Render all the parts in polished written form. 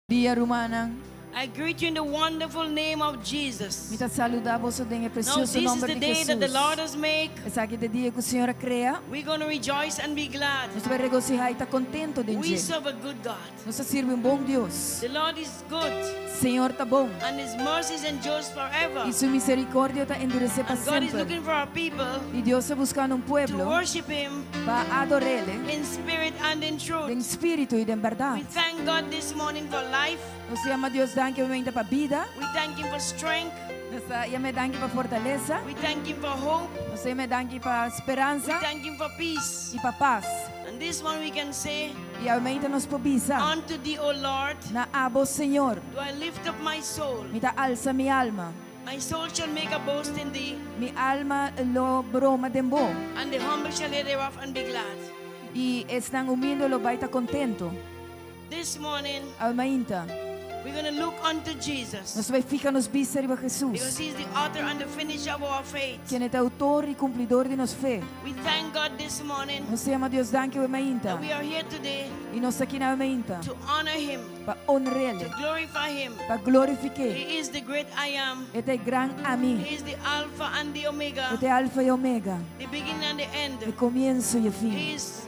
Dia rumannan. I greet you in the wonderful name of Jesus. Mi ta saludá boso den e Now, presioso this is nòmber the di day that the Hesus. Lord has made. Esaki ta e dia ku Señor a krea. We're going to rejoice and be glad. Nos ta bai regosihá i ta kontentu den We dje. serve a good God. Nos ta sirbi un bon Dios. The Lord is good, Señor ta bon, and His mercies endures forever. i su misericordia ta enduresé pa And God is semper. looking for our people I Dios ta buskando un to pueblo worship Him pa ador'El in spirit and in den truth. spiritu i den We bèrdat. thank God this morning for life. Nos ta yama Dios danki obviamente pa bida. We thank Him for strength. Nos ta yam'E danki pa fortalesa. We thank Him for hope. Nos ta yam'E danki pa We speransa thank Him for peace. i pa pas. And this one we can say, I obviamente nos por bisa, Unto thee, O Lord, Na abo, Señor, do I lift up my soul. mi ta alsa mi alma. My soul shall make a boast in thee, Mi alma lo broma den bo. and the humble shall hear thereof and be glad. I esnan humilde lo bai ta kontentu. This morning, Awe mainta, we're going to look unto Jesus nos bai fija nos bista riba because Hesus, he's the author and the finisher of our faith. ken e ta outor i kumplidor di nos fe. We thank God this morning Nos ta yama Dios danki awe mainta, that we are here today i nos ta aki na awe mainta to honor him, pa honr'El, to glorify him. pa glorifik'É. He is the great I am. E ta e gran Ami. He is the Alpha and the E Omega, ta e Alfa i Omega, the beginning and the e end. komienso i e fin. He is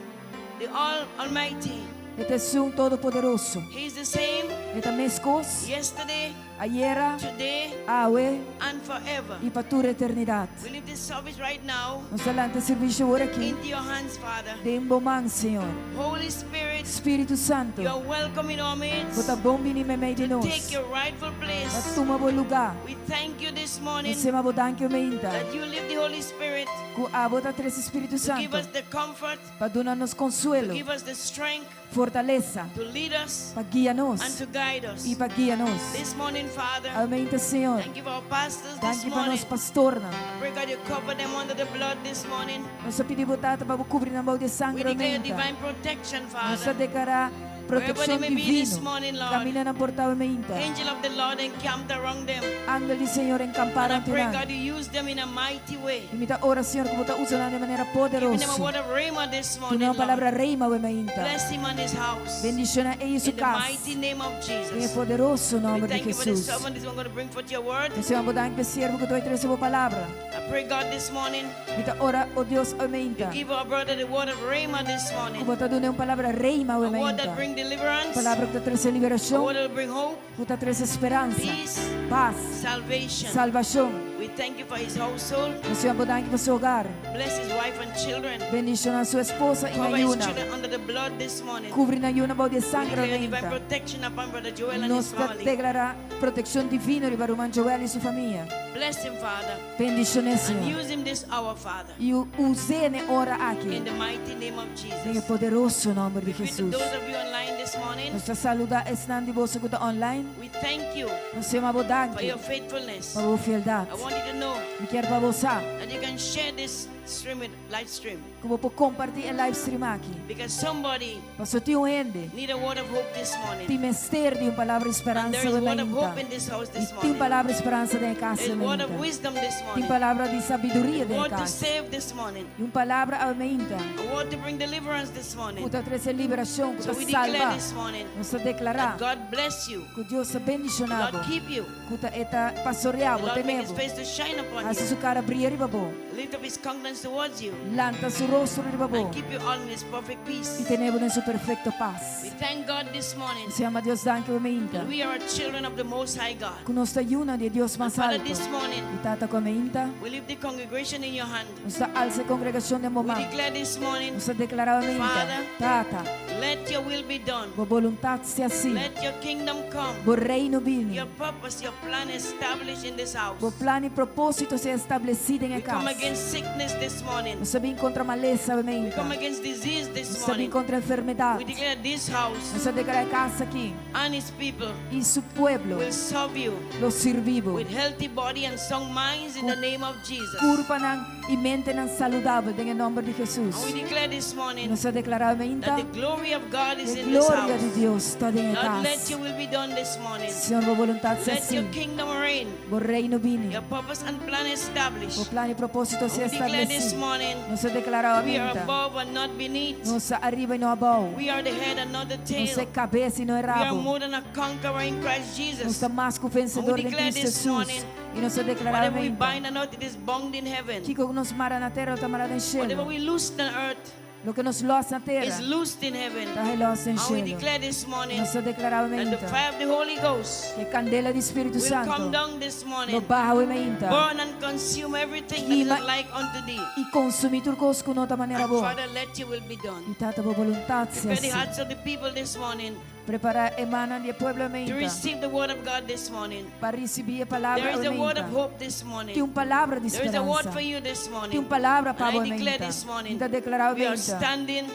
the All Almighty. E ta esun Todopoderoso. He is the same E ta meskos yesterday, ayera, today, awe and forever. i pa tur eternidat. We leave this service right now Nos ta lanta e servisio awor aki into your hands, Father. den bo man, Señor. Holy Spirit, Spiritu Santu, you are welcome in our bo midst. ta bon bini meimei di To nos. take your rightful Pa place. tuma bo lugá. We thank you this morning Nos yama bo danki omeita that you live the Holy Spirit ku abo ta trese Spiritu to give Santu us the comfort, pa duna nos konsuelo, to give us the strength fortalesa, to lead us pa guia and nos to guide us. i pa guia nos. This morning, Father, Aumenta, Señor. thank you for our pastors this Danki pa morning. nos pastornan. I pray, God, you cover them under the blood this morning. Nos ta pidi bo Tata pa bo kubri nan bou di e We sangre declare aumenta. divine protection, Nos ta Father. deklará Wherever they protekshon may be this divino. morning, Lord. Kaminda nan por ta aumenta. Angel of the Lord encamped around them. Angel di Señor enkampá And I rònt di pray, nan. God, you use them in a mighty way. I mi ta ora, Señor, ku bo ta usa nan di manera Giving them a poderoso. word of rhema this Duna morning, un Lord. palabra rhema awe mainta. Bless him and his house. Bendishoná e i su In the kas. mighty name of Den e Jesus. poderoso We nòmber di thank you for the Hesus. servant this one going to bring forth your word. Nos yama bo danki pa e siervo ku ta bai trese bo palabra. I pray, God, this morning, Mi ta ora, o Dios, awe you mainta, give our brother the word of rhema this ku morning. bo ta duna un palabra rhema awe A word that mainta. bring deliverance. Palabra ku ta trese A liberashon, word that will bring hope, ku ta trese speransa, peace, pas, salvation. salbashon. We thank you for his household. Nos yama bo danki pa su hogar. Bless his wife and children. Bendishoná su esposa i Cover nan his yunan. children under the blood this morning. Kubri nan yunan bou di e We sangre declare divine mainta. protection upon Brother Joel and Nos his ta family. deklará protekshon divino riba ruman Joel i su famia. Bless him, Father. Bendishoné, And Señor. use him this hour, Father. I us'é n'e ora aki. In the mighty name of Den e Jesus. poderoso nòmber di We greet Hesus. those of you online this morning. Nos ta saludá esnan di boso ku ta online. We thank you Nos yama bo for danki your faithfulness. pa bo fieldat. I want you to know Mi kier pa bo sa that you can share this stream with live stream ku bo por kompartí e live stream aki. because somebody Pasobra tin un hende need a word of hope this morning. tin mester di un palabra di And speransa there is awe word of mainta. hope in this house I this tin morning. palabra di speransa den e kas There awe is word of mainta. wisdom this Tin morning. palabra di sabiduria den e Word to kas. save this morning. I un palabra awe mainta A word to bring deliverance this ku morning. ta trese liberashon, ku So ta we declare salba. this morning Nos ta deklará that God bless you. ku Dios ta bendishoná God bo, keep you. ku ta e ta pastoreá The bo, Lord tene make his bo, face to shine upon hasi you. su kara bria riba bo, Lift up his countenance towards you. lanta su rostro riba bo And keep you all in his perfect i peace. tene bo den su perfekto pas. We thank God this morning Nos yama Dios danki bo meinta, that we are children of the Most High God. ku nos ta yunan di e Dios And mas Father, alto. this morning, I Tata ku a meinta, we leave the congregation in your hand. nos ta alsa e kongregashon den bo We man. declare this morning, Nos ta deklará bo meinta, Father, Tata, let your will be done. bo boluntat sea así, Let your kingdom come. bo reino bini, Your purpose, your plan established in this house. bo plan i propósito sea establesí den e We come kas. against sickness this morning. Nos ta bin kontra malesa We mainta. come against disease this Nos ta bin morning. kontra enfermedat. We declare this house Nos ta deklará e kas aki and its people i su pueblo will serve you lo sirbi bo with healthy body and sound minds in the name of Jesus. Kurpanan i mentenan saludabel den e nòmber di Hesus. And we declare this morning Nos ta deklará mainta that the glory of God is ku e in this Gloria di house. Dios ta den e Lord, let kas. your will be done this morning. Señor, bo boluntat sea Let your hasí. kingdom reign. Bo reino bini. Your purpose and plan established. Bo plan i propósito sea We declare this establesí. morning Nos ta deklará we are awinta. above and not beneath. Nos ta ariba i no abou. We are the head and not the Nos ta tail. kabes i no e We are rabo. more than a conqueror in Christ Nos Jesus. ta mas ku vensedor We den declare Cristo this Jesus. morning, I nos ta deklará Whatever we awinta. bind on earth, it is bound in heaven. Kiko ku nos mara na tera, ta mará den Whatever shelu. we loose on earth Loke nos lòs na tera, is loosed in heaven. ta gelos den And we shelu. declare this morning Nos ta deklará that the awinta fire of the Holy Ghost ku e kandela di Spiritu will come Santo down this lo morning, baha awe mainta burn and consume everything that is Kima not like unto thee. i konsumí tur kos ku no ta manera And bo. Father, let your will be done. I Tata, bo boluntat sea Prepare the hasí. hearts of the people this morning Prepará e mannan di e pueblo to mainta receive the word of God this morning. pa risibí e palabra There is a word mainta. of hope this morning. Tin un palabra di There is a word speransa. for you this morning. Tin un palabra pa And bo I declare mainta. this morning, Mi ta deklará we are mainta. standing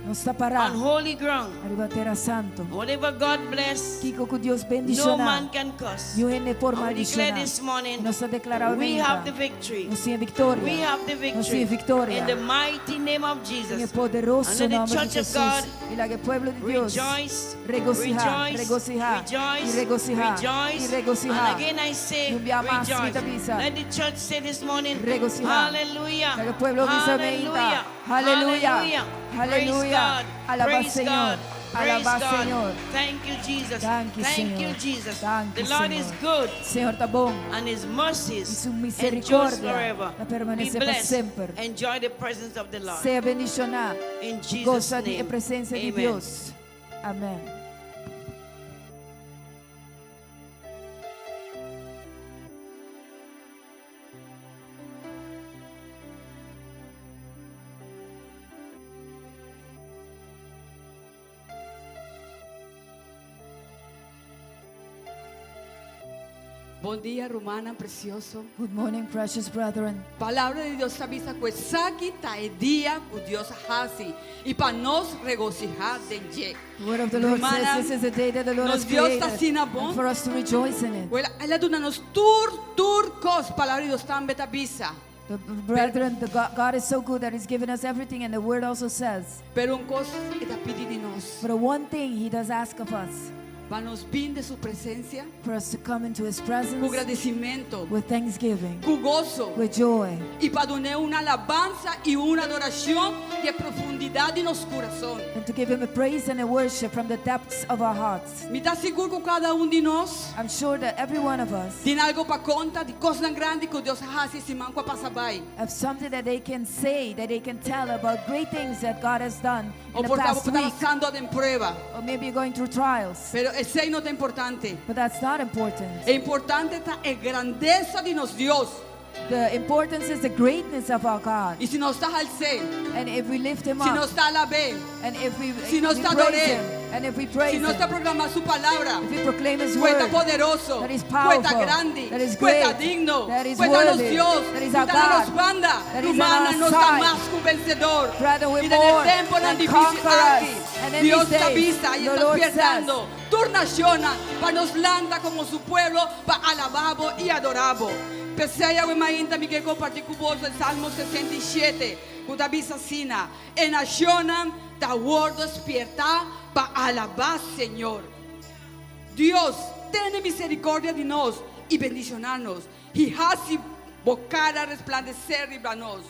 Nos ta pará on holy ground. ariba tera santu. Whatever God bless, Kiko ku Dios no bendishoná, man can curse. niun hende por And we declare maldishoná. this morning, Nos ta deklará we have the mainta. victory. Nos tin e viktoria. We have the Nos tin victory. e viktoria. In the mighty name of Den e Jesus. poderoso And let the nòmber di church of Jesus. God I laga e pueblo di Dios Rejoice, regosihá, rejoice, regosihá, rejoice, i regosihá, rejoice. i regosihá. And again I say, I un bia mas, mi rejoice. ta bisa. Let the church say this morning, Regosihá. Hallelujah. Laga e pueblo bisa mainta. Hallelujah. Hallelujah. Praise Hallelujah. God. Alabá Praise Señor. God. Praise Alabá God. Señor. Thank you, Jesus. Thank you, Thank you, Señor. Jesus. Thank The you, Lord is Señor. good Señor ta bon. and his mercies I su endures misericordia forever. ta permanesé Be pa blessed. semper. Enjoy the presence of the Lord. Sea bendishoná. In Jesus' Gosa di e name. presensia di Amen. Dios. Amèn. Bon dia, rumannan presioso. Good morning, precious brethren. Palabra di Dios ta bisa ku esaki ta e dia ku Dios a hasi i pa nos regosihá den dje. The word of the Lord says this is the day that the Lord Nos has Dios created ta asina bon. and for us to rejoice in it. Wel, el a duna nos tur, tur kos. Palabra di Dios tambe ta bisa. The brethren, the God, God is so good that He's given us everything, and the word also says. Pero un kos e ta pidi di nos. But one thing He does ask of us, Pa nos bin den su presensia for us to come into His ku presence gradisimentu, with thanksgiving, ku goso, with joy, i pa dun'é un alabansa i un adorashon di profundidat di nos kurason. and to give Him a praise and a worship from the depths of our hearts. Mi ta sigur ku kada un di nos I'm sure that every one of us tin algu pa konta di kosnan grandi ku Dios a hasi siman ku a pasa bai. have something that they can say, that they can tell about great things that God has done O in the por ta past week, pasando den prueba. or maybe you're going through trials. Pero esei no ta importante. But that's not important. E importante ta e grandesa di nos Dios. The importance is the greatness of our God. I si nos ta hals'é, And if we lift him si nos up, ta alab'é, and if we, si nos we ta praise ador'é, him, and if we praise si nos ta him, proklamá su palabra, if we proclaim his ku e ta word, poderoso, that is ku e ta powerful, grandi, that is ku e ta great, digno, that is ku e ta nos worthy, Dios, that is ku our ta na nos God, banda, that is on rumannan our nos ta side. mas ku vensedor. Brother, we're I den more e temponan than difísil conquerors. aki, And in Dios these ta days, bisa i the ta Lord says, spièrtando tur nashonnan pa nos lanta komo su pueblo pa alabá bo i adorá bo. P'esei awe mainta mi ke kompartí ku boso e Salmo 67, ku ta bisa asina, E nashonnan ta wòrdu spiertá pa alabá Señor. Dios, tene miserikòrdia di nos i bendishoná nos, i hasi bo kara resplandesé riba nos.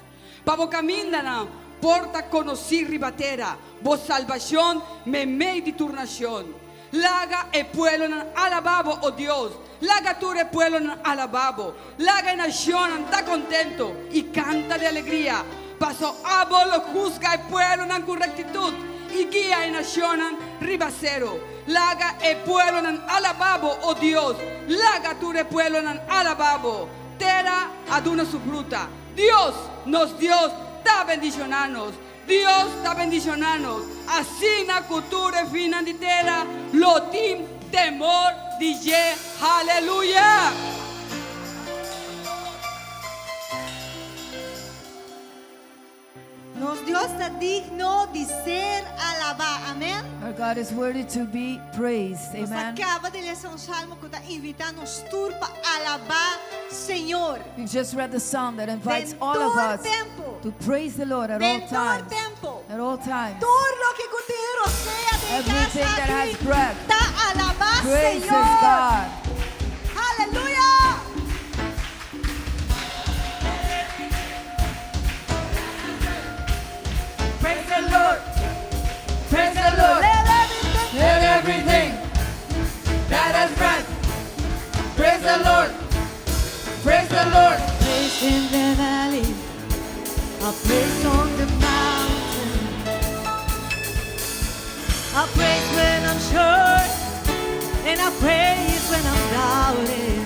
Pa bo kamindanan por ta konosí riba tera, bo salbashon meimei di tur nashon. Laga e pueblonan alabá bo, o Dios, laga tur e pueblonan alabá bo. Laga e nashonnan ta kontentu i kanta di alegria, paso abo lo husga e pueblonan ku rektitut i guia e nashonnan riba seru. Laga e pueblonan alabá bo, o Dios, laga tur e pueblonan alabá bo. Tera a duna su fruta. Dios, nos Dios, ta bendishoná nos. Dios ta bendishoná nos asina ku tur e finnan di tera lo tin temor di dje. Haleluya! Nos Dios ta digno di ser alabá. Amèn. Our God is worthy to be praised. Nos a Amen. kaba di lesa un salmo ku ta invitá nos tur pa alabá Señor. We've just read the psalm that invites Den all of tur us tempu. to praise the Lord at all Den tur times. tempu. At all times. Tur loke ku tin rosea den Every has breath ta alabá praises Señor. God. Aleluya! Praise the Lord. Praise the Lord. Let everything Let everything that has breath praise the Lord. Praise the Lord. Praise in the valley, I praise on the mountain. I praise when I'm sure, and I praise when I'm doubting.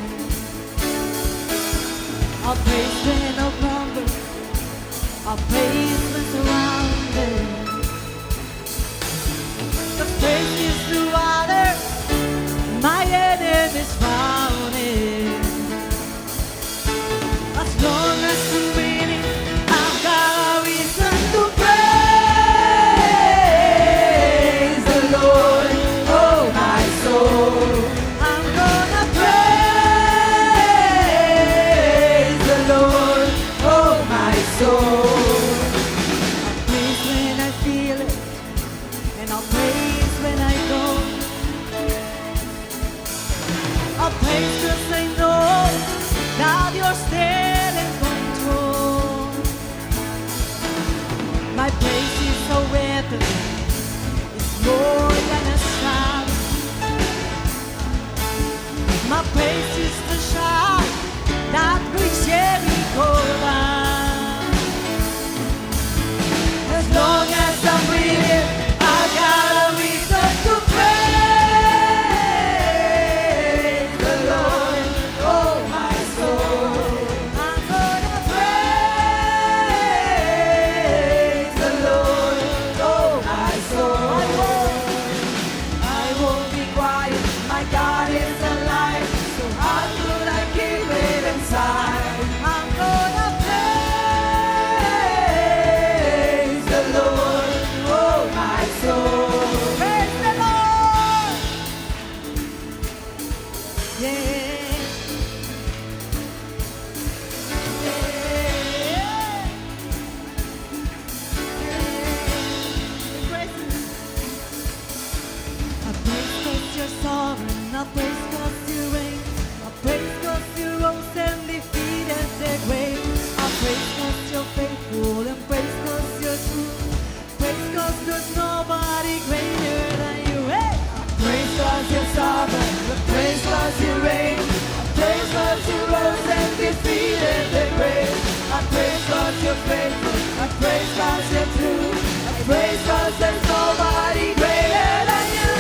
I praise when I'm outnumbered, I praise when surrounded. The praise is the water, my enemies drowning. As long as I'm breathing, I've got a reason to Praise the Lord, oh my soul. I'm gonna Praise the Lord, oh my soul. praise when I feel it, and I'll praise when I don't. I'll praise 'cause I know that you're still in control. My praise is a weapon, it's more than a shout. My praise is the shout that brings Jericho down. As long as I'm breathing, I got a reason to praise the Lord, oh my soul. I'm gonna Praise the Lord, oh my soul. I won't be quiet, my God is alive, so how could I keep it inside? I'm gonna Praise the Lord, oh my soul. praise the Lord. Yeah. Yeah. Yeah. I praise 'cause you're sovereign, I praise 'cause you reign. I praise 'cause you rose and defeated the grave. I praise 'cause you're faithful and praise 'cause you're true. Praise 'cause there's nobody greater than you. Hey! Praise 'cause you're sovereign, praise 'cause you reign. Praise 'cause you rose and defeated the grave. I praise 'cause you're faithful, I praise 'cause you're true. I praise 'cause there's nobody greater than you.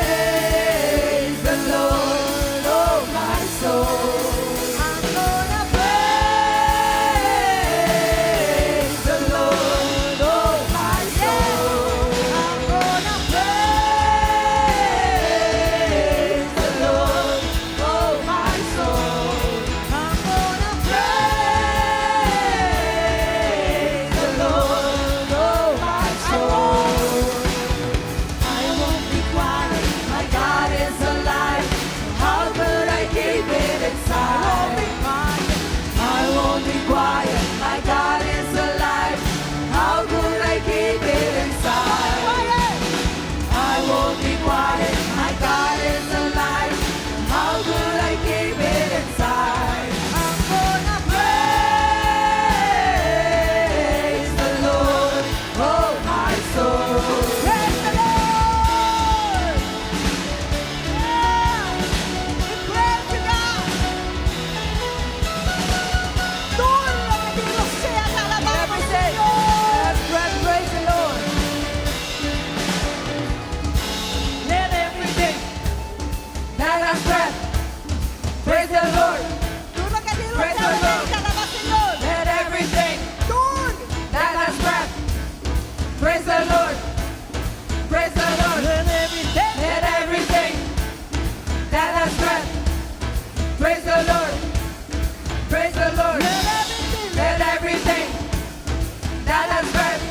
Praise the Lord, oh my soul. I'm gonna Praise the Lord, oh my soul. I'm gonna Praise the Lord, oh my soul. I'm gonna Praise the Lord, oh my soul. I won't be quiet, my God is alive. How could I keep it inside? I won't be quiet, my God is alive. How could I keep it inside? I won't be quiet, my God is alive. How could I keep it inside? I'm gonna Praise the Lord, oh my soul. praise the Lord. Yeah. We praise you, God. Tur loke tin rosea, alabá Everything Señor. that has breath, praise the Lord. Let everything that has breath praise the Lord. Tur loke tin Praise rosea, the Lord. alabá Señor. Let everything Tur. that has breath praise the Lord. Praise the Lord. Let everything. Let everything that has breath praise the Lord. Praise the Lord. Let everything. Let everything that has breath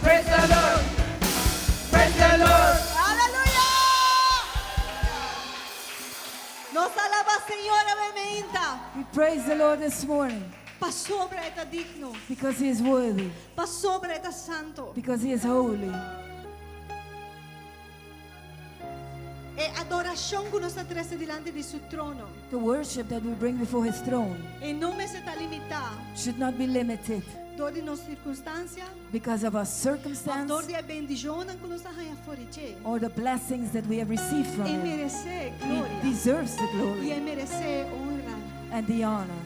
praise the Lord. Praise the Lord. Aleluya. Nos ta alabá Señor awe mainta. We praise the Lord this morning Pasobra e ta digno. because He is worthy, Pasobra e ta santu. because He is holy. adorashon ku nos ta trese dilanti di su trono. The worship that we bring before His throne E no mester ta limitá should not be limited dor di nos sirkunstansia, because of our òf circumstance dor di e bendishonnan ku nos a haña for di dje. or the blessings that we have received from E Him. meresé He gloria. deserves the I e glory meresé honra and the honor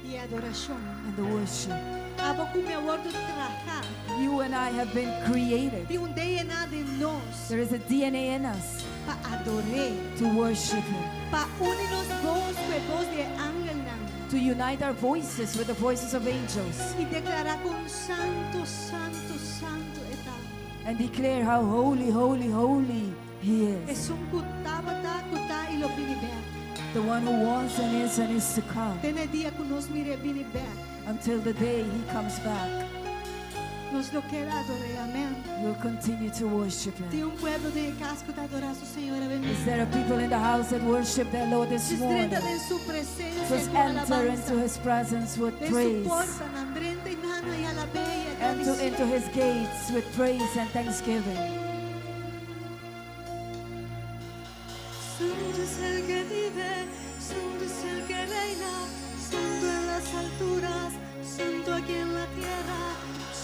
i adorashon. and the worship. Abo ku mi a wòrdu trahá. You and I have been created. Tin un DNA den nos There is a DNA in us pa ador'é, to worship Him, pa uni nos bos ku e bos di angelnan to unite our voices with the voices of angels i deklará kon santu, santu, santu e ta. and declare how holy, holy, holy He is. Esun ku tabata, ku ta i lo bini bèk. The one who was and is to come Te e dia ku nos mir'é bini bèk. until the day He comes back. Nos lo keda ador'é, amèn. We'll continue to worship Tin Him. un pueblo den kas ku ta adorá su Señor, amèn. Is there a people in the house that worship their Lord this Djis morning? drenta den su presensia Just ku enter into alabansa. His presence with Den su praise. portanan, drenta einan i alab'é i Enter into gradisié. His gates with praise and thanksgiving. Santo es el que vive, santo es el que reina, santo en las alturas, santo aquí en la tierra,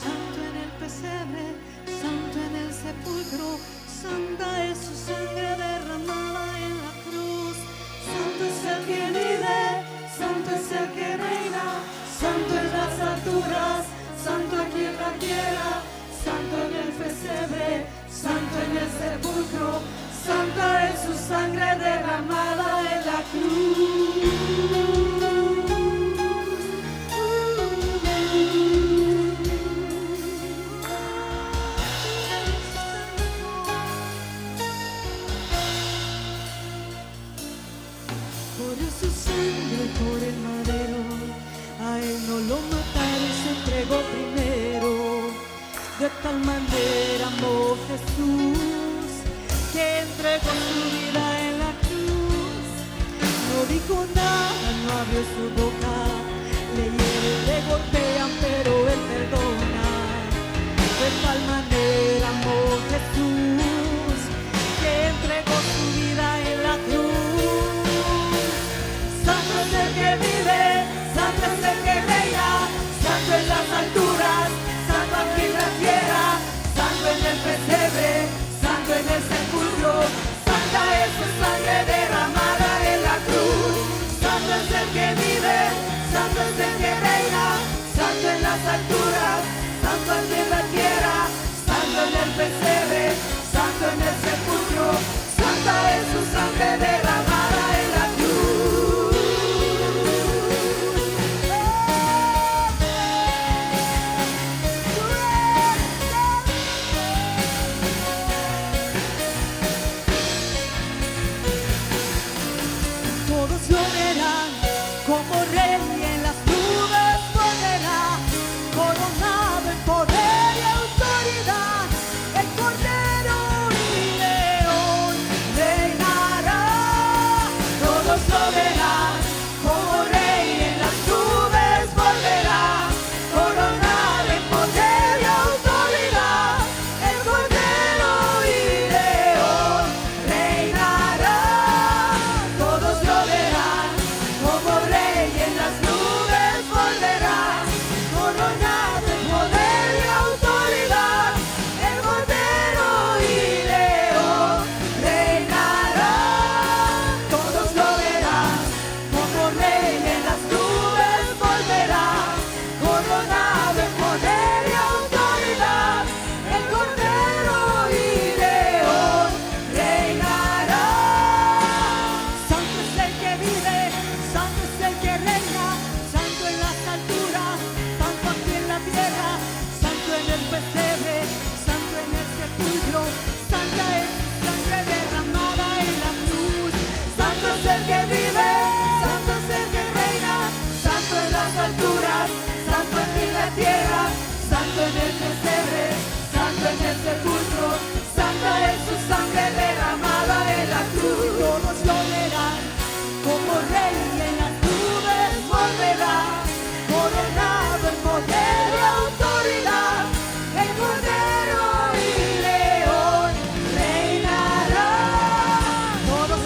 santo en el pesebre, santo en el sepulcro, santa es su sangre derramada en la cruz. Santo es el que vive, santo es el que reina, santo en las alturas, santo aquí en la tierra, santo en el pesebre, santo en el sepulcro, santa es su sangre derramada en la cruz. Corrió su sangre por el madero, a él no lo mataron, se entregó primero. De tal manera amó Jesús, que entregó su vida en la cruz. No dijo nada, no abrió su boca, le hieren, le golpean, pero él perdona. De tal manera amó Jesús, que entregó su vida en la cruz. Santo es el que vive, santo es el que reina, santo en las alturas, santo aquí en la tierra, santo en el pesebre, santo en el sepulcro, santa es su sangre derramada en la cruz. Santo es el que vive, santo es el que reina, santo en las alturas, santo aquí en la tierra, santo en el pesebre, santo en el sepulcro, santa es su sangre derramada en la cruz. Todos lo verán como rey en las nubes volverá, coronado en poder y autoridad, el Cordero y León reinará. Todos lo verán como rey en las nubes volverá, coronado en poder y autoridad, el Cordero y León reinará. Todos lo verán como rey en las nubes volverá, coronado en poder y autoridad, el Cordero y León reinará. Todos lo verán como rey en las nubes volverá, coronado en poder y autoridad, el Cordero y León reinará. Santo es el que vive, santo es el que reina, santo en las alturas, santo aquí en la tierra, santo en el pesebre, santo en el sepulcro, santa es su sangre derramada en la cruz. Santo es el que vive, santo es el que reina, santo en las alturas, santo aquí en la tierra, santo en el pesebre, santo en el sepulcro, santa es su sangre derramada en la cruz. Y todos lo verán como rey en las nubes volverá, coronado en poder y autoridad, el Cordero y León reinará. Todos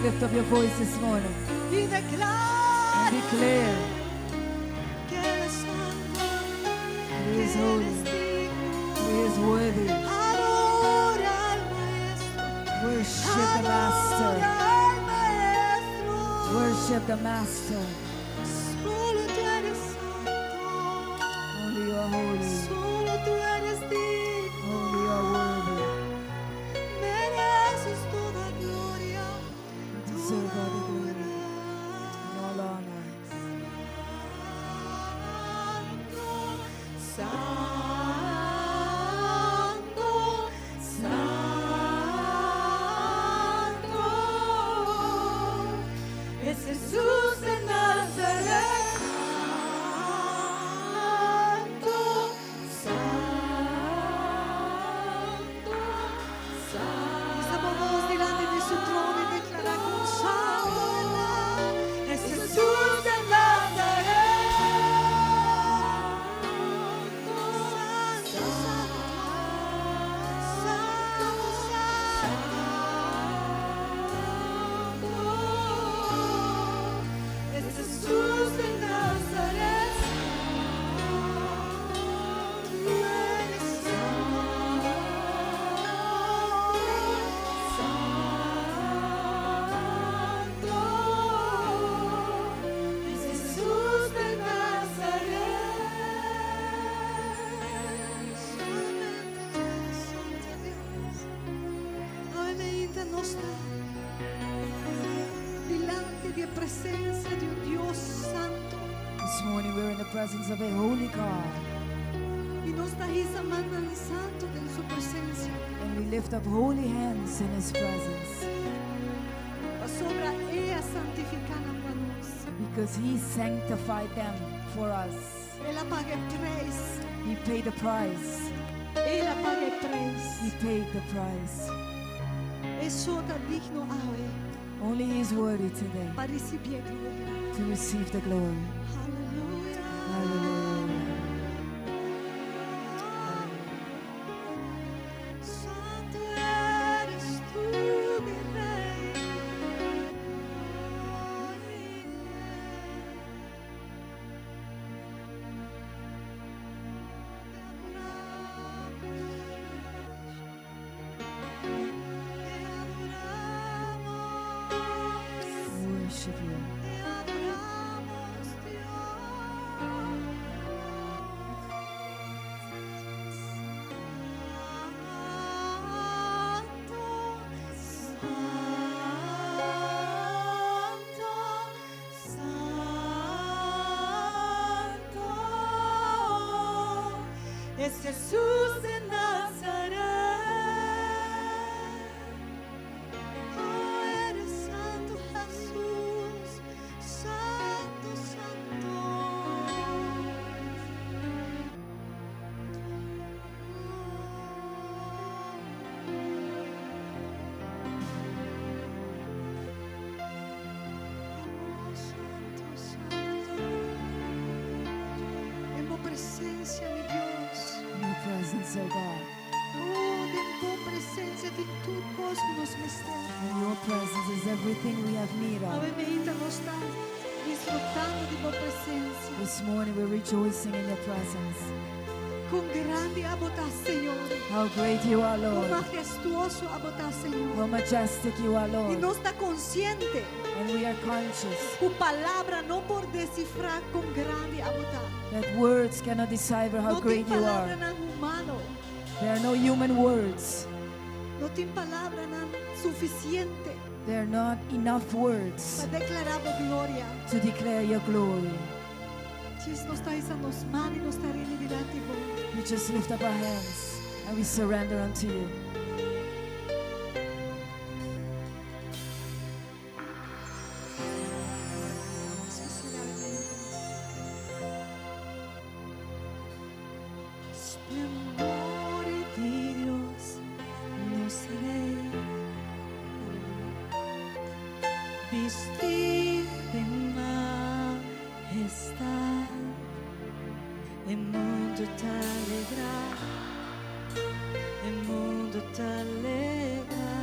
Lift up your voice this morning I deklará and declare ku El ta santu, that He is ku El holy, es digno. He is worthy. Adora al Maestro. Worship the Master. Adora al Maestro. Worship the Master. Solo tú eres santo. Only you are holy. Solo tú eres digno. Only you are worthy. Mereces toda gloria, You deserve toda all the glory honra. and all honor. Santo, Santo, Santo es Jesús de Nazaret. Santo, Santo, Santo. Estamos delante de su trono y declarar con santo es Jesús de Nazaret. Santo, Santo, Santo, Santo es Jesús de Nazaret. Tú eres santo, santo es Jesús de Nazaret. Solamente tú eres santo, Dios. Awe mainta nos ta dilanti di presensia di un Dios santu. This morning we're in the presence of a holy God. I nos ta hisa mannan santu den su presensia. And we lift up holy hands in His presence Pasobra El a santifiká nan pa nos. because He sanctified them for us. El a paga e preis. He paid the price. El a paga e preis. He paid the price. E so ta digno awe Only He is worthy today pa risibí gloria. to receive the glory. Aleluya. Hallelujah. Santo eres tú, mi Rey. Oh, mi Rey. Te adoramos. Te adoramos. Worship you. Te adoramos, Dios. Santo, Santo, Santo es Jesús de Nazaret. Oh, eres santo Jesús, santo, santo. Oh, santo, santo. Den bo presensia, mi Dios. In your presence, oh God. Oh, den bo presensia tin tur kos ku nos mester. In your presence is everything we have need of. Awe mainta nos ta disfrutando di bo presensia. This morning we're rejoicing in your presence. Kon grandi abo ta, Señor. How great you are, Kon Lord. mahestuoso abo ta, Señor. How majestic you are, I Lord. nos ta konsiente And we are conscious ku palabra no por desifrá kon grandi abo ta. that words cannot decipher how No tin great you palabra are. nan humano. There are no human words. No tin palabranan sufisiente There are not enough words pa deklará bo gloria. to declare your glory. Djis nos ta hisa nos man i nos ta rindi dilanti bo. We just lift up our hands and we surrender unto you. Espesialmente. Esplendor di Dios, nos Rei. Bistí den mahestat, e mundu ta alegrá, e mundu ta alegrá.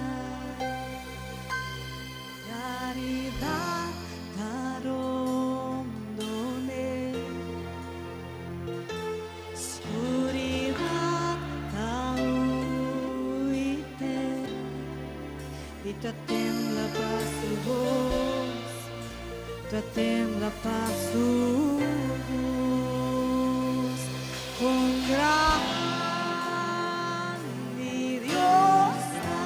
Claridad ta rondon'é, Scuridad ta hui p'e, I ta tembla pa su voz, ta tembla pa su voz. Con grandi Dios ta,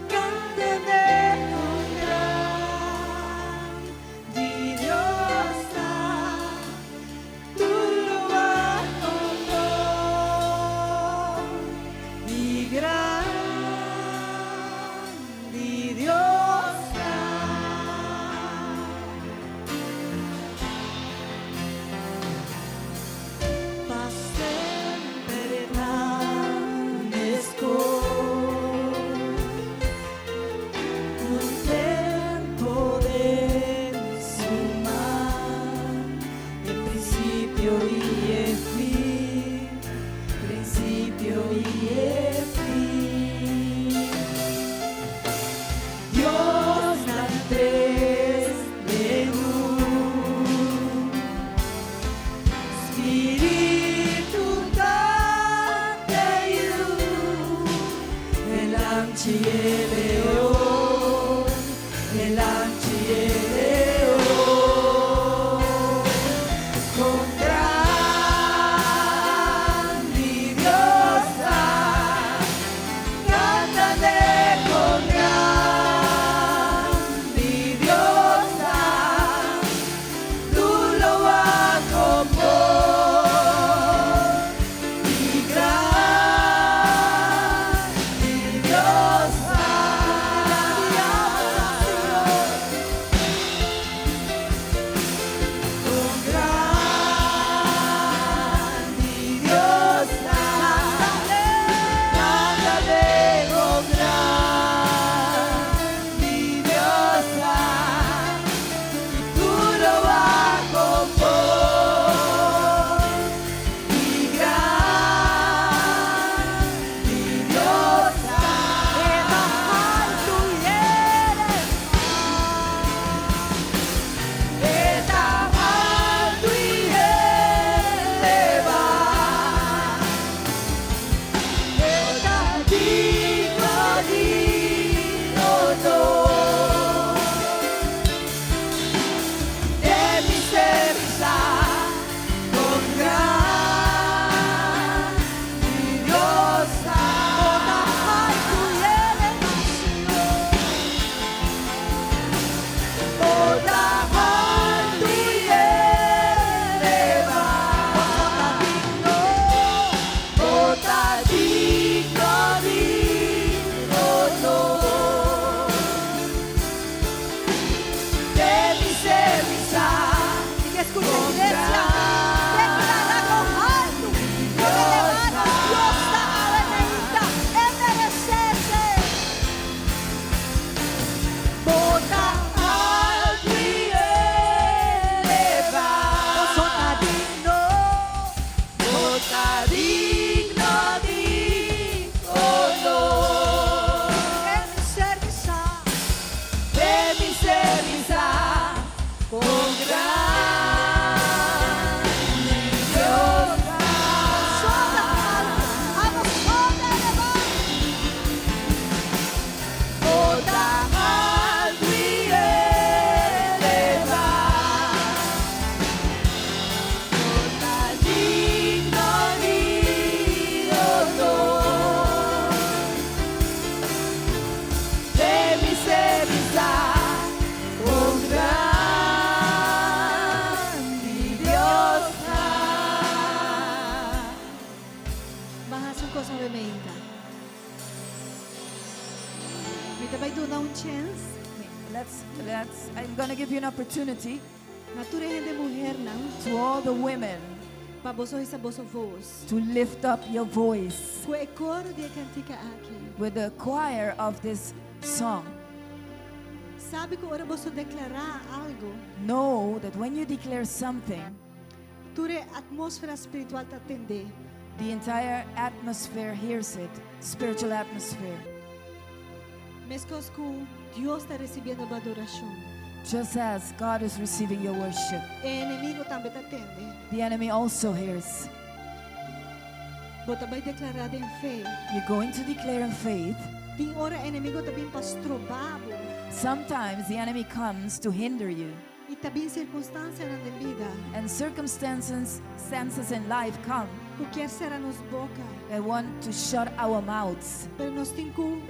cánteme con grandi Dios ta, tur lo honor y grandi Dios ta. Pa semper ta mescos, Un tempo den su man, E principio y e fin, Principio y e fin. Dios nan tres den un. Spirito Tata Yu, E Lamchi e Leon, E Lamchi e Leon. Con grandi Dios ta, cántale con grandi Dios ta, tur lo honor y grandi Dios ta. Con grandi Dios ta, cántale con grandi Dios ta, y tur lo honor y grandi Dios ta. Alto y E ta alto y eleva. E ta digno di honor. De mi servicio con grandi Dios ta. Alto y eleva, Señor. Bo ta alto y eleva. Bo ta digno di honor. De mi servicio Y que escucha, iglesia, declara con alto, con elevado, Dios ta awe mainta, e merece. Bo ta alto y eleva. Bo ta digno. Bo ta digno di honor. De mi servicio. De mi servicio con grandi Dios ta. Sota alto, amo sota elevado. Bo ta alto y eleva. Bo ta digno di honor. De mi servicio con grandi Dios ta. Ban haci un cos awe mainta. Mi ta bay duna un chance. I'm going to give you an opportunity Na tur hende muhernan. To all the women Pa boso hisa boso voz. To lift up your voice Cu e coro di e cantica aki. With the choir of this song. Sabi cu ora boso declara algo, Know that when you declare something, tur e atmosfera spiritual ta tende. The entire atmosphere hears it, spiritual atmosphere. Meskos ku Dios ta risibiendo bo adorashon. Just as God is receiving your worship, E enemigu tambe ta tende. The enemy also hears. Bo ta bai deklará den fe. You're going to declare in faith. Tin ora enemigu ta bin pa stroba bo. Sometimes the enemy comes to hinder you. I ta bin sirkunstansianan den bida. And circumstances stances in life come Ku ke sera nos boka. That want to shut our mouths. Pero nos tin ku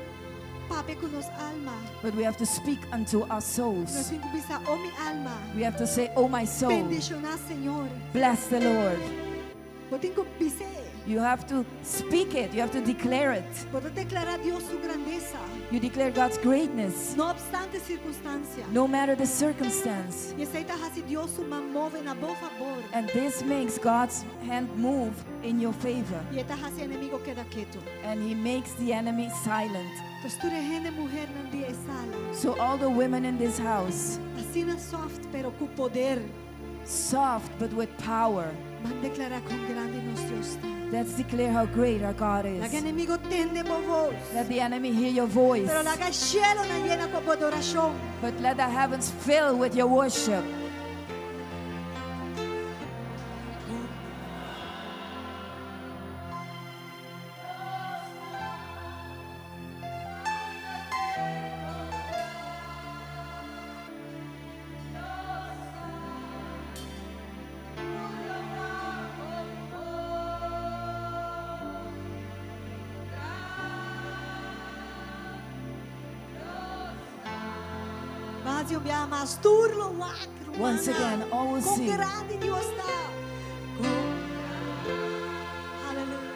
papia ku nos alma. But we have to speak unto our Nos souls. tin ku bisa, oh mi alma. We have to say, "Oh my soul, Bendishoná Señor. Bless the Lord." Bo tin ku bis'é. You have to speak it. You have to declare it. Bo ta deklará Dios su grandesa. You declare God's greatness, No opstante sirkunstansia. No matter the circumstance. I esei ta hasi Dios su man move na bo fabor. And this makes God's hand move in your favor. I e ta hasi enemigu keda ketu. And he makes the enemy silent. Anto tur e hende muhénan den e sala. So all the women in this house, Asina soft pero ku poder. Soft but with power, Ban deklará kon grandi nos Dios ta. Let's declare how great our God is. Laga enemigu tende bo bos. Let the enemy hear your voice. Pero laga shelunan yena ku bo adorashon. But let the heavens fill with your worship. Mas un biaha mas tur lo wak. Once again, all will Kon see. grandi Dios ta. Aleluya.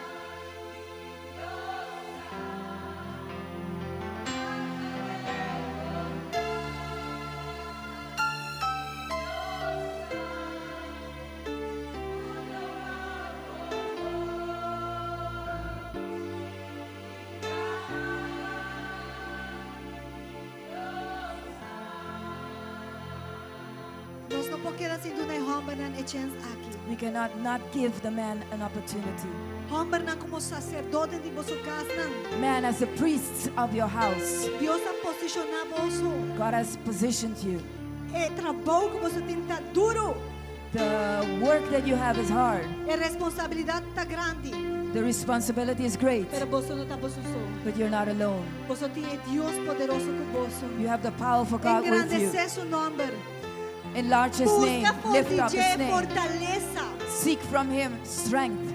Nos no por keda sin duna e hòmbernan e chèns aki. We cannot not give the man an opportunity. Hòmbernan komo saserdote di boso kasnan. Man, as the priests of your house, Dios a posishoná boso. God has positioned you. E trabou ku boso tin ta duru. The work that you have is hard. E responsabilidat ta grandi. The responsibility is great, Pero boso no ta boso so. But you're not alone. Boso tin e Dios poderoso ku boso. You have the powerful God with you. Engrandesé su nòmber. Enlarge his name. Buska Lift up his for di dje name. fortalesa. Seek from him strength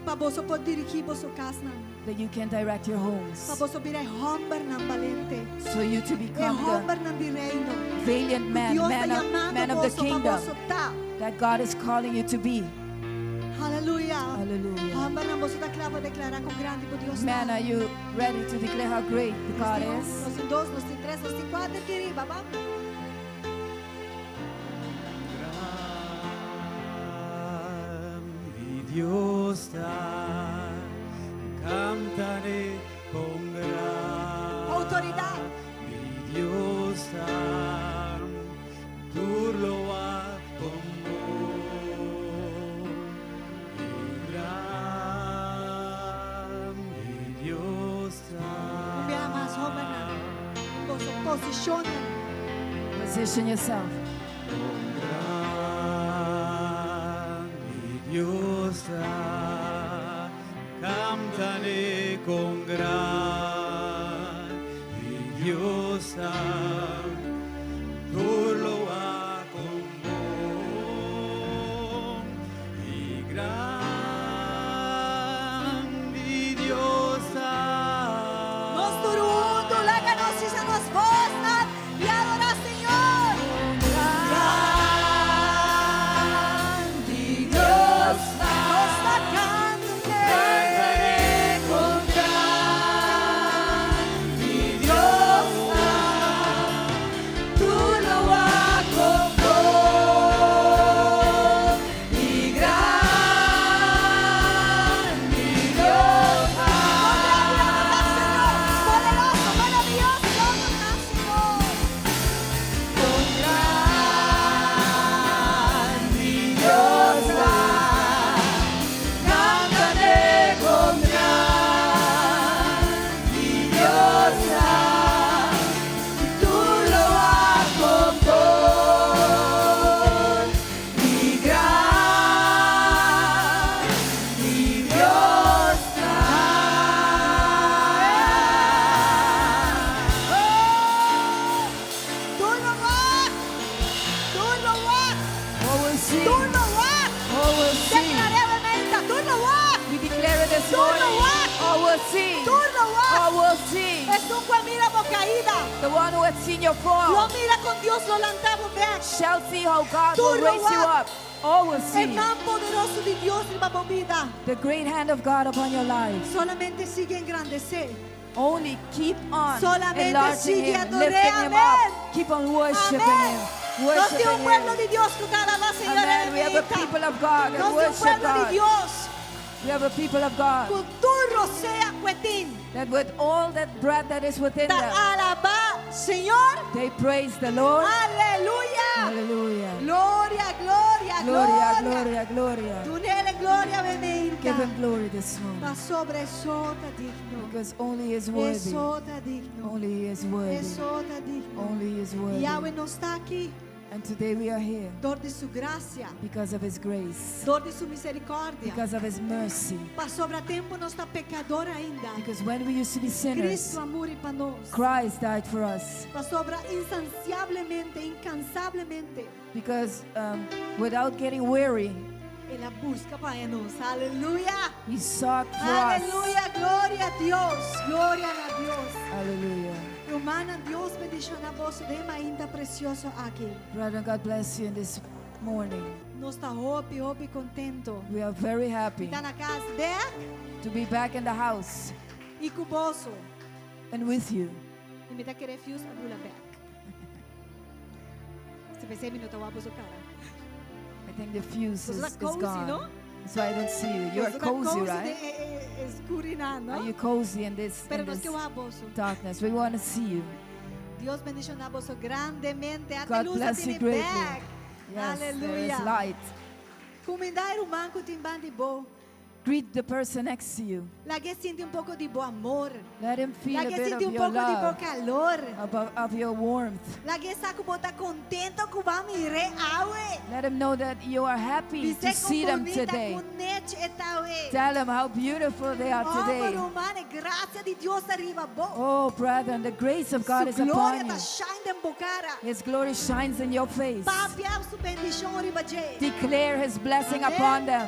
Pa boso por dirigí boso kasnan. That you can direct your homes. Pa boso bira hòmbernan balente. So you to E become the hòmbernan di reino. Valiant man, Dios man ta of, yamando man of the boso pa kingdom boso ta. That God is calling you to be. Aleluya. Hallelujah. Hòmbernan, boso ta kla pa deklará kon grandi bo Dios Man, are you ready to declare how great the God is? Nos tin dos, nos tin tres, nos tin kuater, kiri, baba. Grandi Dios ta, kantaré kon gran. Outoridat. Mi Dios ta, tur lo wak kon bon. Grandi Dios ta. Un biaha mas, hòmbernan. Boso posishoná. Position yourself. Grandi Dios ta, kantaré kon grandi Dios ta, tur lo wak kon bon. I grandi Dios ta. Nos tur huntu, laga nos hisa nos bos i adorá Señor. Grandi Dios Nos ta kant'é. Kon grandi Dios ta. see. Tur lo wak. All will see. Deklar'é awe mainta. Tur lo wak. We declare it this Tur lo morning. wak. All will see. Tur lo wak. All will see. Esun ku a mira bo kaida. The one who has seen your Lo fall mira kon Dios lo lanta bo bèk. shall see how God will Tur lo raise you wak. up. All will E see man poderoso di Dios riba bo bida. the great hand of God upon your lives. Solamente sigui engrandesé. Only keep on Solamente enlarging sigue Him, adoré. lifting Him Amén. up. Keep on worshiping Amén. Him. Nos tin Worshiping un pueblo Him. di Dios ku ta alabá Señor Amen. We have a people of God that Nos tin un worship pueblo di God. Dios We have a people of God ku tur rosea ku tin. that with all that breath that is within Ta them, alabá Señor. they praise the Lord. Aleluya. Hallelujah. Gloria, gloria, Gloria, gloria. gloria, gloria. Dun'é gloria, Give awe mainta. him glory this morning. Pasobra e so ta digno. Because only he is worthy. E so ta digno. Only he is worthy. E so ta digno. Only he is worthy. I awe nos ta aki. And today we are here Dor di su grasia. because of his grace, Dor di su miserikòrdia. because of his mercy. Pasobra tempu nos ta pekadó ainda. Because when we used to be sinners, Kristu a muri pa nos. Christ died for us. Pasobra insaciablemente, incansablemente. Because without getting weary, El a buska pa nos. Aleluya. he sought for us. Aleluya. Gloria na Dios. Gloria na Dios. Hallelujah. Rumannan, Dios bendishoná boso den e mainta presioso aki. Brethren, God bless you in this morning. Nos ta hopi, hopi kontentu. We are very happy Ta na kas bèk to be back in the house i ku boso. and with you. I mi ta kere fuse a bula bèk. Si pensé mi no ta wak boso kara. I think the fuse Boso is ta cozy, gone. no? So I don't see you. You're Boso ta cozy, cozy right? den e skuridat, no? Are you cozy in this, Pero in nos this ke wak boso. darkness? We want to see you. Dios bendishoná boso grandemente. Ata God lus bless you tiene greatly. bèk. Yes, there is Aleluya. light. Kumindá e ruman ku tin band'i bo. Greet the person next to you. Lag'é sinti un poko di bo amor. Let him feel a Lag'é bit sinti of un your poko di bo love, kalor. of your warmth. Lag'é sa ku bo ta kontentu ku bo a mir'é awe. Let him know that you are happy to Bis'é see them kon bunita today. kon nèchi e ta awe. Tell them how beautiful they are Oh, today. ruman, grasia di Dios ta riba bo. Oh, brethren, the grace of God is Su gloria upon ta you. shine den bo kara. His glory shines in your face. Papia su bendishon riba dje. Declare his blessing Amèn. upon them.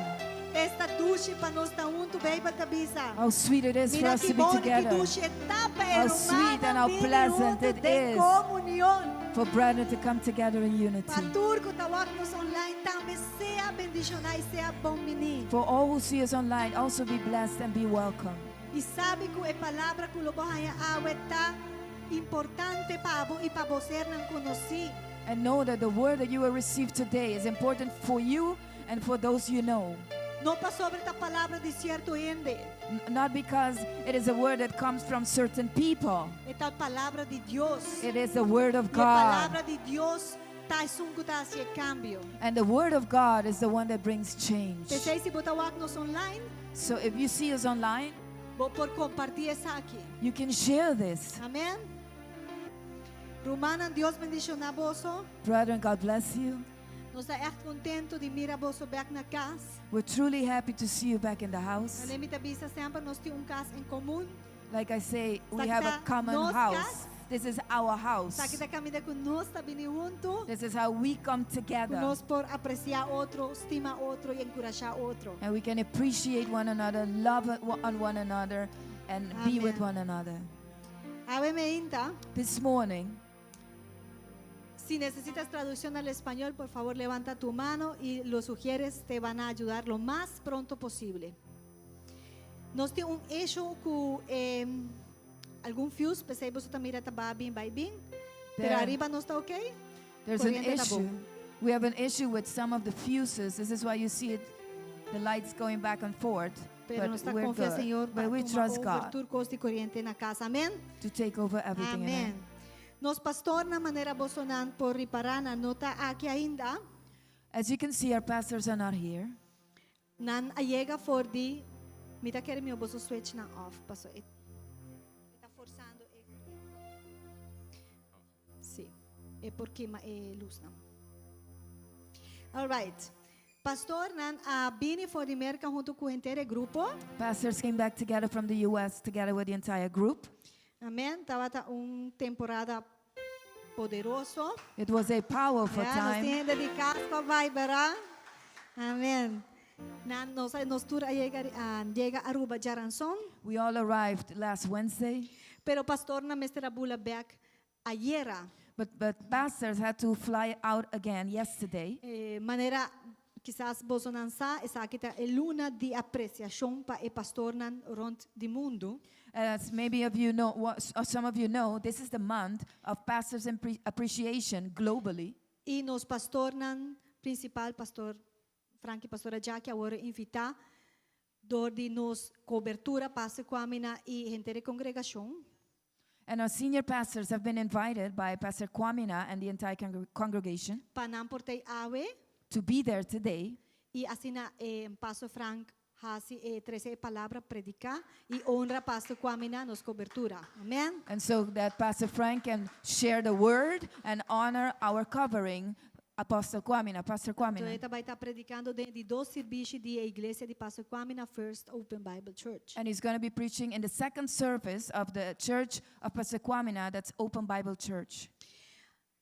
Esta dushi pa nos ta huntu, Beibel ta bisa. How sweet it is for Mira us ki to be bon i ki together. dushi e ta pa How sweet and how pleasant it is. komunion. For brethren to come together in unity. Pa tur ku ta wak nos online tambe sea bendishoná i sea bon biní. For all who see us online, also be blessed and be welcome. I sabi ku e palabra ku lo bo haña awe ta importante pa bo i pa bo sernan konosí. And know that the word that you will receive today is important for you and for those you know. No pasobra ta palabra di sierto hende. Not because it is a word that comes from certain people. E ta palabra di Dios. It is the word of E God. palabra di Dios ta esun ku ta hasi kambio. And the word of God is the one that brings change. P'esei si bo ta wak nos online, So if you see us online, bo por kompartí esaki. you can share this. Amèn. Rumannan, Dios bendishoná boso. Brethren, God bless you. Nos ta echt kontentu di mira boso bèk na kas. We're truly happy to see you back in the house. Manera mi ta bisa semper nos tin un kas en komun. Like I say, we have a Esaki ta common nos house. kas. This is our house. Esaki ta kaminda ku nos ta bini huntu. This is how we come together. Nos por apresiá otro, stima otro i enkurashá otro. And we can appreciate one another, love on one another, and be with Amen. one another. Awe mainta. This morning, Si necesitas traducción al español, por favor levanta tu mano y los ujieres te van a ayudar lo más pronto posible. Nos tin un issue ku eh, algun fuse, p'esei boso ta mira ta bin bai bin, pero ariba nos ta ok? There's an Koriente ta issue. bon. We have an issue with some of the fuses. This is why you see it, the lights going back and forth. Pero But nos ta we're konfia good. Señor But we pa trust over God tur kos di koriente na kas. Amèn. to take over everything. Amèn. Amen. Nos pastornan manera bosonan por ripará nan no ta aki ainda. As you can see, our pastors are not here. Nan a yega for di mi ta kere mi boso switch nan off paso e ta forsando e Sí, e por kima e lusnan. All right. Pastornan a bini for di Merka huntu ku henter e grupo. Pastors came back together from the U.S. together with the entire group. Amèn. Tabata un temporada poderoso. It was a powerful Ja, nos time. tin hende di kas pa bai, bèrdat? Amèn. Nan, nos, nos tur a yega, a yega Aruba djaranson. We all arrived last Wednesday, Pero pastornan mester a bula bèk ayera. but pastors had to fly out again yesterday. Eh, manera kisas bosonan sa, esaki ta e luna di apresiashon pa e pastornan rònt di mundu. As maybe of you know, or some of you know, this is the month of pastors and appreciation globally. I nos pastornan prinsipal, Pastor Frank i Pastora Jackie, a wòrdu invitá dor di nos kobertura, Pastor Kwamina i henter e kongregashon. And our senior pastors have been invited by Pastor Kwamina and the entire congregation Pa nan por t'ei awe. to be there today. I asina eh, Pastor Frank hasi e trese e palabra prediká i honra Pastor Kwamina nos kobertura. Amèn. And so that Pastor Frank can share the word and honor our covering, Apostle Kwamina, Pastor Anto Kwamina. e ta bai ta predikando den di dos servisio di e iglesia di Pastor Kwamina First Open Bible Church. And he's going to be preaching in the second service of the Church of Pastor Kwamina, that's Open Bible Church.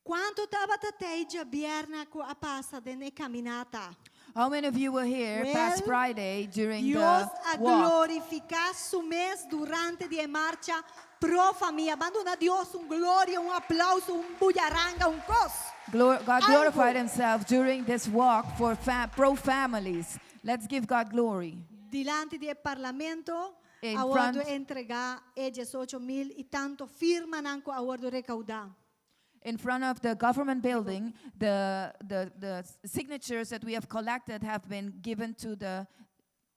Kuantu tabata tei djabièrnè ku a pasa den e kaminata? How many of you were here past Well, Friday during Dios the a walk? glorifiká su mes durante di e marcha pro famia. Ban duna Dios un gloria, un aplouso, un buyaranga, un kos. God Algo. glorified himself during this walk for pro families. Let's give God glory. Dilanti di e parlamento, In a wòrdu front entregá e 18 mil i tantu firmanan ku a wòrdu rekoudá. In front of the government building, the signatures that we have collected have been given to the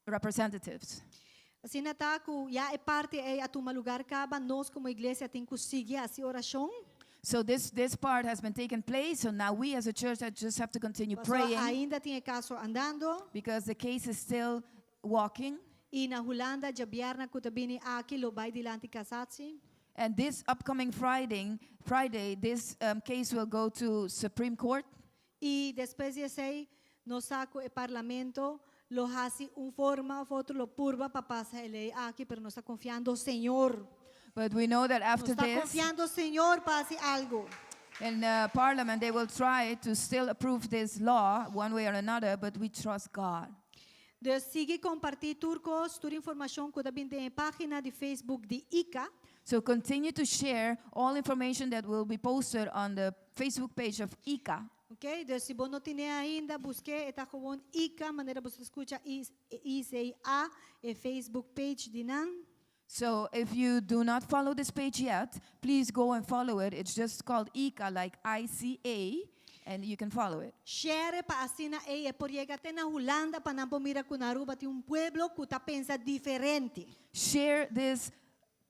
representatives. Asina ta ku ya e parti ei a tuma lugá kaba, nos komo iglesia tin ku sigui hasi orashon. So this part has been taken place. So now we as a church just have to continue Paso praying ainda tin e kaso andando. Because the case is still walking. I na Hulanda, djabièrnè ku ta bini aki, lo bai dilanti cassatie. And this upcoming Friday, this case will go to Supreme Court. I despues di esei, nos sa ku e parlamento lo hasi un forma òf otro lo purba pa pasa e lei aki, pero nos ta konfiando Señor. But we know that Nos after ta this, konfiando Señor pa hasi algu. In Parliament, they will try to still approve this law one way or another, but we trust God. Dus sigui kompartí tur kos, tur informashon ku ta bin den página di Facebook di ICA. So continue to share all information that will be posted on the Facebook page of ICA. Ok? Dus si bo no tin ainda, busk'é, ta gewoon ICA, manera bo ta skucha ICA, e Facebook page di nan. So if you do not follow this page yet, please go and follow it. It's just called ICA, like ICA, and you can follow it. Share pa asina e por yega te na Hulanda pa nan por mira ku na Aruba tin un pueblo ku ta pensa diferente. Share this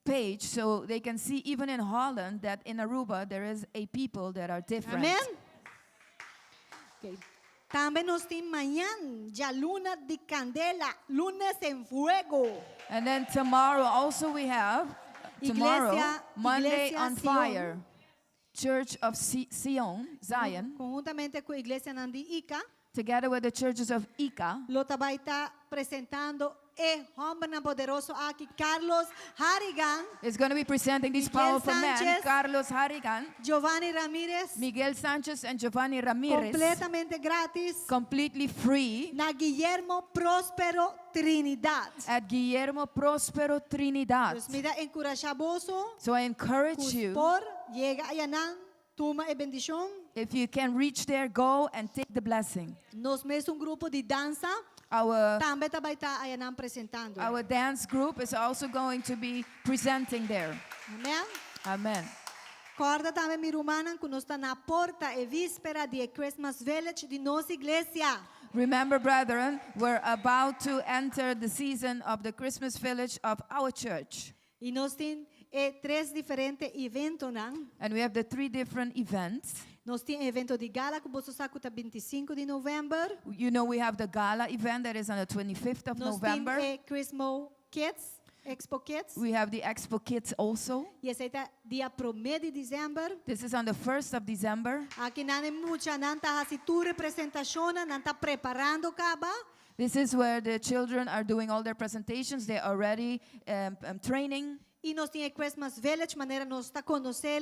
page so they can see even in Holland that in Aruba there is a people that are different. Amèn? Ok. Tambe nos tin mañan, djaluna di kandela, lunes en fuego. And then tomorrow also we have tomorrow Iglesia- Monday Iglesia on Sion. Fire. Church of Zion, Konhuntamente ku iglesianan di ICA, together with the churches of ICA, lo ta bai ta presentando e hòmber poderoso aki, Carlos Harrigan, is going to be presenting these Miguel powerful men, Sanchez, Carlos Harrigan, Giovanni Ramirez, Miguel Sanchez, and Giovanni Ramirez, kompletamente gratis, completely free na Guillermo Próspero Trinidad. At Guillermo Prospero Trinidad. Dus mi ta enkurashá boso, So I encourage you, por yega ayanan, tuma e bendishon. If you can reach there, go and take the blessing. Nos mes un grupo di dansa, tambe ta bai ta ayanan presentando. Our dance group is also going to be presenting there. Amèn? Amen. Kòrda tambe mi rumannan ku nos ta na porta e víspera di Christmas Village di nos iglesia. Remember, brethren, we're about to enter the season of the Christmas village of our church. I nos tin tres diferente eventonan. And we have the three different events. Nos tin evento di gala ku boso sa ku ta 25 di novèmber. You know, we have the gala event that is on the 25th of Nos tin November. eh, Christmas Kids, Expo Kids. We have the Expo Kids also. I esei ta dia 1 di desèmber. This is on the 1st of December. Akinan e muchanan ta hasi tur presentashon, nan ta preparando kaba. This is where the children are doing all their presentations. They're already training. I I nos tin Christmas Village, manera nos ta konosé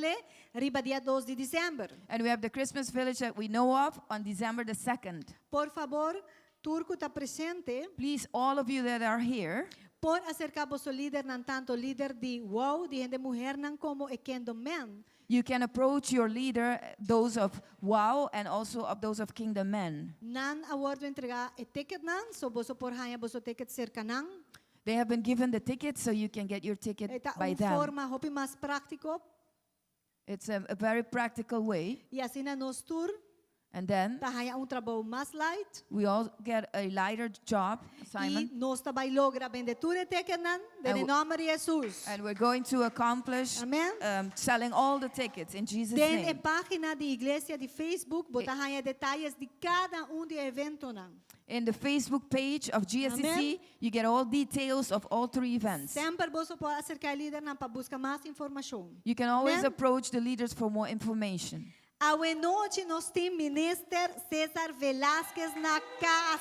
riba dia 2 di desèmber. And we have the Christmas Village that we know of on December the 2nd. Por fabor, tur ku ta presente, Please, all of you that are here, por aserká boso lidernan, tantu lider di WOW, di hende muhénan komo e Kingdom Men. You can approach your leader, those of WOW and also of those of Kingdom Men. Nan a wòrdu entregá e ticketnan, so boso por haña boso ticket serka nan. They have been given the ticket, so you can get your ticket E ta by un them. forma hopi mas práktiko It's a very practical way. I asina nos tur And then ta haña un trabou mas light. We all get a lighter job I assignment. nos ta bai logra bende tur e ticketnan den And nòmber di Hesus. And we're going to accomplish Amen. Selling all the tickets in Jesus' Den e name. página di iglesia di Facebook, bo ta haña detaye di kada un di e eventonan. In the Facebook page of GSCC, Amen. You get all details of all three events. Semper bo por aserká e lidernan pa buska mas informashon. You can always Amen. Approach the leaders for more information. Awe nochi nos tin Minister Cesar Velasquez na kas.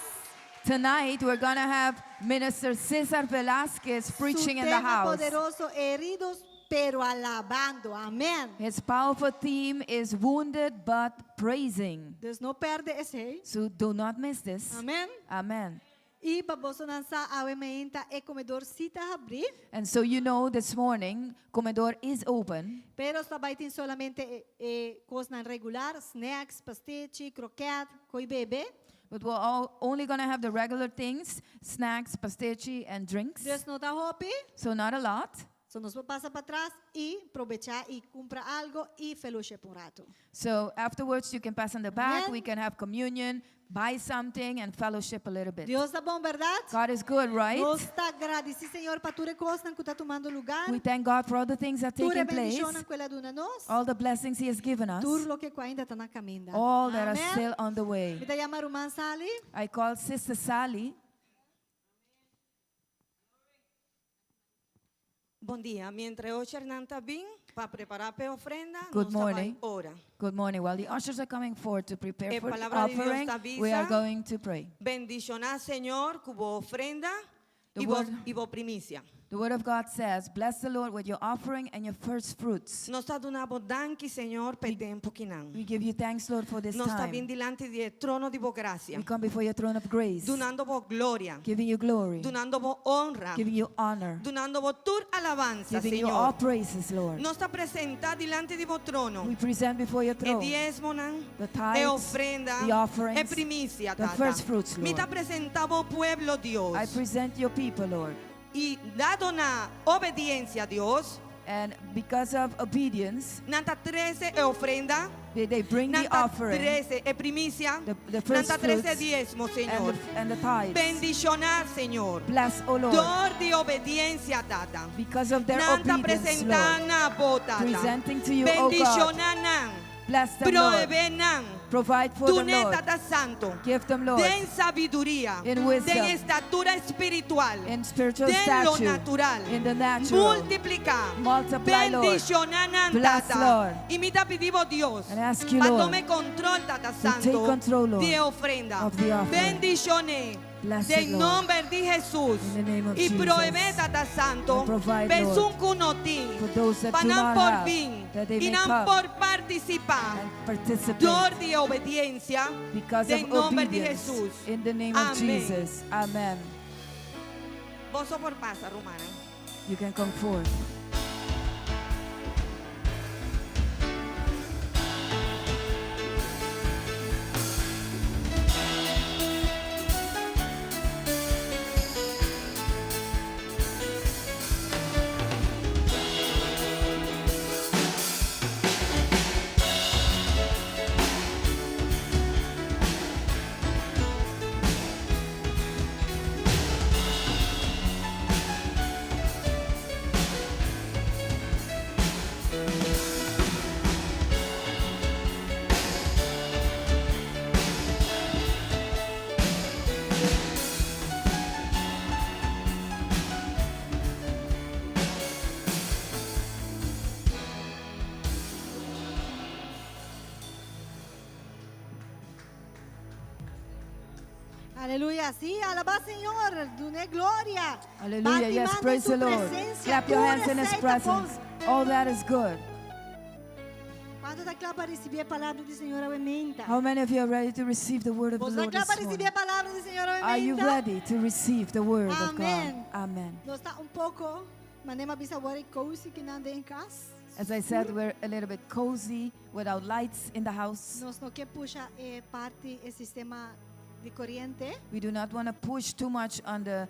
Tonight, we're going to have Minister Cesar Velasquez preaching Su in the tema house. Poderoso, heridos pero alabando. Amèn. His powerful theme is wounded but praising. Dus no pèrdè esei. So do not miss this. Amèn. Amen. I pa bosonan sa awe mainta e komedor sí ta habrí. And so you know this morning, Comedor is open. Pero ta bai tin solamente e kosnan regular, snacks, pastechi, kroket, koi bebe. But we're all only going to have the regular things, snacks, pastechi, and drinks. Dus no ta hopi. So not a lot. So nos por pasa patras i probechá i kumpra algu i fellowship un ratu. So afterwards, you can pass in the back. Amen. We can have communion, buy something, and fellowship a little bit. Dios ta bon, berdat? God is good, right? Nos ta gradisí Señor pa tur kosnan ku ta tumando lugá. We thank God for all the things that Tur taken place, bendishonnan ku El a duna nos. All the blessings He has given us, Tur loke ainda ta na kaminda. All that are Amèn. Still on the way. Mi ta yama ruman Sally. I call Sister Sally. Bon dia. Mientras ushernan ta bin pa prepará pa ofrenda, Good nos ta bai morning. Ora. Good morning. While the ushers are coming forward to prepare E for the palabra di Dios offering, ta we are bisa. Going to pray. Bendishoná Señor ku bo ofrenda The i bo, word- i bo primisia. The word of God says, "Bless the Lord with your offering and your first fruits." Nos ta duna bo danki, Señor, pa e tempu akinan. We give you thanks, Lord, for this Nos ta bin time. dilanti di trono di bo grasia. We come before your throne of grace, Dunando bo gloria. Giving you glory, Dunando bo honra. Giving you honor, Dunando bo tur alabansa, giving you all Señor. Praises, Lord. Nos ta presentá dilanti di bo trono. We present before your E throne diesmonan, the e tithes, ofrenda, the offerings, e primisia, the Tata. first fruits, Mi Lord. ta presentá bo pueblo, Dios. I present your people, Lord. I dado na obedensia, Dios, And because of obedience, nan ta trese e ofrenda, they bring the nan ta offering trese e primisia, the first nan ta trese fruits, diesmo, and Señor. the tithes. Bendishoná, Señor. Bless, O Lord, Dor di obedensia, Tata. Because of their Nan ta obedience, presentá Lord. na bo, Tata. Presenting to you, O God. Bendishoná nan. Bless them, Lord. Proveé nan. Provide for them, Dun'é, Lord. Tata Santu. Give them, Lord, Den sabiduria. In wisdom. Den estatura espiritual. In spiritual Den lo stature. natural. In the natural. Multipliká. Multiply, Lord. Bendishoná nan, Bless, Tata. Lord. I mi ta pidi bo, Dios. And ask you, Pa Lord, tuma kontròl, Tata to Santu. Take control, Lord, Di ofrenda. of the offering. Bendishoné. Bless Den it, Lord. nòmber di Hesus. In the name of I Jesus. proveé, Tata Santu. And provide, Lord, Pa esun ku no tin. for those that Pa do nan not por have, bin. That they I may nan come por partisipá. And participate Dor di obedensia. Because Den of nòmber di obedience. Hesus. In the name of Amèn. Jesus. Amen. Boso por pasa, rumannan. You can come forth. Aleluya. Sí, alabá Señor, dun'é gloria. Hallelujah. Bati Yes, man den praise su the Lord. presensia. Clap your Tur hands in His esei ta bon. presence. All that is good. Kuantu ta kla pa risibí e palabra di Señor awe mainta? How many of you are ready to receive the word of the Boso ta Lord kla this pa risibí morning? e palabra di Señor awe Are you mainta? ready to receive the word of God? Amen. Amen. Nos ta un poko, manera m'a bisa awor, cozy akinan den kas. As I said, we're a little bit cozy without lights in the house. Nos no ke pusha e parti e sistema di koriente. We do not want to push too much on the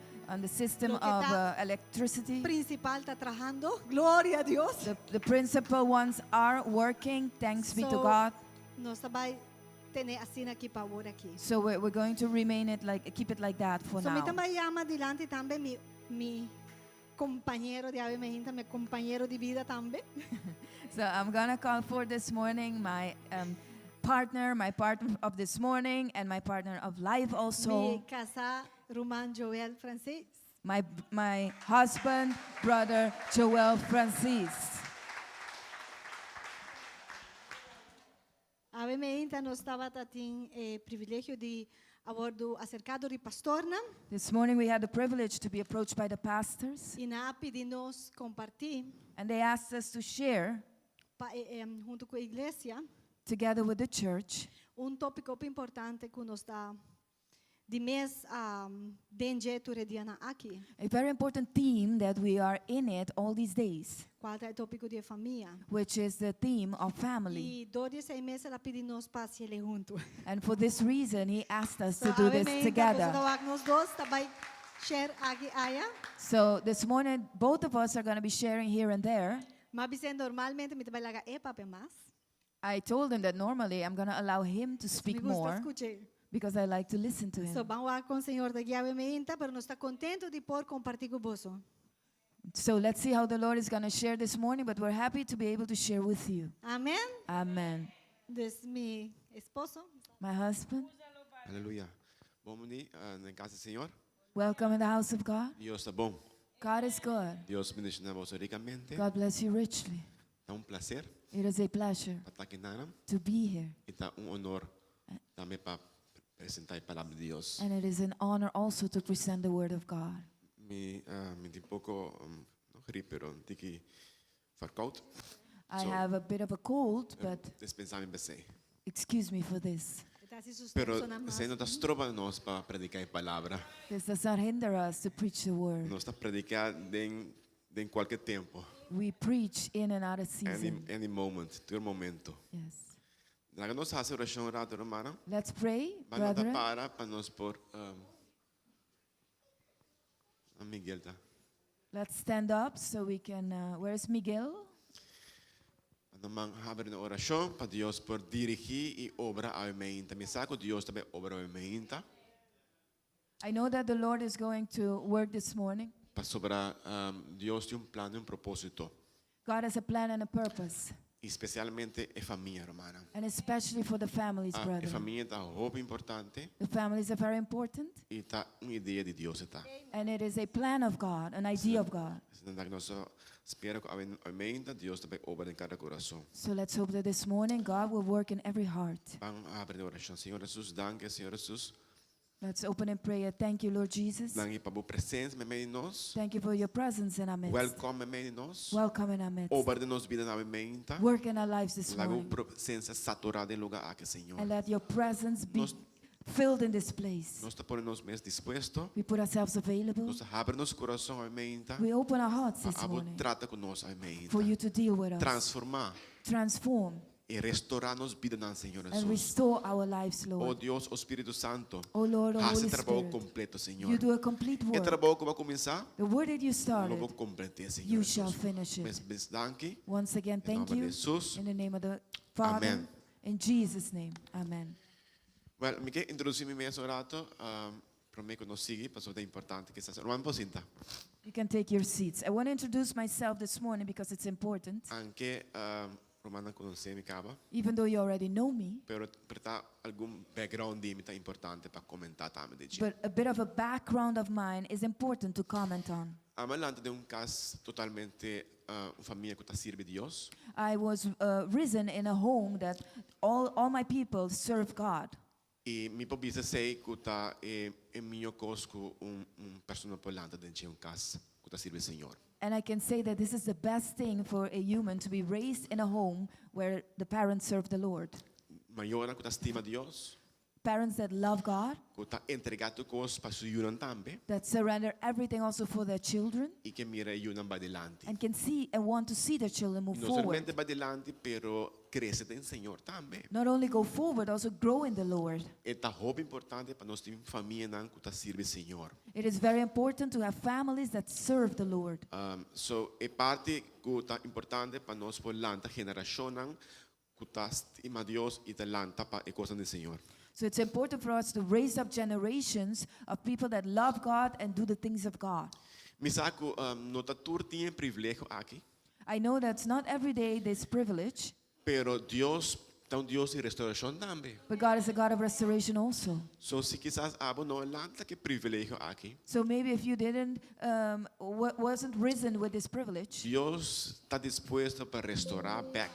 system Loke of ta electricity. Prinsipal ta trahando. Gloria na Dios. The principal ones are working, thanks be to So, God. Nos ta bai tene asina aki pa awor aki. So we're going to remain it like keep it like that for So mi now. tambe ta yama dilanti tambe mi kompañero di awe mainta, mi kompañero di bida tambe. So I'm gonna call for this morning my partner, my partner of this morning, and my partner of life also. Mi kasá ruman Joel Francis. My husband, brother Joel Francis. Awe mainta nos tabatin e privilegio di a wòrdu aserká dor di pastornan This morning we had the privilege to be approached by the pastors, i nan a pidi nos kompartí and they asked us to share pa, huntu ku e iglesia together with the church un tópiko importante ku nos ta di mes den dje tur e dianan aki. A very important theme that we are in it all these days, Kual ta e tópiko di famia. Which is the theme of family. I dor di esei mes el a pidi nos pa hasié huntu. And for this reason, he asked us to So, do this together. Nos dos ta bai share aki aya. So this morning, both of us are going to be sharing here and there. M'a bis'é normalmente mi ta bai laga e papia mas. I told him that normally I'm going to allow him to speak Mi gusta more skucha. Because I like to listen to So him. ban wak kon Señor ta guia mainta, pero nos ta kontentu di por kompartí ku boso. So let's see how the Lord is going to share this morning, but we're happy to be able to share with you. Amèn. Amen. Dus mi esposo. My husband, Aleluya. Bon dia na kas di Señor. Welcome in the house of God. Dios ta bon. God is good. Dios bendishoná boso rikamente. God bless you richly. Ta un plaser It is a pleasure pa ta akinan. To be here. I ta un honor tambe pa presentá e palabra di Dios. And it is an honor also to present the word of God. Mi tin poko, no griep, pero un tiki verkoud. I have a bit of a cold, but Dispensá mi p'esei. Excuse me for this. Pero esei no ta stroba nos pa prediká e palabra. This does not hinder us to preach the word. Nos ta prediká den kualke tempu. We preach in and out of Any, season. Any moment, tur momento. Yes. Laga nos hasi orashon ratu, ruman. Let's pray, Ban brethren. para nos por Miguel ta. Let's stand up so we can. Where's Miguel? Ban habri den orashon pa Dios por dirigí i obra awe mainta. Mi sa ku Dios ta bai obra awe mainta. I know that the Lord is going to work this morning. Pasobra Dios tin un plan i un propósito. God has a plan and a purpose, Espesialmente e famia, ruman. And especially for the families, E brethren. famia ta hopi importante The families are very important, i ta un idea di Dios ta. And it is a plan of God, an idea of God. Nos ta spera ku awe mainta Dios ta bai obra den kada kurason. So let's hope that this morning God will work in every heart. Ban habri den orashon. Señor Jesus, danki, Señor Jesus. Let's open in prayer. Thank you, Lord Jesus. Danki pa bo presensia meimei di nos. Thank you for your presence in our midst. Welcome meimei di nos. Welcome in our midst. Obra den nos bida awe mainta. Work in our lives this Laga bo morning. presensia saturá e lugá aki, Señor. And let your presence be filled in this place. Nos ta pone nos mes dispuesto. We put ourselves available. Nos ta habri nos kurason awe mainta. We open our hearts this Abo morning trata ku nos awe mainta. For you to deal with us. Transformá Transform i restourá nos bidanan, Señor and Jesus. Restore our lives, Oh Lord. Dios, oh Spiritu Santu. Oh Lord, oh Hasi Holy trabou Spirit. kompleto, Señor. You do a complete E work. trabou ku bo a kuminsá, The work that you started, lo bo kompletá, Señor you shall Jesus. finish it. Mes bes danki. Once again, Em thank nome de you. Jesus. In the name of the Father. Amen. In Jesus' name. Amen. Well, mi ke introdusí mi mes un ratu, promé ku nos sigui, pasobra ta importante ku esaki. Ruman por sinta. You can take your seats. I want to introduce myself this morning because it's important. Aunke rumannan konosé mi kaba, Even though you already know me, pero ta algun background di mi ta importante pa komentá tambe di dje. But a bit of a background of mine is important to comment on. Ami a lanta den un kas totalmente un famia ku ta sirbi Dios. I was risen in a home that all my people serve God. I mi por bisa esei ku ta e e mihó kos ku un un persona por lanta den dje un kas ku ta sirbi Señor. And I can say that this is the best thing for a human to be raised in a home where the parents serve the Lord. Mayornan ku ta stima Dios. Parents that love God. Ku ta entregá tur kos pa su yunan tambe. That surrender everything also for their children. I ke mira e yunan bai dilanti. And can see and want to see their children move No forward. solamente bai dilanti, pero krese den Señor tambe. Not only go forward, also grow in the Lord. E ta hopi importante pa nos tin famianan ku ta sirbi Señor. It is very important to have families that serve the Lord. So e parti ku ta importante pa nos por lanta generashonnan ku ta stima Dios i ta lanta pa e kosnan di Señor. So it's important for us to raise up generations of people that love God and do the things of God. Mi sa ku no ta tur tin e privilegio aki. I know that's not every day this privilege. Pero Dios ta un Dios di restaurashon tambe. But God is a God of restoration also. So si kisas abo no a lanta ku e privilegio aki. So maybe if you didn't um, wasn't risen with this privilege. Dios ta dispuesto pa restorá bèk.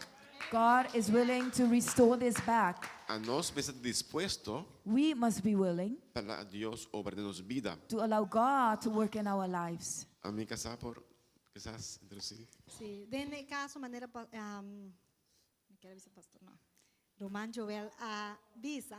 God is willing to restore this back. Anos mester ta dispuesto. We must be willing. Pa laga Dios obra den nos bida. To allow God to work in our lives. Ami kasá por kisas introducí. Sí, den e caso manera pa, um, mi kier a bisa pastor no, Roman Joel a bisa,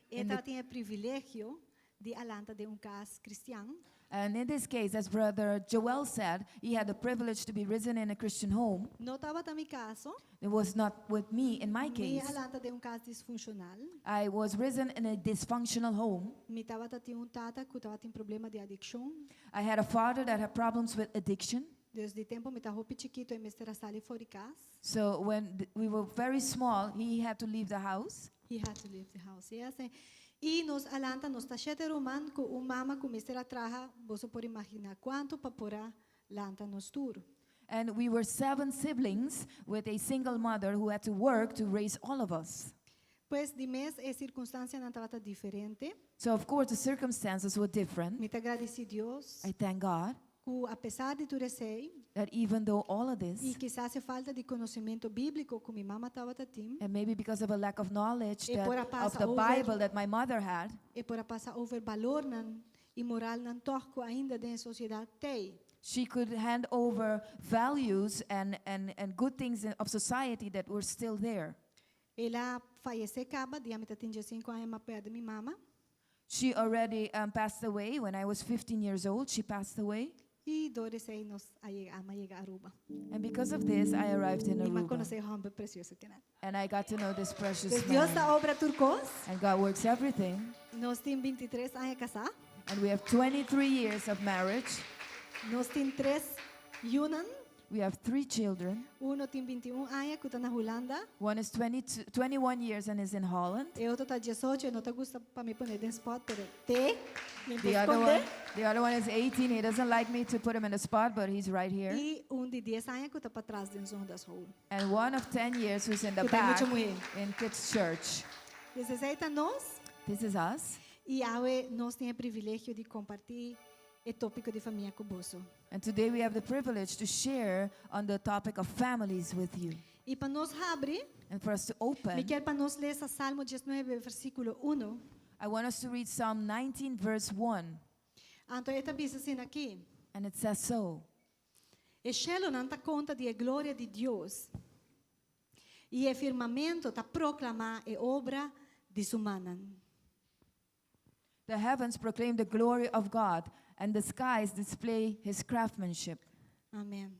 e In the tabatin e privilegio di a lanta den un cas cristian. And in this case, as brother Joel said, he had the privilege to be risen in a Christian home. No tabata mi caso. It was not with me in my Mi case. a lanta den un cas disfuncional. I was risen in a dysfunctional home. Mi tabata tin un tata cu tabatin problema di adiccion. I had a father that had problems with addiction. Dus di tempo mi ta hopi chikito e mester a sali for di cas. So when we were very small, he had to leave the house. He had to leave the house, yes. Y nos a lanta, nos ta shete ruman cu un mama cu mester a traha, boso por imagina cuanto pa por a lanta nos tur. And we were seven siblings with a single mother who had to work to raise all of us. Pues di mes e circunstancianan tabata diferente. So of course the circumstances were different. Mi ta gradici Dios. I thank God. Cu a pesar di tur esey. That even though all of this. Y kisas e falta di conocimento biblico cu mi mama tabata tin. And maybe because of a lack of knowledge E por a that pasa of the over Bible that my mother had. E por a pasa over balornan y moralnan toch cu ainda den e sociedad t'ey. She could hand over values and and and good things of society that were still there. El a fayece caba dia mi ta tin diescinco aña m'a perde mi mama. She already passed away when I was 15 years old she passed away. Y door esey nos a yega a yega Aruba. And because of this I arrived in Y m'a Aruba. conoce e homber precioso kinan. And I got to know this precious Dus Dios man. ta obra tur cos. And God works everything. Nos tin bintitres aña casá. And we have 23 years of marriage. Nos tin tres yunan. We have three children. Uno tin bintiun aña ku ta na Hulanda. One is 22, 21 years and is in Holland. E otro ta diesocho, e no ta gusta pa mi pone den spot, pero te, mi The por other skonde. one, the other one is 18. He doesn't like me to put him in the spot, but he's right here. I un di dies aña ku ta patras den zondagsschool. And one of 10 years who's in the Ku ta back mucha muhé. in kids church. Des esei ta nos. This is us. I awe nos tin e privilegio di kompartí e tópiko di famia ku boso. And today we have the privilege to share on the topic of families with you. I pa nos habri, And for us to open, mi kier pa nos lesa Salmo diesnuebe versíkulo uno. I want us to read Psalm 19 verse 1. Anto e ta bisa asina aki. And it says so. E shelonan ta konta di e gloria di Dios, i e firmamento ta proklamá e obra di su mannan. The heavens proclaim the glory of God, and the skies display his craftsmanship. Amen.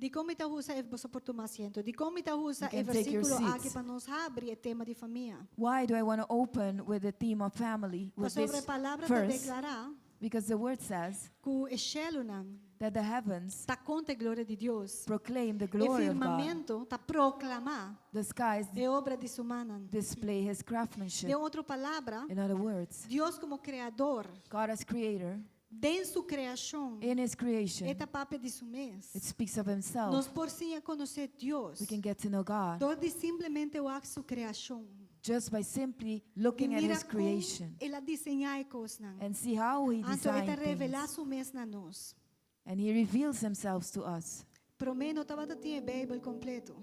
Dikon mi ta usa e boso por tuma asiento. Dikon mi ta usa You e can take your versíkulo aki seats. pa nos habri e tema di famia? Why do I want to open with the theme of family with Pasobra this e palabra ta verse? deklará Because the word says ku e shelunan that the heavens ta konta e gloria di Dios. proclaim the E glory of God. firmamento ta proklamá The skies e obra di su mannan. display his craftsmanship. Den otro palabra, In other words, Dios komo Kreador, God as creator, den su kreashon, in his creation, e ta papia di su mes. it speaks of himself. Nos por siña konosé Dios We can get to know God dor di simplemente wak su kreashon. just by simply I looking at mira his kon creation el a diseñá e kosnan. and see how he Anto e ta designed revelá things. su mes na nos. And he reveals himself to us. Promé no tabata tin e Beibel kompleto.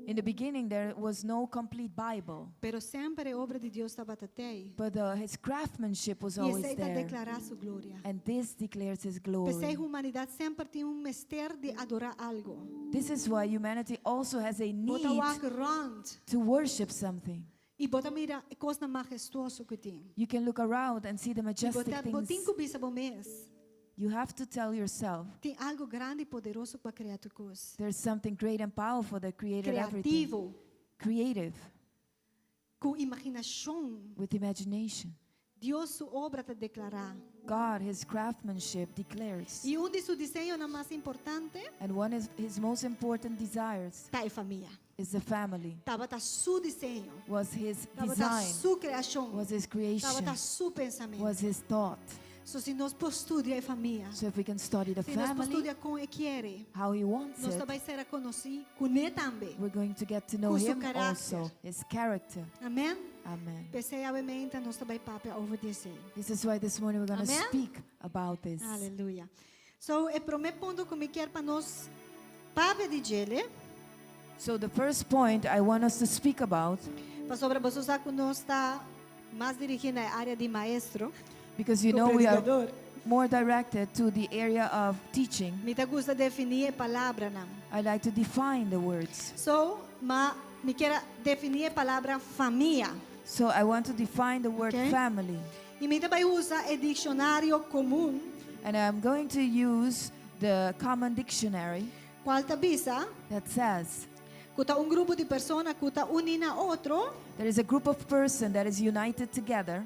In the beginning, there was no complete Bible, Pero semper e obra di Dios tabata tei. But his craftsmanship was I always esei ta there. deklará su gloria. And this declares his P'esei glory. humanidat semper tin un mester di adorá algu. This is why humanity also has a Bo ta need wak rònt to worship something. i bo ta mira e kosnan mahestuoso ku tin. You can look around and see the I majestic bo ta bo tin things. ku bisa bo mes. You have to tell yourself Tin algu grandi i poderoso ku a krea tur kos. There's something great and powerful that created everything. Kreativo, Creative, ku imaginashon. With imagination. Dios su obra ta deklará. God, his craftsmanship declares. I un di su diseñonan mas importante And one of his most important desires ta e famia. Is the family. Tabata su diseño. Was his Tabata design. su kreashon. Was his creation. Tabata su pensamentu. Was his thought. So si nos por studia e famia, So if we can study the si nos por family, studia kon e ke, how he wants nos it, bai sera konosí kuné tambe. We're going to get to know Ku su him karakter. Also, his character. Amèn? Amen. P'esei awe mainta nos ta bai papia over di esei. This is why this morning we're going to Amen? Speak about this. Aleluya. So, e promé punto ku mi ke pa nos papia di dje, So the first point I want us to speak about, Pasobra boso sa ku nos ta mas dirigí na área di maestro, because you ku know we are predikadó. More directed to the area of teaching, Mi ta gusta definí e palabranan. I like to define the words. So, ma mi ke definí e palabra famia. So I want to define the word Okay. family. I mi ta bai usa e dikshonario komun, And I'm going to use the common dictionary kual ta bisa, that says ku ta un grupo di persona ku ta uní na otro, there is a group of person that is united together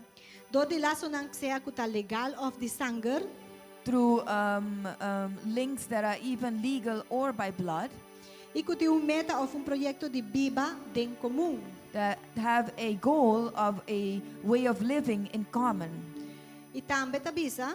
dor di lasonan sea ku ta legal òf di sanger, through links that are even legal or by blood, i ku tin un meta òf un proyekto di biba den komun. That have a goal of a way of living in common. I tambe ta bisa,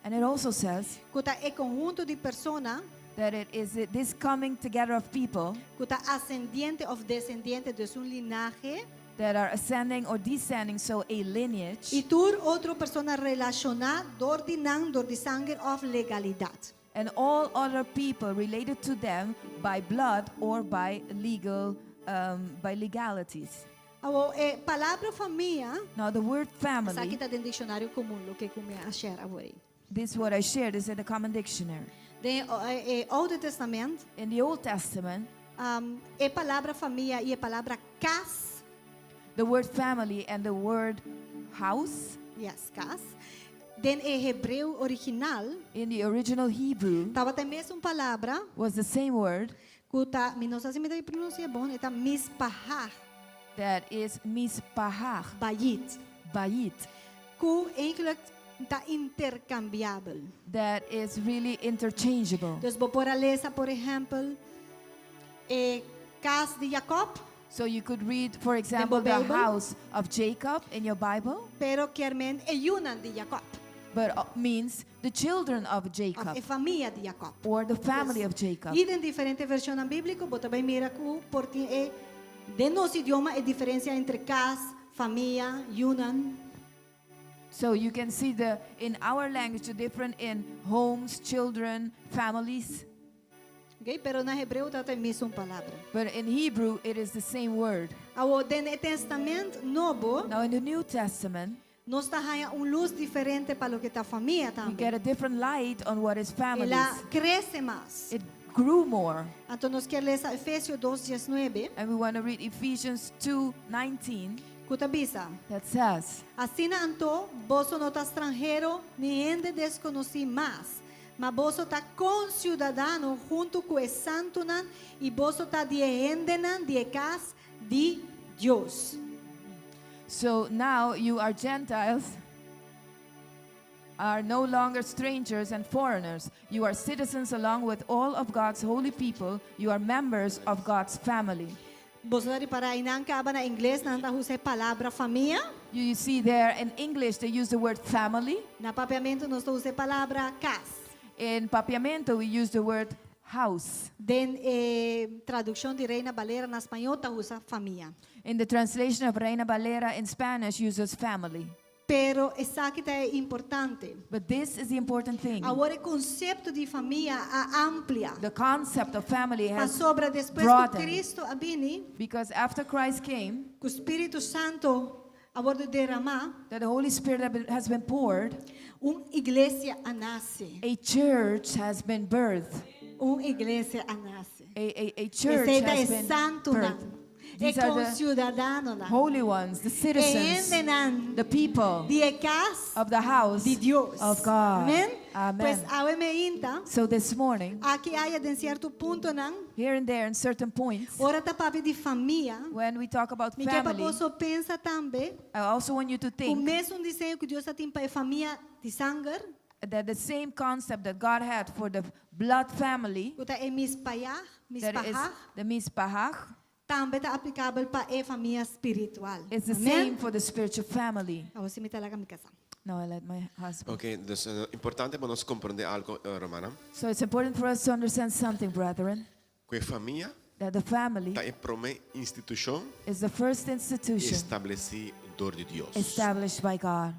And it also says ku ta e konhunto di persona that it is this coming together of people ku ta asendiente òf desendiente di un linahe that are ascending or descending, so a lineage, i tur otro persona relashoná dor di nan, dor di sanger òf legalidat. And all other people related to them by blood or by legal by legalities. Awor, e palabra famia, Now the word family, Esaki ta den dikshonario komun, loke ku mi a share awor. This what I shared is in the common dictionary. Den e Oude Tèstamènt, In the Old Testament, e palabra famia i e palabra kas, the word family and the word house, yes, kas, den e hebreo original, in the original Hebrew, tabata e mesun palabra, was the same word ku ta, mi no sa si mi ta pronunsiá bon, e ta mispahá, that is mispahah, Bayit, bayit, ku eigenlijk ta interkambiabel. That is really interchangeable. Dus bo por a lesa, por ehèmpel, e kas di Jacob, So you could read, for example, the Bible. House of Jacob in your Bible, Pero ke men e yunan di Jacob, but means the children of òf Jacob e famia di Jacob. Or the family of Jacob. I den diferente vershonnan bíbliko, bo ta bai mira ku por tin e den nos idioma e diferensia entre kas, famia, yunan. So you can see the in our language the different in homes, children, families. Okay? Pero na hebreo ta e mesun palabra. But in Hebrew it is the same word. Awor den e Tèstamènt Nobo, Now in the New Testament, nos ta haña un lus diferente pa loke ta famia we tambe. Get a different light on what is families. El a krese mas. It grew more. Anto nos ke lesa Efesio 2:19, And we want to read Ephesians 2:19 ku ta bisa. That says, Asina anto, boso no ta stranhero ni hende deskonosí mas, ma boso ta konsiudadano huntu ku e santunan i boso ta di e hendenan di e kas di Dios. So now you are Gentiles, are no longer strangers and foreigners. You are citizens along with all of God's holy people. You are members of God's family. Boso ta ripará einan kaba na ingles nan ta usa e palabra famia. You see there in English they use the word family. Na papiamentu nos ta usa e palabra kas. In Papiamento we use the word house. Den e tradukshon di Reina Valera na spañó ta usa famia. In the translation of Reina Valera in Spanish uses family. Pero esaki ta importante. But this is the important thing. Awor e konsepto di famia a amplia. The concept of family has Pasobra despues ku broadened. Kristu a bini, Because after Christ came, ku Spiritu Santu a wòrdu deramá, that the Holy Spirit has been poured, un iglesia a nase. a church has been birthed. Un iglesia a nase. A church Esei ta has e been santunan, birthed. e These are the konsiudadanonan, holy ones, the e citizens, hendenan the people di e kas of the house di Dios. of God. Amèn? Amen. Pues awe mainta, So this morning, aki aya den sierto puntonan, here and there in certain points, ora ta papia di famia, when we talk about mi ke pa family, boso pensa tambe, I also want you to ku think mesun diseño ku Dios tabatin pa e famia di sanger, that the same concept that God had for the blood family, ku ta e mispahá, that is mispahá, the mispahach, tambe ta aplikabel pa e famia spiritual. is the Amèn? same for the spiritual family. Awor si mi ta laga mi kasá. Now I let my husband. Ok, dus importante pa nos komprondé algu, rumannan. So it's important for us to understand something, brethren, Ku e famia that the family ta e promé institushon is the first institution establesí dor di Dios. established by God.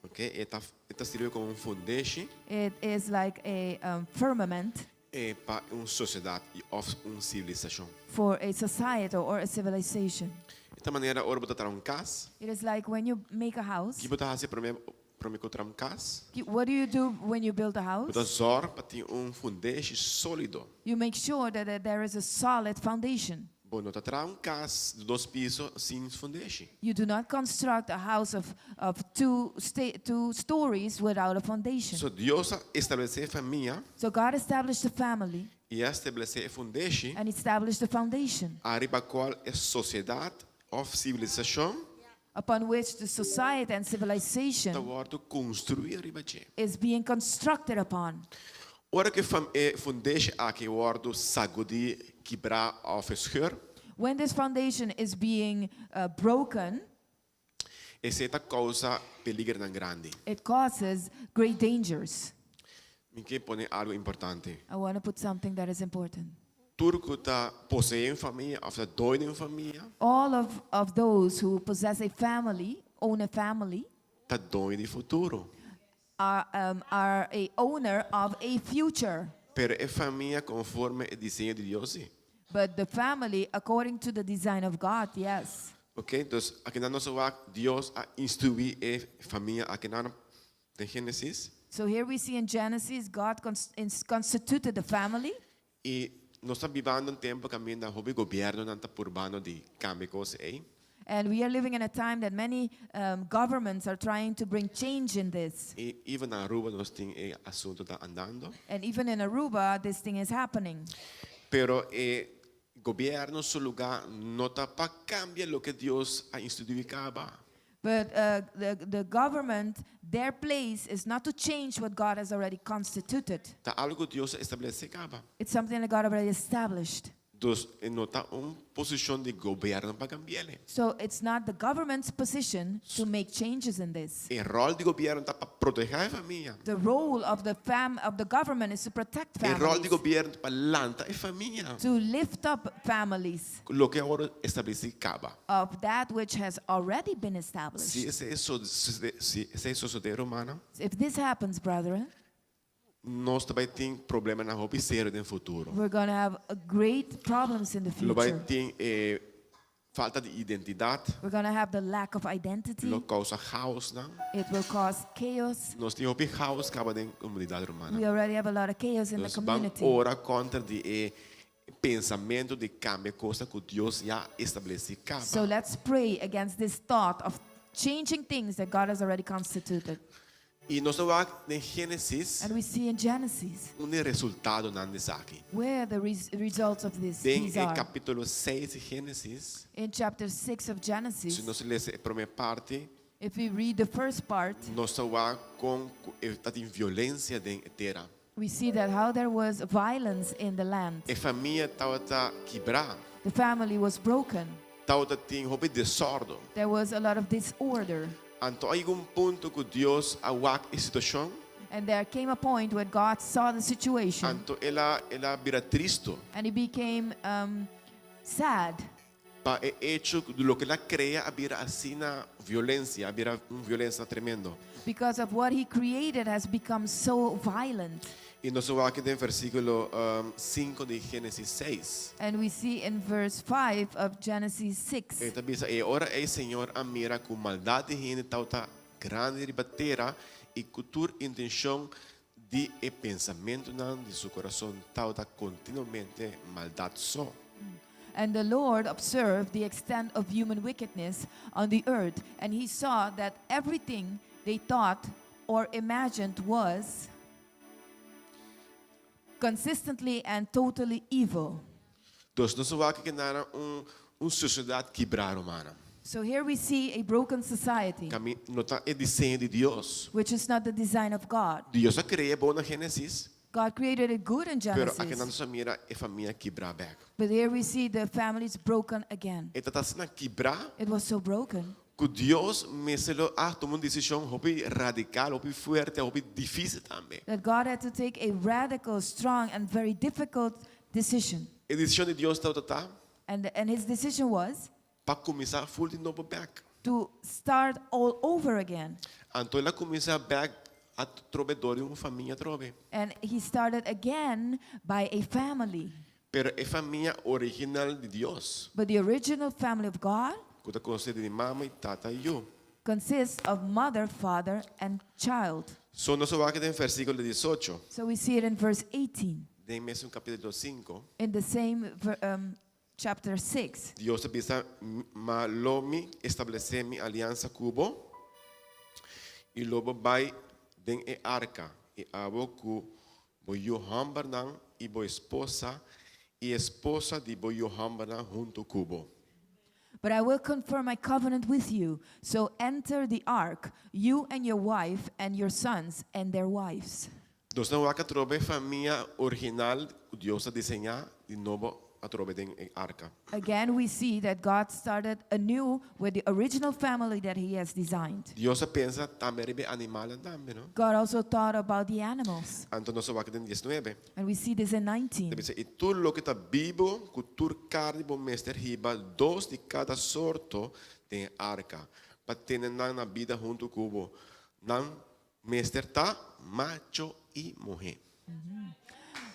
Ok, e ta e ta sirbi komo un fundeshi It is like a firmament eh, pa un sosiedat òf un sivilisashon. for a society or a civilization. E ta manera ora bo ta traha un kas, It is like when you make a house. kiko bo ta hasi promé promé ku traha un kas? What do you do when you build a Bo ta house? zòrg pa tin un fundeshi sólido. You make sure that there is a solid foundation. Bo no ta traha un kas di dos piso sin fundeshi. You do not construct a house of two stories without a foundation. So Dios a establesé famia So God established the family i a establesé e fundeshi and established the foundation ariba kual e sosiedat òf sivilisashon upon which the society and ta civilization wòrdu konstruí riba dje. is being constructed upon. Ora ku e fundeshi aki wòrdu sagudí, kibrá òf skùr, When this foundation is being broken, esei ta kousa peligernan grandi. it causes great dangers. Mi ke pone algu importante. I want to put something that is important. Tur ku ta poseé un famia, òf ta doño di un famia, All of those who possess a family, own a family, ta doño di futuro. are a owner of a future. Pero e famia konforme e diseño di Dios. Si. But the family, according to the design of God, yes. Ok, dus akinan nos ta wak Dios a instituí e famia akinan den Génesis. So here we see in Genesis, God constituted the family. I nos ta bibando un tempu kaminda hopi gobièrnunan ta purbando di kambia kos ei. And we are living in a time that many governments are trying to bring change in this. I even na Aruba nos tin e asuntu ta andando. And even in Aruba, this thing is happening. Pero e gobièrnu su lugá no ta pa kambia loke Dios a instituí kaba. But the government, their place is not to change what God has already constituted. Ta algu Dios a establesé kaba. It's something that God already established. Dus no ta un posishon di gobièrnu pa kambi'é. So it's not the government's position to make changes in this. E ròl di gobièrnu ta pa protehá e famia. The role of the government is to protect E ròl di families, gobièrnu ta pa lanta e famia. to lift up families Loke a wòrdu establesí kaba. of that which has already been established. Si esei si esei sosodé, rumannan, If this happens, brethren, nos ta bai tin problemanan hopi serio den futuro. we're going to have great problems in the Lo bai future. tin falta di identidat, We're going to have the lack of identity. lo kousa chaos, no? It will cause chaos. Nos tin hopi chaos kaba den komunidat rumannan. We already have a lot of chaos in the Nos ban community. ora kontra di e pensamentu di kambia kos ku Dios ya a establesé kaba. So let's pray against this thought of changing things that God has already constituted. I nos ta wak den Génesis And we see in Genesis unda e resultadonan di esaki. where the results of this Den these are. kapítulo 6 di Génesis, In chapter 6 of Genesis, si nos lesa e promé parti, if we read the first part, nos ta wak kon tabatin violensia den tera. we see that how there was violence in the land. E famia tabata kibrá. The family was broken. Tabatin hopi desòrdu. There was a lot of disorder. Anto a yega un punto ku Dios a wak e situashon. And there came a point when God saw the situation Anto el a el a bira tristu. and he became sad. Pa e echo di loke el a krea a bira asina violensia, a bira un violensia tremendo. Because of what he created has become so violent. I nos ta wak den versíkulo 5 di Génesis 6. And we see in verse 5 of Genesis 6. E ta bisa, E ora ei Señor a mira ku maldat di hende tabata grandi riba tera i ku tur intenshon di e pensamentunan di su kurason tabata kontinuamente maldat so. And the Lord observed the extent of human wickedness on the earth, and he saw that everything they thought or imagined was consistently and totally evil. Dus nos a wak ku nan un un sosiedat kibrá, rumannan. So here we see a broken society, Kaminda no ta e diseño di Dios. Which is not the design of God. Dios a krea bon na Génesis, God created it good in pero aki Genesis. nos a mira e famia kibrá bèk. But here we see the families broken again. E tabata asina kibrá It was so broken ku Dios mester lo a tuma un desishon hopi radikal, hopi fuerte, hopi difísil tambe. That God had to take a radical, strong, and very difficult decision. E desishon di Dios tabata ta And his decision was pa kuminsá full di nobo bèk. To start all over again. Anto el a kuminsá bèk atrobe dor di un famia atrobe. And he started again by a family. Pero e famia original di Dios, But the original family of God ku ta konsistí di mama i tata i yu. Consists of mother, father, and child. So nos a wak den versíkulo 18, So we see it in verse 18, den mesun kapítulo 5, in the same chapter 6. Dios ta bisa, Ma lo mi establesé mi aliansa ku bo, i lo bo bai den e arka, i abo ku bo yu hòmbernan i bo esposa i esposa di bo yu hòmbernan huntu ku bo. But I will confirm my covenant with you. So enter the ark, you and your wife and your sons and their wives. Nos ta wak atrobe famia original ku Dios a diseñá di nobo atrobe den e arka. Again, we see that God started anew with the original family that He has designed. Dios a pensa tambe riba e animalnan tambe, no? God also thought about the animals. Anto nos a wak den 19. And we see this in 19. Ta bisa, I tur loke ta bibu ku tur karni bo mester hiba dos di kada sorto den e arka, pa tene nan na bida huntu ku bo. Nan mester ta macho i muhé.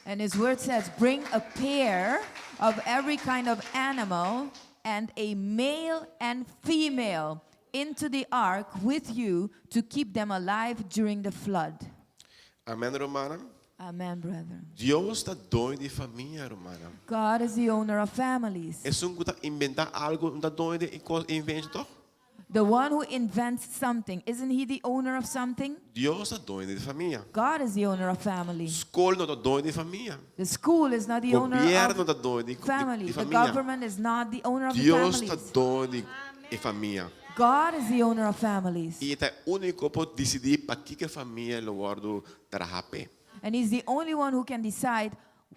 And his word says, Bring a pair of every kind of animal and a male and female into the ark with you to keep them alive during the flood. Amèn, rumannan. Amen, brethren. Dios ta doño di famia, rumannan. God is the owner of families. Esun ku ta inventá algu no ta doño di e kos invento tòg? The one who invents something, isn't he the owner of something? Dios ta doño di famia. God is the owner of family. Skol no ta doño di famia. The school is not the owner Gobièrnu of ta doño di, di, family. di The famia. government is not the owner of the Dios ta families. doño di e famia. God is the owner of families. I e ta e úniko por disidí pakiko e famia lo wòrdu trahá p'e. And he's the only one who can decide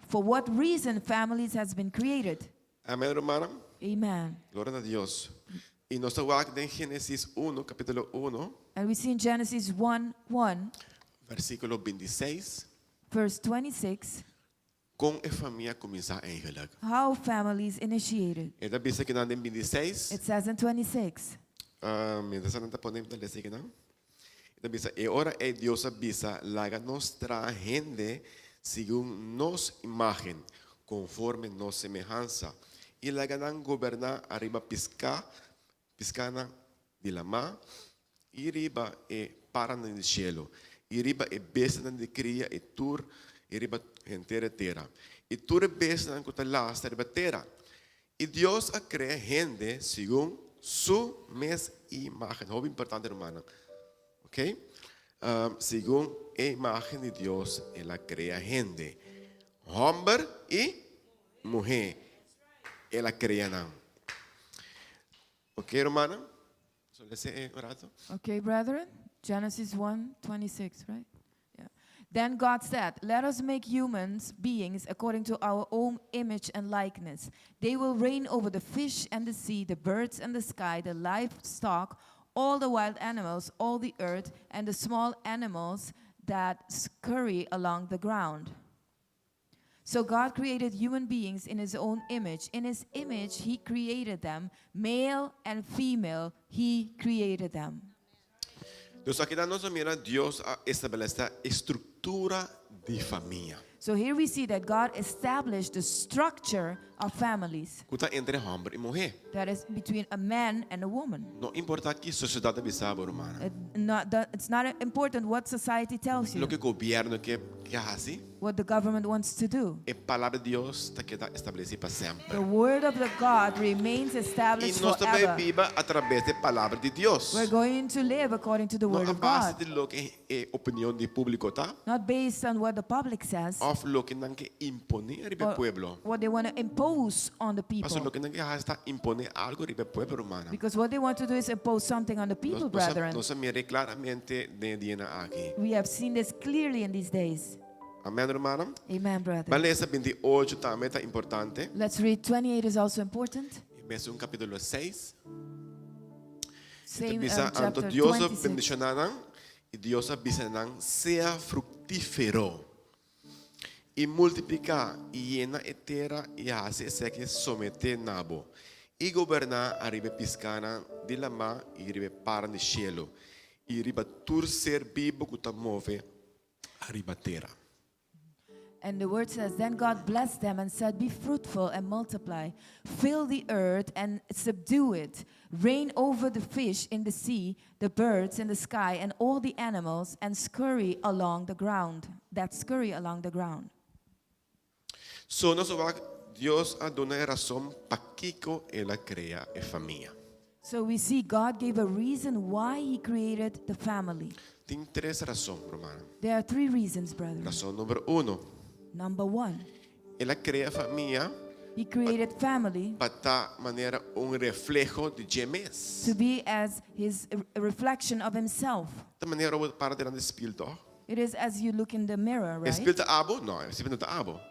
for what reason families has been created. Amèn, rumannan? Amen. Gloria na Dios. I nos ta wak den Génesis 1, kapítulo 1, And we see in Genesis 1 1, versíkulo 26, verse 26, kon e famia a kuminsá eigenlijk. How families initiated. E ta bisa kinan den 26, It says in 26. Ah, mientras nan ta pone, ta lesa kinan. E ta bisa, E ora ei Dios a bisa, Laga nos traha hende segun nos imágen, konforme nos semehansa, i laga nan goberná ariba piská, piskanan di lamá, i riba e paranan di shelu, i riba e bestianan di kria, i tur, i riba henter e tera, i tur e bestianan ku ta lastra riba tera. I Dios a krea hende segun Su mes imágen. Hopi importante, rumannan. Ok? Segun e imágen di Dios el a krea hende. Hòmber i muhé el a krea nan. Ok, rumannan? So lesa e un rato. Okay, brethren? Genesis 1 26, right? Yeah. Then God said, Let us make humans beings according to our own image and likeness. They will reign over the fish and the sea, the birds and the sky, the livestock, all the wild animals, all the earth, and the small animals that scurry along the ground. So God created human beings in his own image. In his image, he created them. Male and female, he created them. Dus aki nos ta mira Dios a establesé struktura di famia. So here we see that God established the structure of families. Ku ta entre hòmber i muhé. That is between a man and a woman. No importá kiko sosiedat ta bisa, ruman. It's not important what society tells you, Loke gobièrnu ke ke hasi, what the government wants to do. e palabra di Dios ta keda establesé pa semper. The word of the God remains I established nos tambe forever. biba a traves di palabra di Dios. We're going to live according to the No word a of base God, di loke e opinion di públiko ta, not based on what the public says òf loke nan ke imponé riba or pueblo. what they want to impose on the Paso people. loke nan ke hasi ta imponé algu riba pueblo, ruman. Because what they want to do is impose something on the people, Nos, brethren. nos a mira klaramente den dianan aki. We have seen this clearly in these days. Amèn, ruman? Amen, brother. Ban lesa 28 tambe ta importante. Let's read 28 is also important. Mesun kapítulo 6. Same Bisa anto chapter Dios 26. bendishoná nan i Dios a bisa nan sea fruktífero i multipliká i yena e tera i hasi esaki someté na bo i goberná ariba e piskánan di laman i riba e paranan di shelu i riba tur ser bibu ku ta move ariba tera. And the word says, Then God blessed them and said, Be fruitful and multiply, fill the earth and subdue it, reign over the fish in the sea, the birds in the sky, and all the animals, and scurry along the ground. That scurry along the ground. So nos a wak Dios a duna e rason pakiko el a krea e famia. So we see God gave a reason why He created the family. Tin tres rason, ruman. There are three reasons, brother. Rason number 1. Number one, El a krea famia He created family pa ta manera un refleho di dje mes. to be as His reflection of Himself. Ta manera bo para dilanti di spil, toch? It is as you look in the mirror, right? E spil ta abo? No, e spil no ta abo.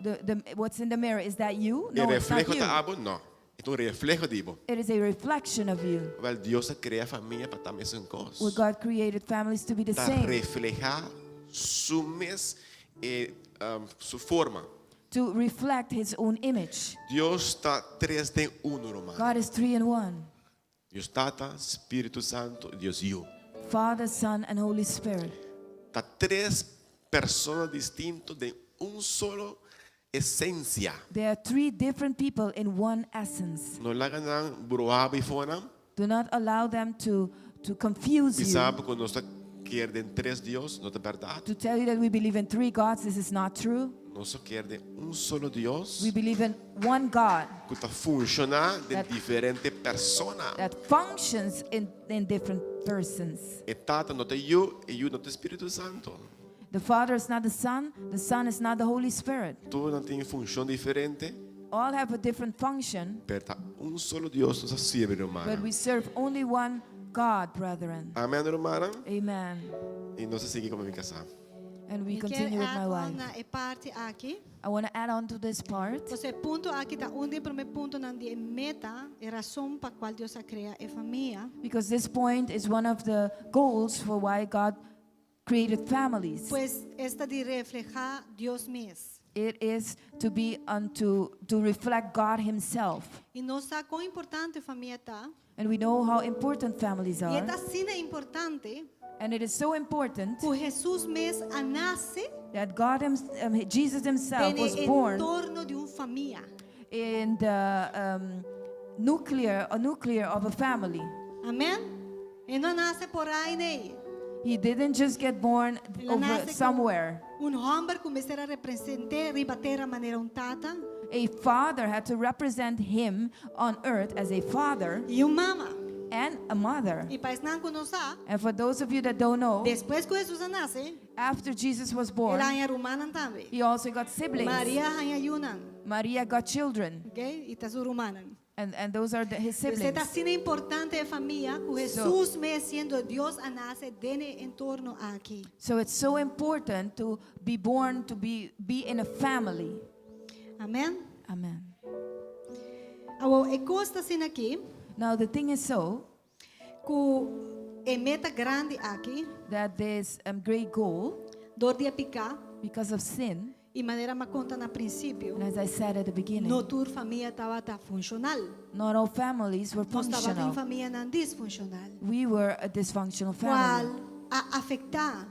What's in the mirror, is that you? E No, it's not refleho you. ta abo? No. E ta un refleho di bo. It is a reflection of you. Wel, Dios a krea famia pa ta mesun kos. Well, God created families to be the Ta same, reflehá su mes e um, su forma. to reflect His own image. Dios ta tres den un, ruman. God is three in one Dios Tata, Spiritu Santu, Dios Yu. Father, Son, and Holy Spirit. Ta tres persona distinto den un solo esensia. There are three different people in one essence. No laga nan bruha bo eifonan. Do not allow them to confuse you, Bisa bo ku nos ta kere den tres Dios, no ta bèrdat. to tell you that we believe in three gods. This is not true. Nos ta kere den un solo Dios We believe in one God ku ta funshoná den diferente persona. that functions in different persons. E Tata no ta Yu, e Yu no ta Spiritu Santu. The Father is not the Son, the Son is not the Holy Spirit. Tur nan tin funshon diferente, All have a different function, pero ta un solo Dios nos ta sirbi, ruman. but we serve only one God, brethren. Amèn, ruman. Amen. I nos ta sigui ku mi kasá. And we Mi ke continue with my add on wife. na e parti aki. I want to add on to this part. Anto, e punto aki ta un di e promé puntonan di meta, e rason pa kual Dios a krea e famia. Because this point is one of the goals for why God created families. Pues esta di reflehá Dios mes. It is to be unto to reflect God Himself. I nos sa kon importante famia ta. And we know how important families I are. ta asina importante And it is so important ku Hesus mes a nase that God, Jesus Himself was den born entorno di un famia. in the nuclear, a nuclear of a family. Amèn? E no a nase por ei nei. He didn't just get born El a over nase ku somewhere. un hòmber ku mester a represent'é riba tera manera un tata A father had to represent him on earth as a father i un mama. and a mother. I pa esnan ku no sa, And for those of you that don't know, despues ku Hesus a nase, after Jesus was born, el a haña rumannan tambe. he also got siblings. Maria a haña yunan, Maria got children, ok? I ta su rumannan. and those are his Entonses, siblings. ta asina importante e famia, ku Hesus mes siendo Dios a nase den e entorno aki. So it's so important to be born to be in a family. Amèn? Amen. Awor, e kos ta asina aki, Now the thing is so ku e meta grandi aki, that this great goal, dor di piká, because of sin, I manera m'a konta na prinsipio, And as I said at the beginning, no tur famia tabata funshonal. not all families were Nos tabatin functional. famianan disfunshonal, We were a dysfunctional kual family a afektá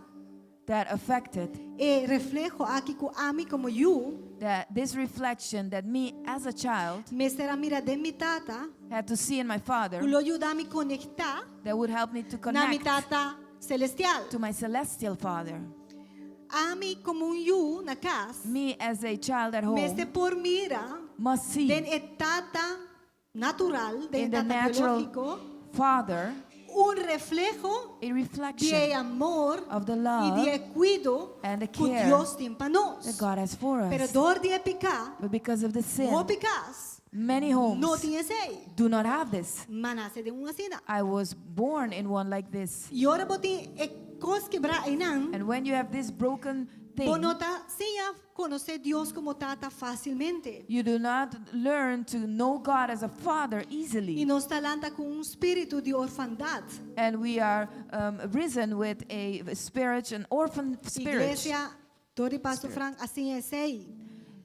that affected e refleho aki ku ami komo yu that this reflection that me as a child mester a mira den mi tata, had to see in my father ku lo yuda mi konektá that would help me to na mi connect tata selestial. to my celestial father. Ami komo un yu na kas Me as a child at home mester por mira must see den e tata natural, den in the tata natural biológiko, father un refleho a di reflection amor of the i love di kuido and the ku care Dios tin pa nos. that God has for Pero us. dor di e piká, But because of the sin, hopi kas many no homes tin esei. do not have this. M'a nase den un asina. I was born in one like this. I ora bo tin e kos kibrá einan, And when you have this broken bo thing, no ta siña konosé Dios komo tata fásilmente. you do not learn to know God as a father I easily. nos ta lanta ku un spiritu di orfandat. And we are risen with a spirit, an orphan spirit. Iglesia, dor di Pastor Frank a siña esei.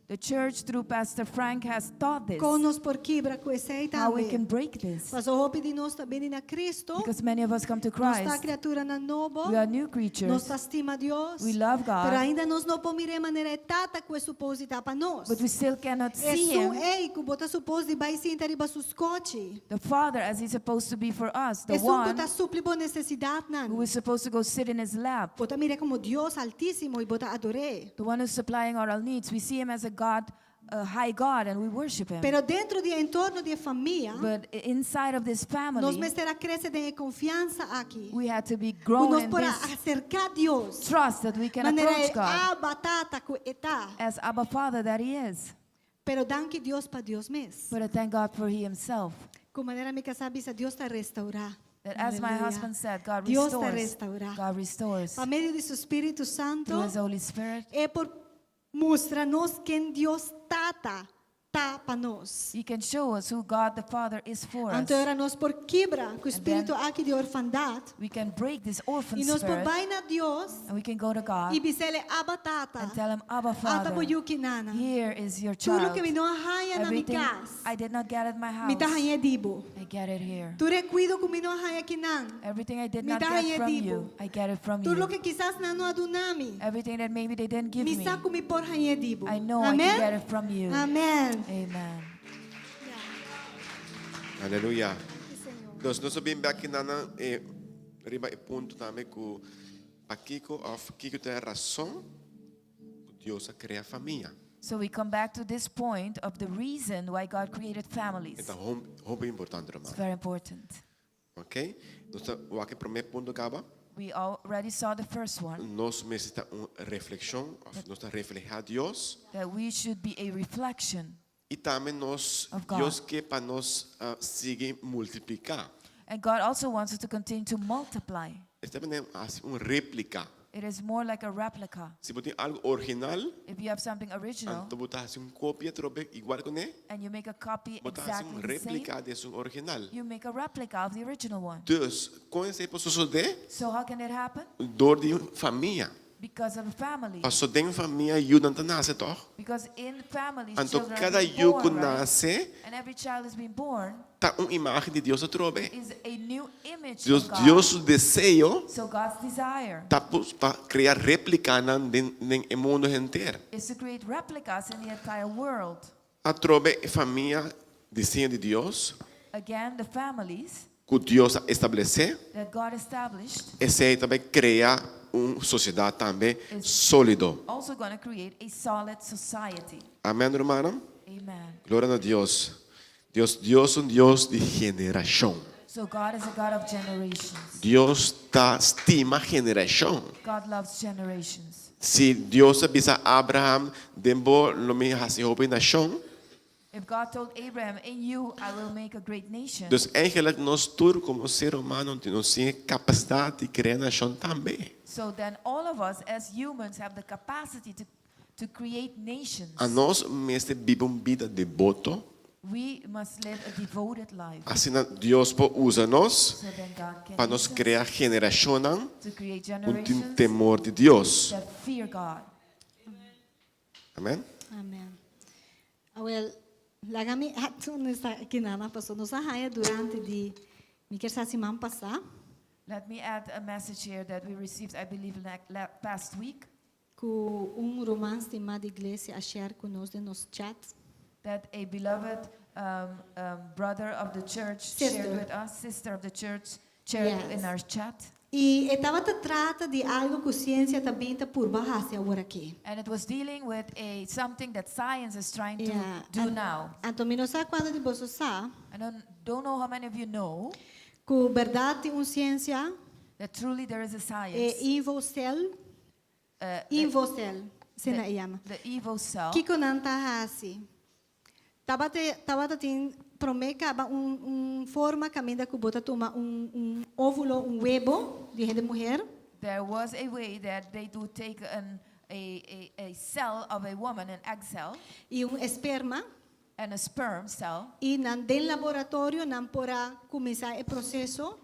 The church through Pastor Frank has taught this. Kon nos por kibra ku esei How we can tambe. break this. Paso hopi di nos ta bini na Kristu. Because many of us come to Nos ta Christ. kriaturanan nobo. We are new Nos creatures. ta stima Dios. We love God. Pero ainda nos no por mir'é manera e tata ku e supos di ta pa nos. But we still cannot see Esun him, ei ku bo ta supos di bai sinta riba su skochi. the Father, as he's supposed to be for us, the Esun ku one ta supli bo nesesidatnan. who is supposed to go sit in his lap, Bo ta mir'é komo Dios Altísimo i bo ta ador'é. the one who's supplying all our needs. We see him as a God, a high God, and we worship him. Pero dentro di e entorno di e famia, But inside of this nos family, mester a krese den e konfiansa aki. we had to be Ku grown nos in por this aserká Dios. trust that we can Manera approach e God Abba Tata ku e ta. as Abba Father that he is. Pero danki Dios pa Dios mes. But I thank God for he himself. Ku manera mi kasá a bisa, Dios ta restourá. That as my Aleluya. husband said, God Dios ta restores. restourá. God restores. Pa medio di su Spiritu Santu, Through his Holy Spirit, e por mustra nos ken Dios Tata ta pa nos. he can show us who God the Father is for us. Anto ora nos por kibra ku spiritu aki di orfandat We can break this orphan i nos por spirit bai na Dios and we can go to God i bis'É Abba Tata. and tell him, Abba Ata Father, bo yu kinan. here is your Tur child. loke mi no a haña na mi Everything kas. I did not get at my Mi ta house, hañ'é di bo. I get it here. Tur e kuido ku mi no a haña kinan. Everything I did Mi not ta get hañ'é from di bo. you, I get it from Tur you. loke kisas nan no a duna mi. Everything that maybe they didn't give Mi me, sa ku mi por hañ'é di bo. I know I Amen. can get it from you. Amen. Amen. Aleluya. Dus nos a bin bek na e riba e punto tambe ku pakiko òf kiko ta e rason ku Dios a krea famia. So we come back to this point of the reason why God created families. E ta hopi importante, It's ruman. very important. Ok? Nos a wak e promé punto kaba. We already saw the first one Nos mester ta un reflekshon, òf nos ta reflehá Dios. that we should be a reflection. I tambe nos Of God. Dios ke pa nos sigui multipliká. And God also wants us to continue to multiply. Esei ta hasi un réplika. It is more like a replica. Si bo tin algu original, If you have something original anto bo ta hasi un kopia trobe igual kuné, and you make a copy bo ta hasi un exactly the same, réplika di esun original. you make a replica of the original one. Dus, kon esei por sosodé? So how can it happen? Dor di famia. Because of a family. Paso den famia yunan ta nase, toch? Because in families, Anto children are kada being yu ku born, right? nase And every child is being born ta un imágen di Dios atrobe. is a new image Dios of God. Dios su deseo So God's desire ta pa krea réplikanan den den e mundu henter. is to create replicas in the entire world. Atrobe e famia diseño di Dios Again, the families ku Dios a establesé, that God established esei tambe krea un sosiedat tambe sólido. also going to create a solid society. Amèn, rumannan? Amen. Gloria na Dios. Dios, Dios un Dios di generashon. So God is a God of generations. Dios ta stima generashon. God loves generations. Si Dios a bisa Abraham, den bo lo mi hasi hopi nashon. If God told Abraham, in you I will make a great nation. Dus eigenlijk nos tur komo ser humano nos tin e kapasidat di krea nashon tambe. So then all of us as humans have the capacity to, to create nations. A nos mester biba un bida deboto. We must live a devoted life. Asina Dios por usa nos So then God can pa nos use us krea generashonnan to create ku tin generations temor di Dios. that fear God. Amèn? Amèn. Awèl, laga mi act un esaki nan paso nos a haña durante di mi kier sa siman pasá. Let me add a message here that we received, I believe, past week. Ku un ruman stimá di iglesia a share ku nos den nos chat. That a beloved brother of the church shared Sister. with us, sister of the church shared Yes. in our chat. I e tabata trata di algu ku siensia ta bin ta purba hasi awor aki. And it was dealing with a something that science is trying to do now. Anto mi no sa kuantu di boso sa I don't know how many of you know ku bèrdat tin un siensia that truly there is a e science. Evocell, Evocell, asina e yama. The Evo cell. Kiko nan ta hasi? Tabata tabata tin promé kaba un un forma kaminda ku bo ta tuma un un óvulo, un webo di hende muher. There was a way that they do take an a a a cell of a woman, an egg cell. I un esperma. And a sperm cell. I nan den laboratorio nan por a kuminsá e proseso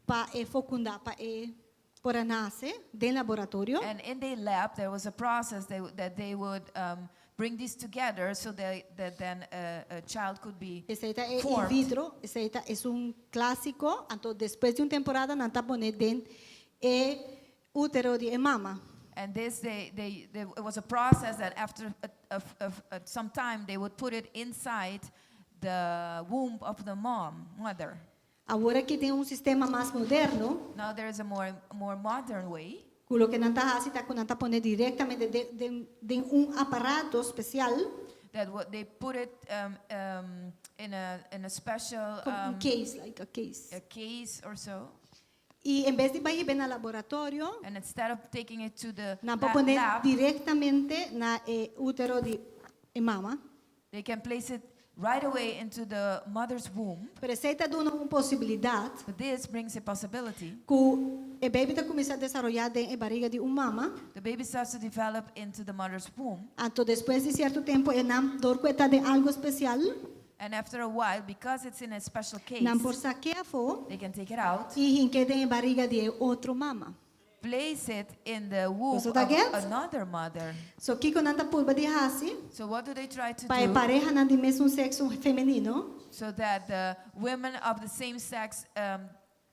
pa e fokundá, pa e por a nase den laboratorio. And in the lab there was a process they, that they would um, bring these together so they, that then a, a child could be Esei ta e in formed. vitro, esei ta esun clásico, anto despues di un temporada nan ta pone den e útero di e mama. And this they, they, they, it was a process that after a, a, a, a, some time they would put it inside the womb of the mom, mother. Awor aki tin un sistema mas moderno. Now there is a more, more modern way. Ku loke nan ta hasi ta ku nan ta pone direktamente den, den, den un aparato spesial. That what they put it um, um, in a, in a special Como un um, case, like a case. a case or so. I en bes di bai hib'é na laboratorio, And instead of taking it to the nan por la- pone lab, direktamente na e útero di e mama. they can place it right away into the mother's womb. Pero esei ta duna un posibilidat But this brings a possibility. ku e baby ta kuminsá desaroyá den e bariga di un mama. The baby starts to develop into the mother's womb. Anto despues di sierto tempu e nan dor ku e ta den algu spesial, And after a while, because it's in a special case, nan por sak'é afó they can take it out, i hink'é den e bariga di e otro mama. place it in the womb Boso of ta get? another mother. So kiko nan ta purba di hasi? So what do they try to Pa e do? parehanan di mesun sexo femenino. So that the women of the same sex, um,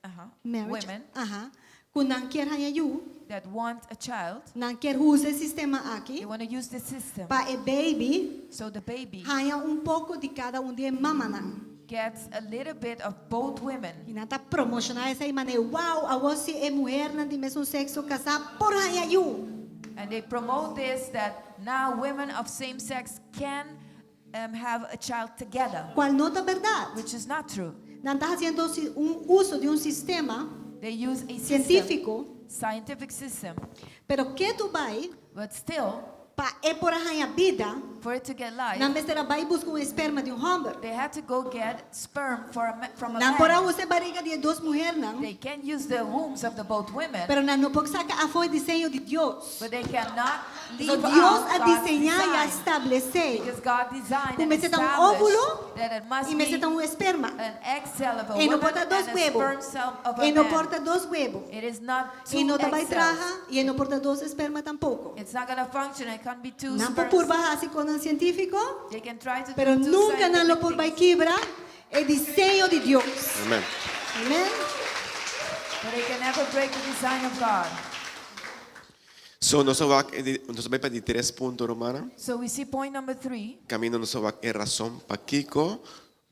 uh-huh, Marriage. women Aha. Ku nan kier haña yu. that want a child, Nan kier usa e sistema aki. they want to use the system. Pa e baby So the baby haña un poko di kada un di e mamanan. gets a little bit of both women. I nan ta promoshoná esei manera, wow, awor si e muhernan di mesun sexo kasá por haña yu. And they promote this that now women of same sex can um, have a child together, Cual no ta berdad. which is not true. Nan ta haciendo un uso di un sistema They use a system, científico, scientific system, pero ketu bai but still, pa e por a haña bida, for it to get life, nan mester a bai busca un esperma di un homber. they had to go get sperm for a ma- from a Nan por a man. usa e bariga di e dos muhernan, They can use the wombs of the both women, pero nan no por saca afó e diseño di Dios. but they cannot So leave Dios out a God's diseñá y a design. establesé Because God designed ku and mester ta un established óvulo that it must i mester be ta un esperma. an egg cell of a E no woman por ta dos and a huevo. sperm cell of a E no man. por ta dos huevo. It is not two E no ta egg bai cells. traha i e no por ta dos esperma tampoko. It's not going to function. It can't be two Nan por sperms. purba hasi konan sientífiko, They can try to pero do two nunka nan lo scientific por bai things, kibra e diseño di Dios. Amen. Amen. But they can never break the design of God. So nos a wak, nos a bai pa di tres punto, rumannan. So we see point number three, Kaminda nos a wak e rason pakiko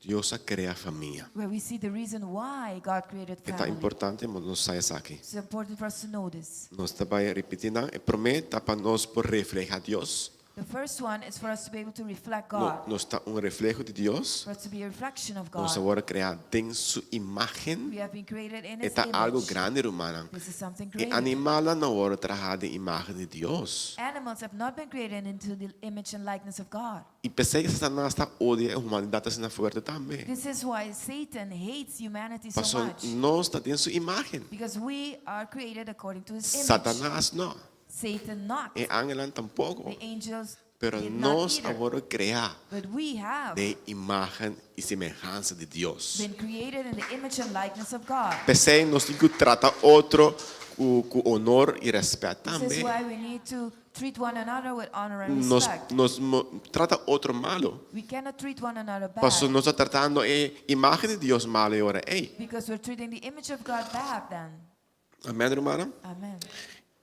Dios a krea famia. where we see the reason why God created E ta family. importante pa nos sa esaki. It's important for us to know this. Nos ta bai ripití nan. E promé ta pa nos por reflehá Dios. The first one is for us to be able to reflect No, God, nos ta un refleho di Dios. for us to be a reflection of Nos God. a wòrdu kreá den su imágen. We have been created in His E ta algo image. grandi, rumannan. This is something E great. animalnan no a wòrdu trahá den imágen di Dios. Animals have not been created into the image and likeness of God. I p'esei Satanas ta odia e humanidat asina fuerte tambe. This is why Satan hates humanity so Paso much. nos ta den su imágen. Because we are created according to his image. Satanas no. Satan not. E angelnan tampoko. The angels Pero did not nos either. a wòrdu kreá But we have den imágen i semehansa di Dios. been created in the image and likeness of God. P'esei nos tin ku trata otro. ku, ku honor i rèspèt This is tambe. why we need to treat one another with honor and Nos, respect. nos no trata otro malu. We cannot treat one another bad Paso nos ta tratando e imágen di Dios malu e ora ei. because we're treating the image of God bad then. Amèn, rumannan? Amen.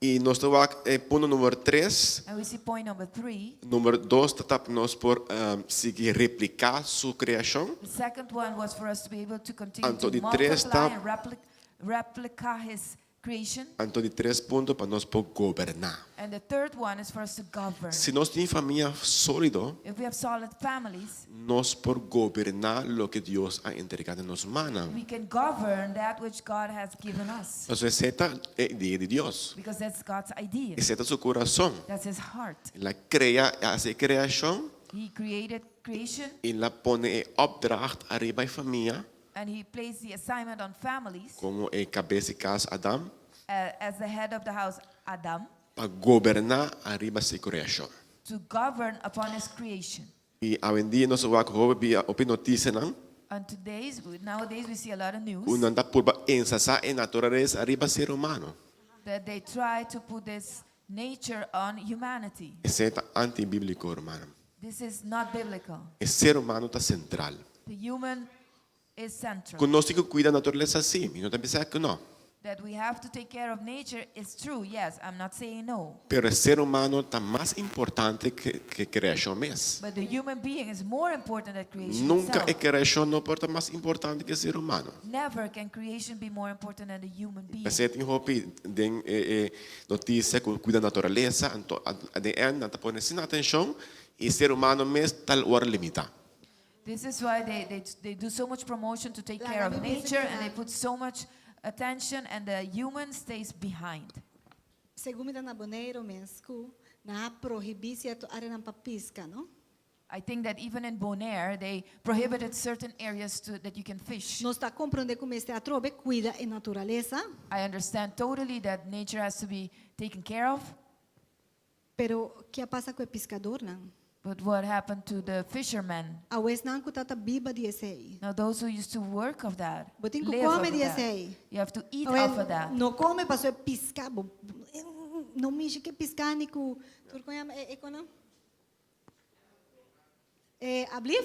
I nos ta wak e punto number 3. And we see point number 3. Number 2 ta pa nos por um, sigui repliká su kreashon. The second one was for us to be able to continue Anto to di tres multiply ta- and replica his creation. Anto di tres punto pa nos por goberná. And the third one is for us to govern. Si nos tin famia sólido, If we have solid families, nos por goberná loke Dios a entregá den nos mannan. we can govern that which God has given us. Pasobra esei ta e idea di Dios. Because that's God's idea. Esei ta su kurason. That's his heart. El a krea, hasi e kreashon He created creation i el a pone e opdracht ariba e famia and he placed the assignment on families komo e kabes di kas Adam as the head of the house Adam pa goberná ariba su kreashon. to govern upon his creation. I awendia nos a wak hopi bia hopi notisianan And today's, nowadays we see a lot of news ku nan ta purba ensasá e naturalesa ariba ser humano. that they try to put this nature on humanity. Esei ta antibíbliko, rumannan. This is not biblical. E ser humano ta sentral. The human is central. Ku nos tin ku kuida naturalesa sí, mi no ta bisa ku no. That we have to take care of nature is true. Yes, I'm not saying no. Pero e ser humano ta mas importante ku ku kreashon mes. But the human being is more important than creation Nunka e itself. kreashon no por ta mas importante ku e ser humano. Never can creation be more important than the human being. P'esei tin hopi den e e notisia ku kuida naturalesa, anto at the end nan ta pone sin atenshon i ser humano mes ta wòrdu limitá. This is why they, they, they do so much promotion to take care of Laga mi bisa nature and they kinan. put so much attention and the human stays behind. Segun mi ta na Boneiru mes ku nan a prohibí sierto áreanan pa piska, no? I think that even in Bonaire, they prohibited certain areas to, that you can fish. Nos ta komprondé ku mester atrobe kuida e naturalesa, I understand totally that nature has to be taken care of, pero ke a pasa ku e piskadornan? but what happened to the fishermen? Awor esnan ku tabata biba di esei. Now, those who used to work of that, Bo tin ku live kome off of di that. esei. You have to eat Awor, off of that. No kome paso e piska. Bo, no mishi ku e piska ni ku tur kon yama e e konan? E ablif?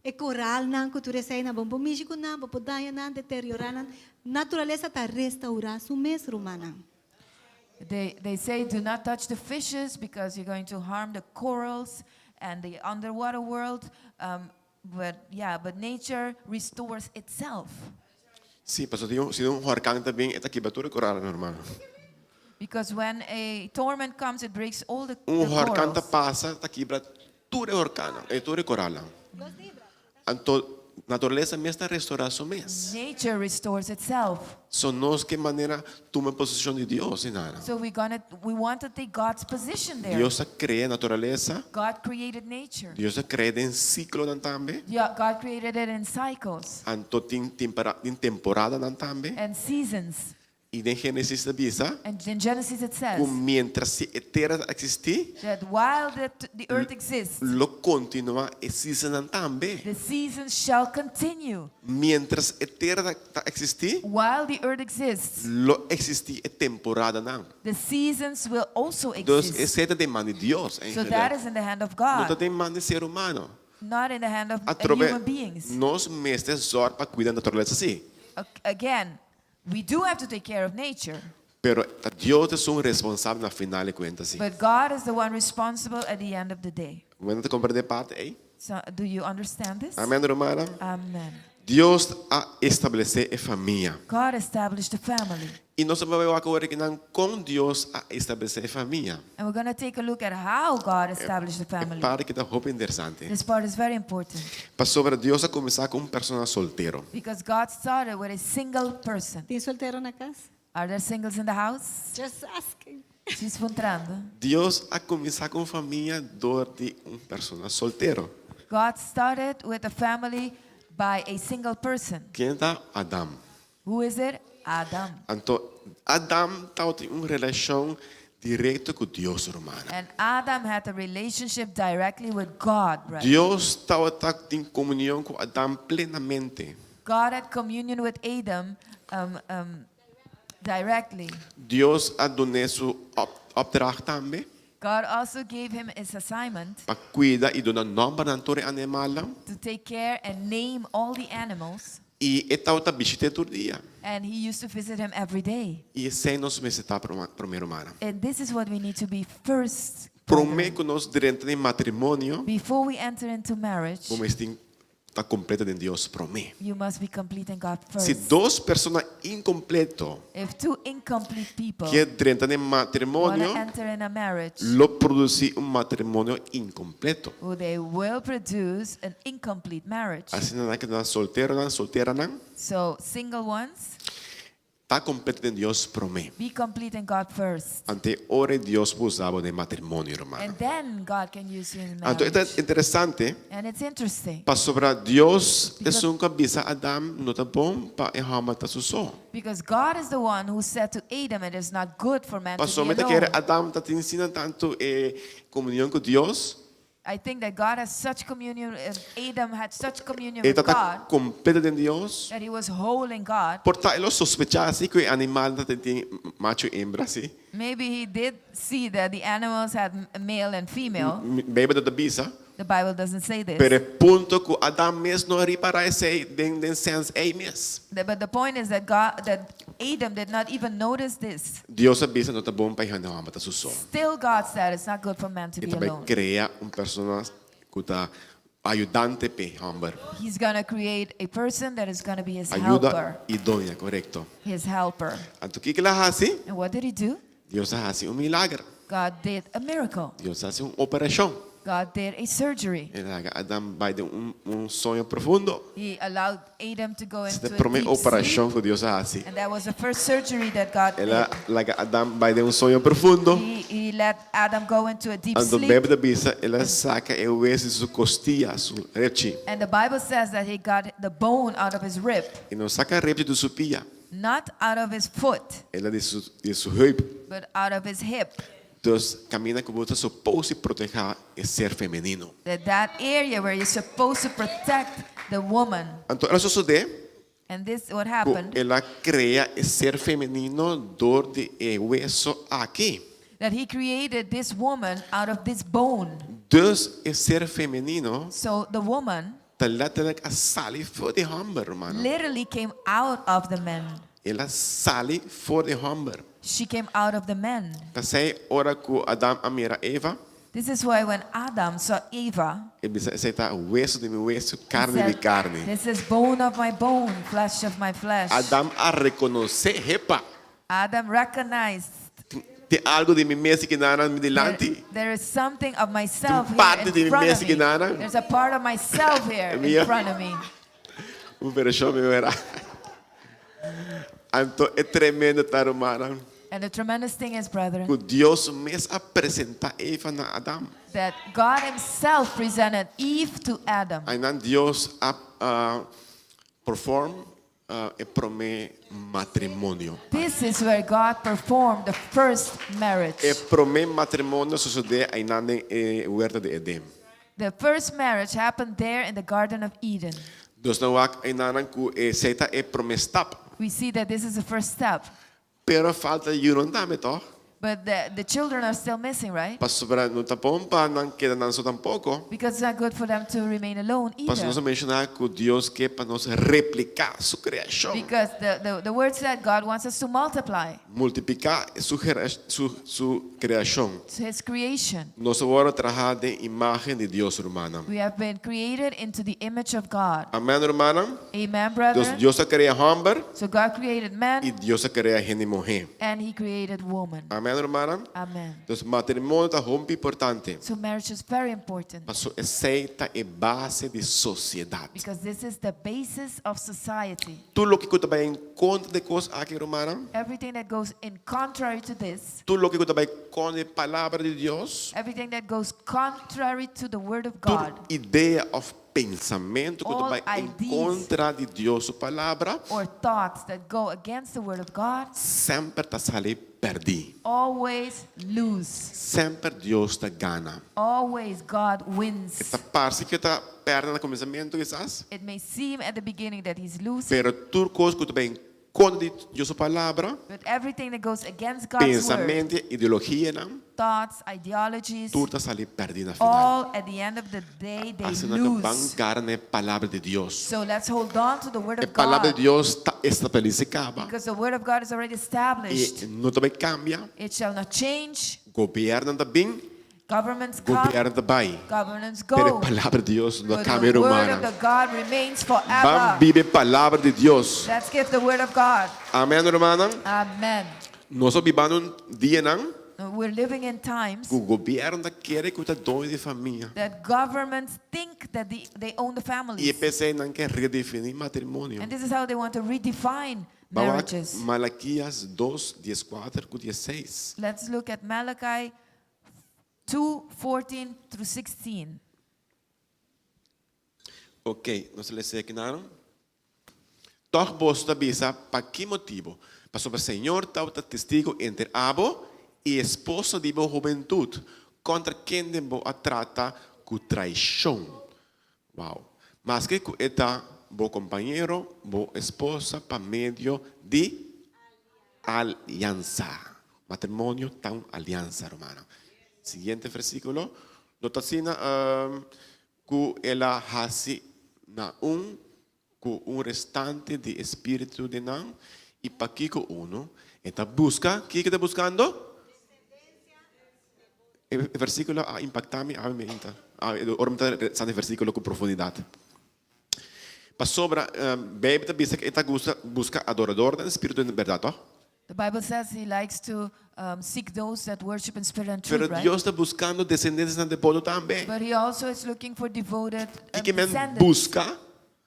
E koralnan ku tur esei nan. Bo no por mishi ku nan, bo por daña nan, deteriorá nan. Naturalesa ta restaurá su mes, rumannan. They, they say do not touch the fishes because you're going to harm the corals and the underwater world. Um, but yeah, but nature restores itself. Sí, pasobra tin un, si un horkan ta bin, e ta kibra tur e koralnan, ruman. Because when a torment comes, it breaks all the, Un the horkan ta corals. pasa, ta kibra tur e horkannan, eh, tur e koralnan. Anto, naturalesa mes ta restorá su mes. Nature restores itself. So nos ke manera tuma posishon di Dios i nada. So we gonna we want to take God's position there. Dios a krea naturalesa. God created nature. Dios a krea den siklonan tambe. Yeah, God created it in cycles Anto tin tin temporadanan tambe. and seasons. I den Génesis ta bisa And in Genesis it says ku mientras si e tera ta eksistí, that while the, the earth exists, lo kontinuá e seasonnan tambe. the seasons shall continue. Mientras e tera ta, ta eksistí, While the earth exists, lo eksistí e temporadanan. the seasons will also Dus exist. esei ta den man di Dios, So eigenlijk. that is in the hand of No ta God, den man di ser humano. not in the hand of Atrobe, human beings. nos mester zòrg pa kuida naturalesa sí. Again, we do have to take care of nature, Pero ta Dios ta esun responsabel na final di kuenta sí. but God is the one responsible at the end of the day. Bo ta komprendé e parti ei? So, do you understand this? Amèn, rumannan. Amen. Dios a establesé e famia. God established the family. I nos ta bai wak awor akinan kon Dios a establesé e famia. And we're going to take a look at how God established the E family. parti ki ta hopi interesante. This part is very important Pasobra Dios a kuminsá ku un persona soltero. because God started with a single person. Tin soltero na kas? Are there singles in the house? Just asking. She's puntrando. Dios a kuminsá ku un famia dor di un persona soltero. God started with a family by a single person. Ken ta? Adam. Who is it? Adam. Anto, Adam tabatin un relashon direkto ku Dios, ruman. And Adam had a relationship directly with God, brother. Dios tabata den komunion ku Adam plenamente. God had communion with Adam um, um, directly. Dios a dun'é su opdracht tambe. God also gave him his assignment Pa kuida i duna nòmber na tur e animalnan. to take care and name all the animals. I e tabata bishit'é tur dia. And he used to visit him every day. I esei nos mester ta promé, rumannan. And this is what we need to be first. Promé brethren. ku nos drenta den matrimonio, Before we enter into marriage, bo mester tin ta kompleto den Dios promé. you must be complete in God Si first. dos persona inkompleto If two incomplete people ke drenta den want to matrimonio, enter in a marriage, lo produsí un matrimonio inkompleto. well, they will produce an incomplete marriage. Asina nan ke ta solteronan, solteranan, So, single ones, Ta kompleto den Dios promé. Be complete in God first. Ante ora Dios por usa bo den matrimonio, ruman. And then God can use you in Anto e ta marriage. interesante And it's interesting pasobra Dios Because- esun ku a bisa Adam no ta bon pa e hòmber ta su so. because God is the one who said to Adam, it is not good for man to Pasobra be mi ta kere alone. Adam ta tin asina tantu e komunion ku Dios. I think that God has such communion, Adam had such communion E with ta God kompleto den Dios. that he was whole in God. Por ta e lo sospechá si ku e animal ta tin macho i hembra si. Maybe he did see that the animals had male and female. Beibel no ta bisa. The Bible doesn't say this. Pero e punto ku Adam mes no a ripará esei den den sens ei mes. But the point is that God, that Adam did not even notice this. Dios a bisa no ta bon pa e hende hòmber ta su so. Still, God said it's not good for man to E be ta bai alone. krea un persona ku ta ayudante p'e hòmber. He's going to create a person that is going to be his Ayuda helper. idónea, korekto. His helper. Anto kiko el a hasi? And what did he do? Dios a hasi un milager. God did a miracle. Dios a hasi un operashon. God did a surgery. El a laga Adam bai den un, un soño profundo. He allowed Adam to go Esta into a promé deep operashon sleep. ku Dios a hasi. And that was the first surgery that God El a did. laga Adam bai den un soño profundo. He let Adam go into a deep Anto sleep. Beibel ta bisa, el a saka e wesu di su kostia, su repchi. And the Bible says that he got the bone out of his rib, E no saka repchi di su pia, not out of his foot, el a di su, di su heup. but out of his hip. Dus kaminda ku bo ta supos di protehá e ser femenino. That that area where you're supposed to protect the woman. Anto el a sosodé And this what ku happened el a krea e ser femenino dor di e weso aki. that he created this woman out of this bone. Dus e ser femenino So the woman ta letterlijk a sali for di hòmber, rumannan. literally came out of the man. El a sali for di hòmber. She came out of the man. P'esei ora ku Adam a mira Eva, This is why when Adam saw Eva, el bisa, esei ta wesu di mi wesu, he karni di mi said, karni. This is bone of my bone, flesh of my flesh. Adam a rekonosé, hepa, Adam recognized tin algu di mi mes akinan mi dilanti. there is something of myself Tin here parti di in mi front mes of me. akinan. There's a part of myself here in Mia. front of me. Un vershon mi wera. Anto e tremendo ta rumannan. And the tremendous thing is, brethren, Ku Dios mes a presentá Eva na Adam. that God himself presented Eve to Adam. Einan Dios a perform e promé matrimonio. This is where God performed the first marriage. E promé matrimonio a sosodé einan den e huerta di Edén. The first marriage happened there in the Garden of Eden. Dus nos ta wak einan ku esei ta e promé stap. We see that this is the first step. Pero falta yunan tambe toch? But the children are still missing, right? Pasobra no ta bon pa nan keda nan so tampoko. Because it's not good for them to remain alone Pasobra nos either. a menshoná ku Dios ke pa nos repliká su kreashon. Because the word said God wants us to multiply Multipliká su, su, su kreashon. his creation. Nos a wòrdu trahá den imágen di Dios, rumannan. We have been created into the image of God. Amèn, rumannan? Amen, Dus brethren? Dios a krea hòmber So God created man i Dios a krea hende muhé. and he created woman. Amèn, rumannan? Amen. Dus matrimonio ta hopi importante. So marriage is very important Paso esei ta e base di sosiedat. because this is the basis of society. Tur loke ku ta bai en kontra di e kos aki, rumannan, Everything that goes in contrary to this, tur loke ku ta bai kontra e palabra di Dios, everything that goes contrary to the word of tur God, idea òf pensamentu ku ta All bai en ideas. kontra di Dios su palabra, or thoughts that go against the word of God, semper ta sali pèrdí. always lose. Semper Dios ta gana. Always God wins. E ta parse ku e ta pèrdè na kuminsamentu kisas, It may seem at the beginning that he's losing, pero tur kos ku ta bai en kontra di Dios su palabra, But everything that goes against God's word, pensamentu, ideologianan, thoughts, ideologies, tur ta sali pèrdí na final. all at the end of the day they Asina ku ban lose. gara na e palabra di Dios. So let's hold on to the word E of palabra God di Dios ta establesé kaba because the word of God is already i established. no ta bai kambia. It shall not change. Gobièrnu ta bin, Governments come, gobièrnu ta bai. governments Pero e go. palabra di Dios no But kambia, the word of rumannan. the God remains Ban forever. biba e palabra di Dios. Let's give the word of God. Amèn, rumannan. Amen. Nos ta bibando un dianan We're living in times ku gobièrnu ta kere ku ta doño di famia. that governments think that they own the I e families. p'esei nan ke redefiní matrimonio. And this is how they want to redefine Bawak marriages. Malakias 2, 14 ku 16. Let's look at Malachi 2 14 through 16. Ok, nos ta lesa aki nan. Tòg boso ta bisa, Pa ki motibu? Pasobra Señor tabata testigu entre abo i esposo di bo hubentut, kontra kende bo a trata ku traishon. Wow! Maske ku e ta bo kompañero, bo esposa pa medio di aliansa. Matrimonio ta un aliansa, rumannan. Siguiente versíkulo. No ta asina ku el a hasi na un ku un restante di e spiritu den nan, i pakiko unu e ta buska? Kiko e ta buskando? E versíkulo a impaktá mi awe meinta, ora mi ta lesa e versíkulo ku profundidat. Pasobra Beibel ta bisa ku e ta gusta buska adoradornan den spiritu i den bèrdat, tòg? The Bible says he likes to seek those that worship in spirit and truth, Pero right? Dios ta buskando desendentenan deboto tambe. But he also is looking for devoted Kiko men descendants. buska?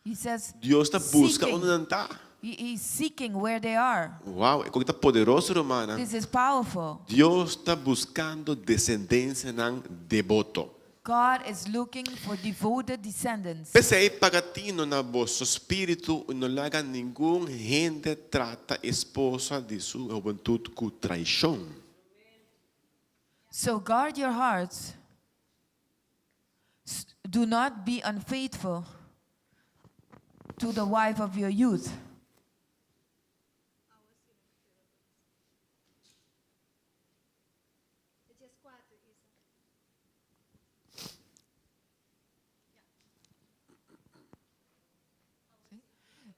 He says Dios ta buska seeking. unda nan ta. He, he's seeking where they are. Wow, e koki ta poderoso, rumannan. This is powerful. Dios ta buskando desendensianan deboto. God is looking for devoted descendants. P'esei, paga tino na boso spiritu i no laga ningun hende trata esposa di su hubentut ku traishon. So guard your hearts, do not be unfaithful to the wife of your youth.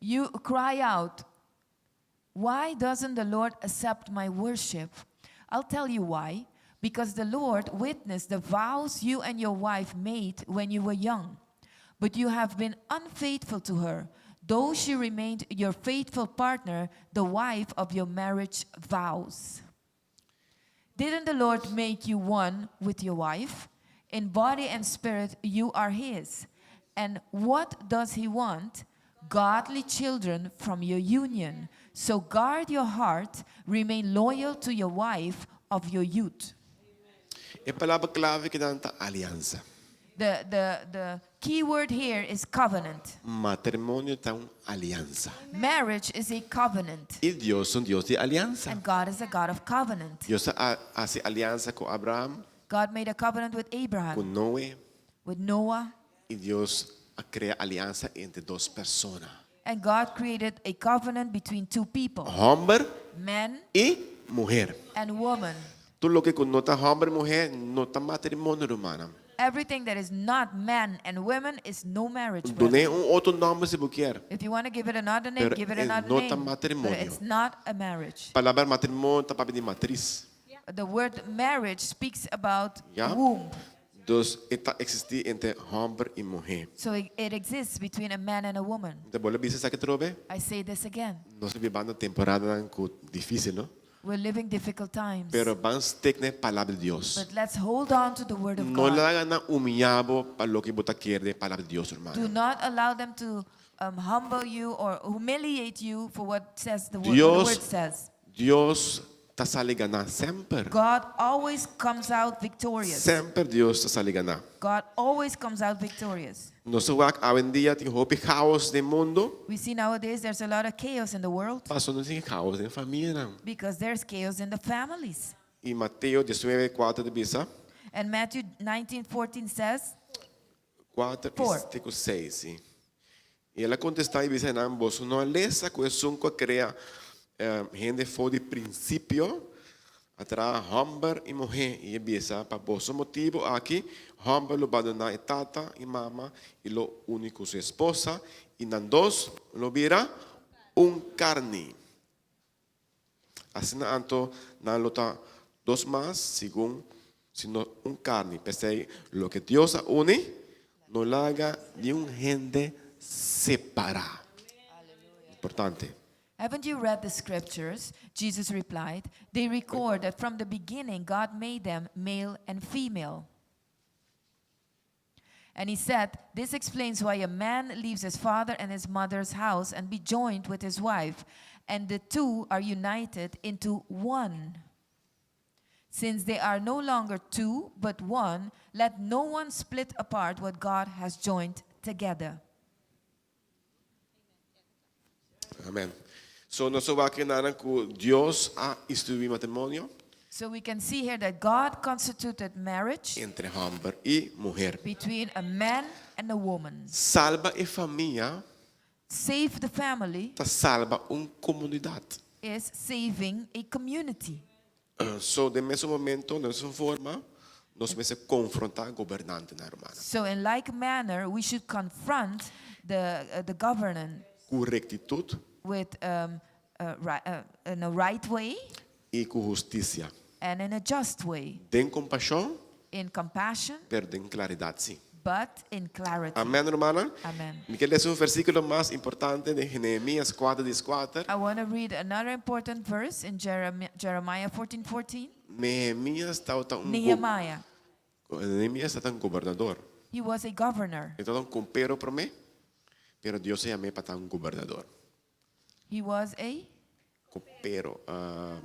You cry out, Why doesn't the Lord accept my worship? I'll tell you why. Because the Lord witnessed the vows you and your wife made when you were young. But you have been unfaithful to her, though she remained your faithful partner, the wife of your marriage vows. Didn't the Lord make you one with your wife? In body and spirit, you are His. And what does He want? Godly children from your union. So guard your heart, remain loyal to your wife of your youth. E palabra klave kinan ta aliansa. The, the, the key word here is covenant. Matrimonio ta un aliansa. Marriage is a covenant. I Dios ta un Dios di aliansa. And God is a God of covenant. Dios a hasi aliansa ku Abraham, God made a covenant with ku Abraham, Noe, with Noah, i Dios a krea aliansa entre dos persona. and God created a covenant between two people, Hòmber man i muher. and woman. Tur loke ku no ta hòmber i muhé no ta matrimonio, rumannan. Everything that is not man and women is no marriage. Dun'é brother. un otro nòmber si bo kier. If you want to give it another name, Pero give it e another no ta name. But matrimonio. it's not a marriage. Palabra matrimonio ta papia di matris. The word marriage speaks about Ya? womb. Dus e ta eksistí entre hòmber i muhé. So it, it exists between a man and a woman. Mi ta bolbe bisa esaki atrobe? I say this again. Nos ta bibando temporadanan ku difísil, no? We're living difficult times. Pero ban stek na e Palabra di Dios. But let's hold on to the word of No God. laga nan humillá bo pa loke bo ta kere den e Palabra di Dios, Do hermano. not allow them to um, humble you or humiliate you for what says the, word, what the Dios, word says. Dios ta sali ganá semper. God always comes out victorious. Semper Dios ta sali ganá. God always comes out victorious. Nos ta wak awendia tin hopi chaos den mundo. We see nowadays there's a lot of chaos in the world Paso no tin chaos den famianan. because there's chaos in the families. I Mateo 19, 4 ta bisa. And Matthew 19:14 says, 4 Four. i te ku 6, si. I el a kontestá i bisa nan, Boso no a lesa ku esun ku a krea. Hende for di prinsipio a traha hòmber i muhé, i e bisa, Pa boso motibu aki, hòmber lo bandoná e tata i mama i lo uni ku su esposa, i nan dos lo bira un karni. Asina anto nan lo ta dos mas segun sino un karni. P'esei, loke Dios a uni, no laga niun hende separá. Importante. Haven't you read the scriptures? Jesus replied. They record that from the beginning God made them male and female. And he said, This explains why a man leaves his father and his mother's house and be joined with his wife, and the two are united into one. Since they are no longer two, but one, let no one split apart what God has joined together. Amen. So nos ta wak akinan ku Dios a instituí matrimonio So we can see here that God constituted marriage entre hòmber i muhé. Between a man and a woman. Salba e famia Save the family ta salba un komunidat. Is saving a community. So den mesun momento, den mesun forma, nos mester konfrontá gobernantenan, rumannan. So in like manner we should confront the the governant Ku rektitut with um, ri- in a right way i ku hustisia. And in a just way. Den kompashon, In compassion, pero den klaridat sí. But in clarity. Amèn, rumannan? Amen. Mi ke lesa un versíkulo mas importante den Nehemías 4, 14. I want to read another important verse in Jeremiah 14 14. Nehemías tabata un Nehemiah. Nehemías tabata un gobernador. He was a governor. E tabata un kompero promé, pero Dios a yam'é pa ta un gobernador. He was a Kopero, a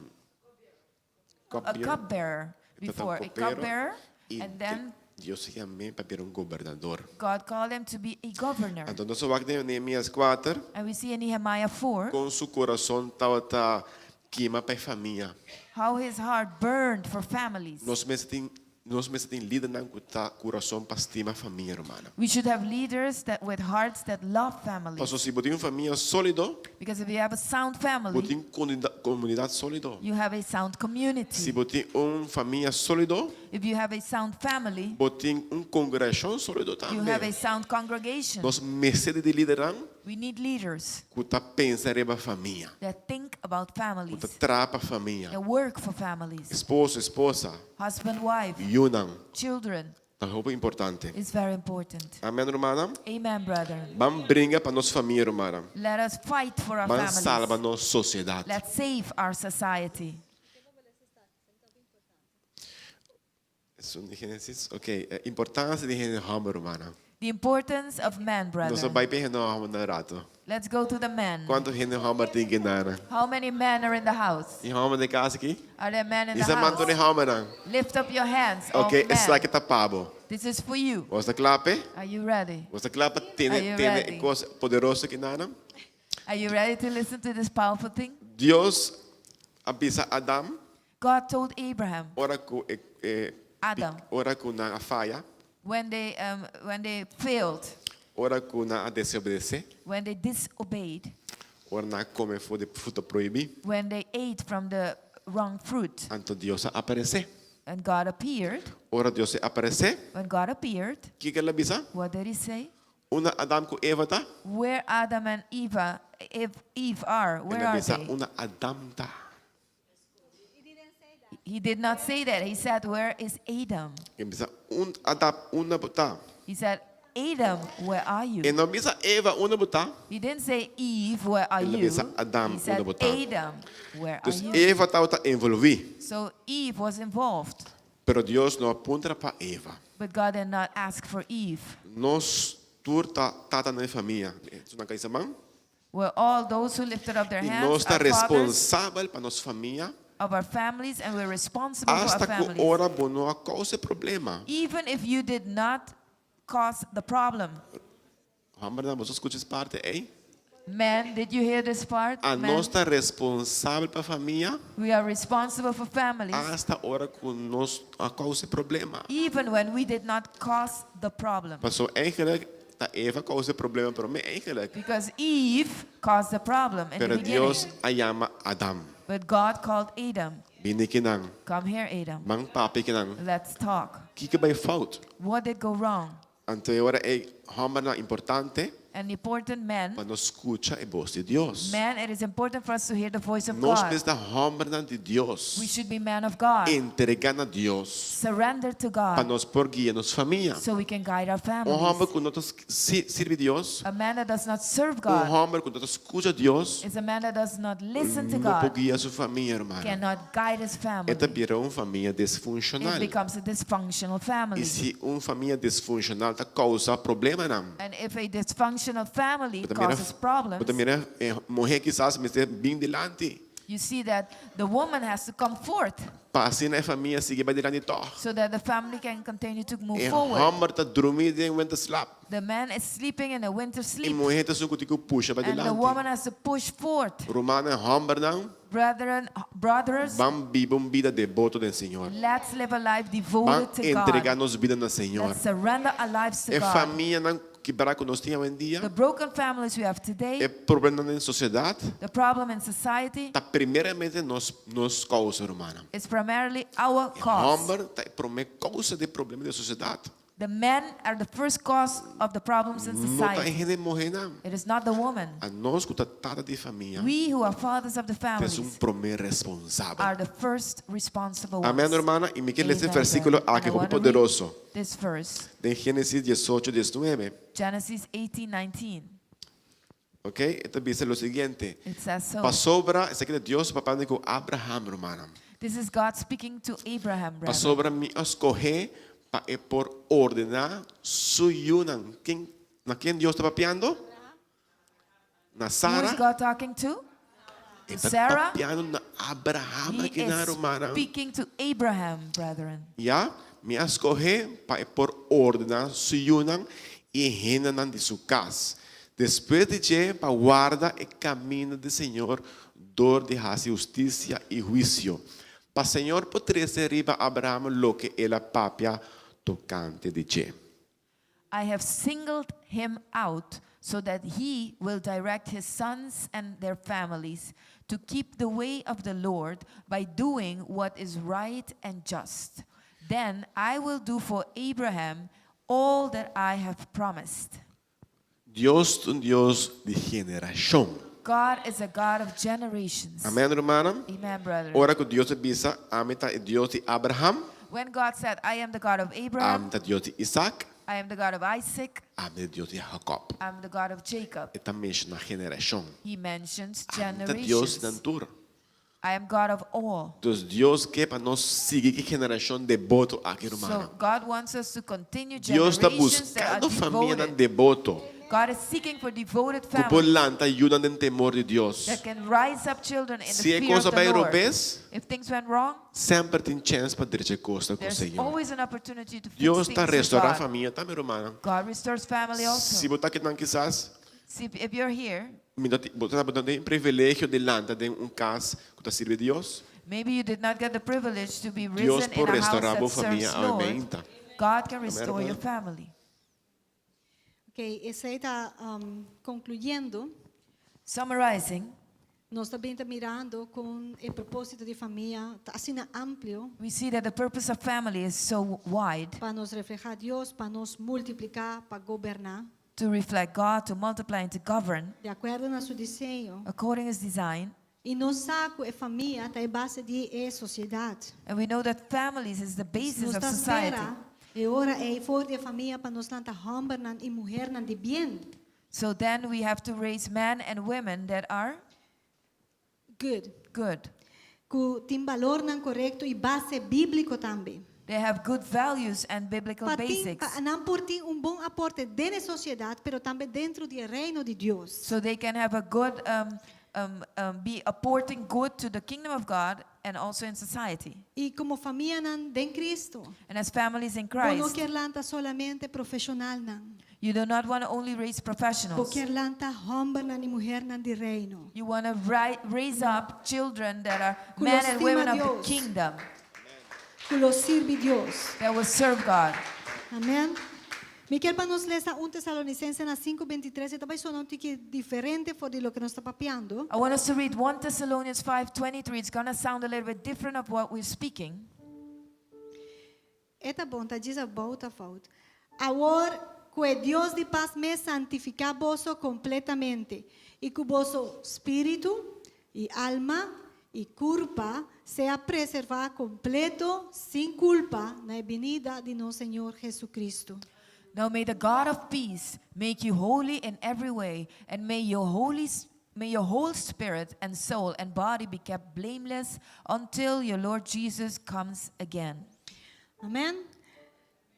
cupbearer. Cupbearer E tabata un before. A kopero cupbearer, i and then Dios a yam'é pa bira un gobernador. God called him to be a governor. Anto nos a wak den Nehemías 4 And we see in Nehemiah 4 kon su kurason tabata kima pa e famia. How his heart burned for families. Nos mester tin Nos mester tin lidernan ku ta kurason pa stima famia, rumannan. We should have leaders that with hearts that love families. Pasobra si bo tin un famia sólido, Because if you have a sound bo family, tin komunidat sólido. You have a sound Si community. bo tin un famia sólido, If you have a sound family, bo tin un kongregashon sólido you have tambe. a sound congregation. Nos mester di lidernan We need leaders ku ta pensa riba famia, that think about ku ta families, traha pa famia. That work for families. Esposo, esposa, Husband, wife, yunan, children ta hopi importante. Is very important. Amen, rumannan? Amen, brethren. Ban bringa pa nos famia, rumannan. Let us fight for our Ban salba families. nos sosiedat. Let's save our society. Esun di Génesis? Ok, e importancia di hende homber, rumannan. The importance of men, Nos a brethren. bai pe hende homber na rato. Let's go to the men. Cuanto hende homber tin ki nana? How many men are in the house? Tin homber den cas aki? Are there men in the Isa man house? tur e hombernan. Lift up your hands, all Ok, men. esaki ta pa bo. This is for you. Bo ta kla p'e? Are you ready? Bo ta kla pa tene Are you tene e ready? cos poderoso ki nana? Are you ready to listen to this powerful thing? Dios a bisa Adam God told Abraham, ora ku e, e, Adam. ora ku nan a faya, when they, um, when they failed, ora ku nan a desobedesé, when they disobeyed, ora nan a kome for di fruta prohibí, when they ate from the wrong fruit, anto Dios a aparesé. And God appeared. Ora Dios a aparesé, When God appeared, kiko el a bisa? What did he say? Unda Adam ku Eva ta? Where Adam and Eva, if Eve are, where El a are bisa they? unda Adam ta. He did not say that. He said, Where is Adam? El a bisa un Adam unda bo ta. He said, Adam, where are you? E no a bisa Eva unda bo ta. He didn't say, Eve, where are El a you? bisa Adam He said, unda bo ta. Adam, where are Dus you? Eva tabata envolví. So Eve was involved, Pero Dios no a puntra pa Eva. But God did not ask for Eve. Nos tur ta tata na e famia. Esun nan ka isa man? Were all those who lifted up their I hands nos ta are fathers responsabel pa nos famia. Of our families and we're responsible for our Asta ku families. ora bo no a kousa e problema. Even if you did not cause the problem. Hombernan, boso skucha es parte ei? Men, did you hear this part? A Men, nos ta responsabel pa famia. we are responsible for families. Asta ora ku nos a kousa e problema. Even when we did not cause the problem. Paso eigenlijk. Ta Eva a kousa e problema promé eigenlijk. Because Eve caused the problem in the Pero beginning. Dios a yama Adam. But God called Adam. Bini kinan. Come here, Adam. Ban papia kinan. Let's talk. Kiko a bai fout? What did go wrong? Anto e ora ei hòmbernan importante An important man. pa nos skucha e bos di Dios. Man, it is important for us to hear the voice of Nos God. mester ta hòmbernan di Dios. We should be men of God. Entregá na Dios Surrender to pa God nos por guia nos famia. so we can guide our Un hòmber families. ku no ta sirbi Dios, A man that does not serve un God hòmber ku no ta skucha Dios, is a man that does not listen to no por God, guia su famia, ruman. cannot guide his E ta family. bira un famia It disfunshonal. becomes a dysfunctional I family. si un famia disfunshonal ta kousa problemanan. And if a dysfunctional family Bo ta mira, causes problems, bo ta mira e muhé kisas mester bin dilanti. you see that the woman has to come forth Pa asina e famia sigui bai dilanti tòg. so that the family can continue to move E forward. hòmber ta drumí den winter slaap. The man is sleeping in a winter E sleep, muhé ta esun ku tin ku pusha bai and the dilanti. woman has to push forth. Rumannan hòmbernan, Brethren, brothers, ban biba un bida deboto den Señor. let's live a life Ban devoted to entregá God. nos bida na Señor. Let's surrender our lives to E God. famianan kibrá ku nos tin awendia, The broken families we have e today, problemanan den sosiedat, the problem in society, ta primeramente nos nos kousa, rumannan. is primarily our E cause. hòmber ta e promé kousa di problema den sosiedat. The men are the first cause of the problems in No ta e society. hende muhénan. It is not the woman. Anos ku ta tata di famia, We who are fathers of the ta esun families promé responsabel. are the first responsible Amén, ones. hermana. I mi ke lesa e Amen, versíkulo brother. aki, And I hopi wanna read poderoso. This verse, Den Génesis 18, 19. Genesis 18, 19. Ok, e ta bisa lo siguiente. It says so. Pasobra, esaki ta Dios papiando ku Abraham, rumannan. This is God speaking to Abraham, brother. Pasobra mi a skoh'é pa e por ordená su yunan. Ken, na ken Dios ta papiando? Na Who is Sara. God talking to? E ta Sarah? papiando na Abraham He aki na is rumannan. speaking to Abraham, brethren. Ya, mi a skoh'é pa e por ordená su yunan i e hendenan di su kas. Despues di dje pa warda e kaminda di Señor dor di hasi hustisia i huisio, pa Señor por trese riba Abraham loke el a papia tokante di dje. I have singled him out so that he will direct his sons and their families to keep the way of the Lord by doing what is right and just. Then I will do for Abraham all that I have promised. Dios ta un Dios di generashon. God is a God of generations. Amén, rumannan? Amen, brother. Ora ku Dios a bisa, Ami ta e Dios di Abraham, When God said, I am the God of Abraham, Ami ta Dios di Isaac, I am the God of Isaac, Ami ta e Dios di Jacob. I'm the God of Jacob. E ta menshoná generashon. He mentions Ami ta Dios generations. nan tur. I am God of all. Dus Dios ke pa nos sigui ku generashon deboto aki, So rumannan. God wants us to continue Dios ta generations that are buskando famianan devoted. deboto God is seeking for devoted ku por families lanta yunan den temor di Dios. that can rise up children in the Si e fear kos of a bai the Lord. robes, If things went wrong, semper tin chèns pa drecha e kos ta ku there's Señor. always an opportunity to fix Dios ta things with restorá God. famia tambe, rumannan. God restores family also. Si bo ta akinan kisas, See, if you're here, Mi no tin, bo ta, bo no tin privilegio di lanta den un kas ku ta sirbi Dios. Maybe you did not get the privilege to be Dios risen por in a house restorá bo that serves famia awe Lord. meinta. God can restore your hermano. family. Ok, esei ta um, konkluyendo. Summarizing, Nos tambe ta mirando ku e propósito di famia ta asina amplio we see that the purpose of family is so wide pa nos reflehá Dios, pa nos multipliká, pa goberná, to reflect God, to multiply, and to govern di akuerdo na su diseño. according to His design. I nos sa ku e famia ta e base di e sosiedat. And we know that families is the basis Nos of ta society. spera e ora ei for di e famia pa nos lanta hòmbernan i muhernan di bien. So then we have to raise men and women that are Good. good. Ku tin balornan korekto i base bíbliko tambe. They have good values and biblical Pa tin, basics. pa nan por tin un bon aporte den e sosiedat, pero tambe den e reino di Dios. So they can have a good, um, um, um, be apporting good to the kingdom of God and also in society. I komo famianan den Kristu. And as families in Bo no Christ, ke lanta solamente profeshonalnan. you do not want to only raise Bo professionals. ke lanta hòmbernan i muhernan di reino. You want to raise up children that are Ku men lo and stima women of the Dios. kingdom Ku lo sirbi Dios. that will serve God. Amèn. Mi ke pa nos lesa 1 Tesalonisensenan 5:23, e ta bai sona un tiki diferente for di loke nos ta papiando. I want us to read 1 Thessalonians 5:23. It's going to sound a little bit different of what we're speaking. E ta bon, ta djis abou ta fout. Awor, ku e Dios di pas mes santifiká boso kompletamente, i ku boso spiritu, i alma, i kurpa sea preservá kompleto sin kulpa na e binida di nos Señor Jesucristo. Now may the God of peace make you holy in every way, and may your holy may your whole spirit and soul and body be kept blameless until your Lord Jesus comes again. Amen.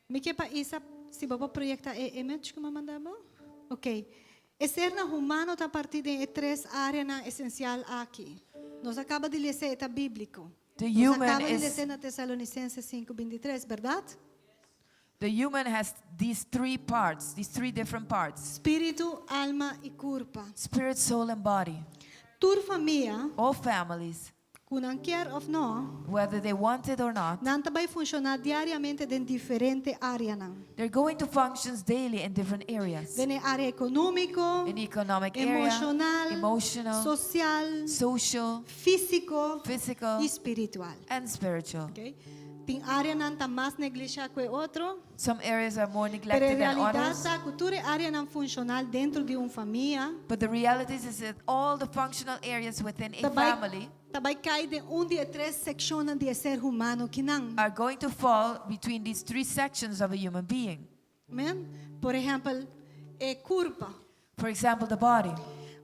Mi ke pa Isa, si bo por proyektá e image ku mi a manda bo. Ok. E sernan humano ta partí den e tres áreanan esensial aki. Nos a kaba di lesa e ta bíbliko. The Nos a human kaba di is lesa na Tesalonisense 5:23, bèrdat? The human has these three parts, these three different parts. Spiritu, alma i kurpa. Spirit, soul and body. Tur famia, All families, ku nan kier òf no, whether they want it or not, nan ta bai funshoná diariamente den diferente áreanan. they're going to functions daily in different areas. Den e área ekonómiko, In the economic area, emoshonal, emotional, sosial, social, físiko physical, i spiritual. and spiritual. Okay? Tin áreanan ta mas neglishá ku e otro, Some areas are more pero e neglected than realidat others. ta ku tur e áreanan funshonal dentro di un famia But the reality is, is that all the functional areas within a ta bai, family ta bai kai den un di e tres sekshonnan di e ser humano kinan. are going to fall between these three sections of a human being. Amen? Por ehèmpel, e kurpa. For example, the body.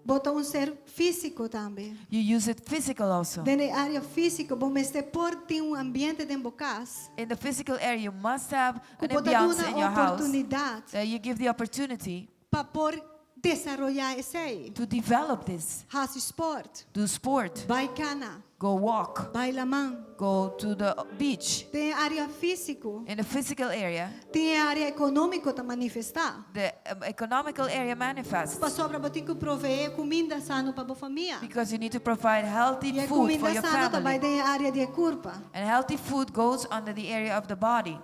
Bo ta un ser físiko tambe. You use it physical also. Den e área físiko, bo mester por tin un ambiente den bo kas In the physical area, you must have ku an bo ta ambiance duna in your house oportunidat that you give the opportunity pa por desaroyá esei. to develop this. Hasi sport, Do sport, bai kana, go walk, bai laman. go to the beach. Den e área físiko, In the physical area, tin e área ekonómiko ta manifestá. the economical area manifests Pasobra bo tin ku proveé kuminda sano pa bo famia. because you need to provide healthy I e food for kuminda your sano ta bai family. den e área di e kurpa. And healthy food goes under the area of the body.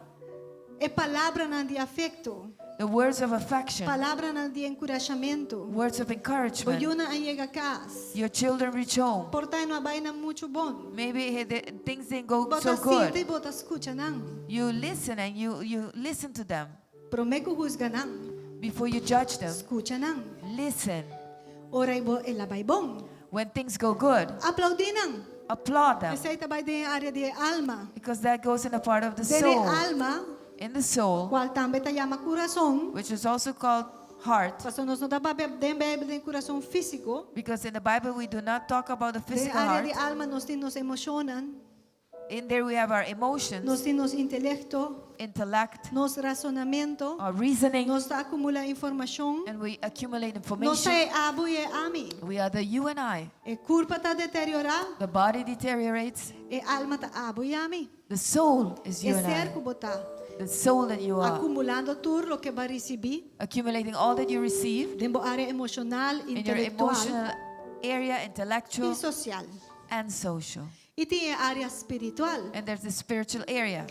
E palabranan di afekto, The words of affection, palabranan di enkurashamentu. words of Bo encouragement. yunan a yega kas. Your children reach home. Por ta no a bai nan muchu bon. Maybe eh, the, things didn't go Bo so ta sinta i good. bo ta skucha nan. You listen and you, you listen to them Promé ku husga nan, before you judge them. skucha nan. Listen. Ora el a bai bon. When things go good, Aplaudí nan. applaud them Esei ta bai den e área di e alma. because that goes in the part of the Den e soul. alma, In the soul, kual tambe ta yama kurason, which is also called heart, pasobra nos no ta papia den Beibel den kurason físiko. because in the Bible we do not talk about the Den physical área di heart. alma nos tin nos emoshonnan, In there we have our emotions, nos tin nos intelekto, intellect, nos rasonamentu, our reasoning, nos ta akumulá informashon. and we accumulate Nos information. ta e abo i e ami. We are the you and I. E kurpa ta deteriorá, The body deteriorates, e alma ta abo i ami. the soul is E you and ser I. ku bo ta, The soul that you are. akumulando tur loke bo a risibí Accumulating all that you receive den bo área emoshonal, in your intelektual emotional area, intellectual, i sosial. and social. I tin e área spiritual, And there's the spiritual area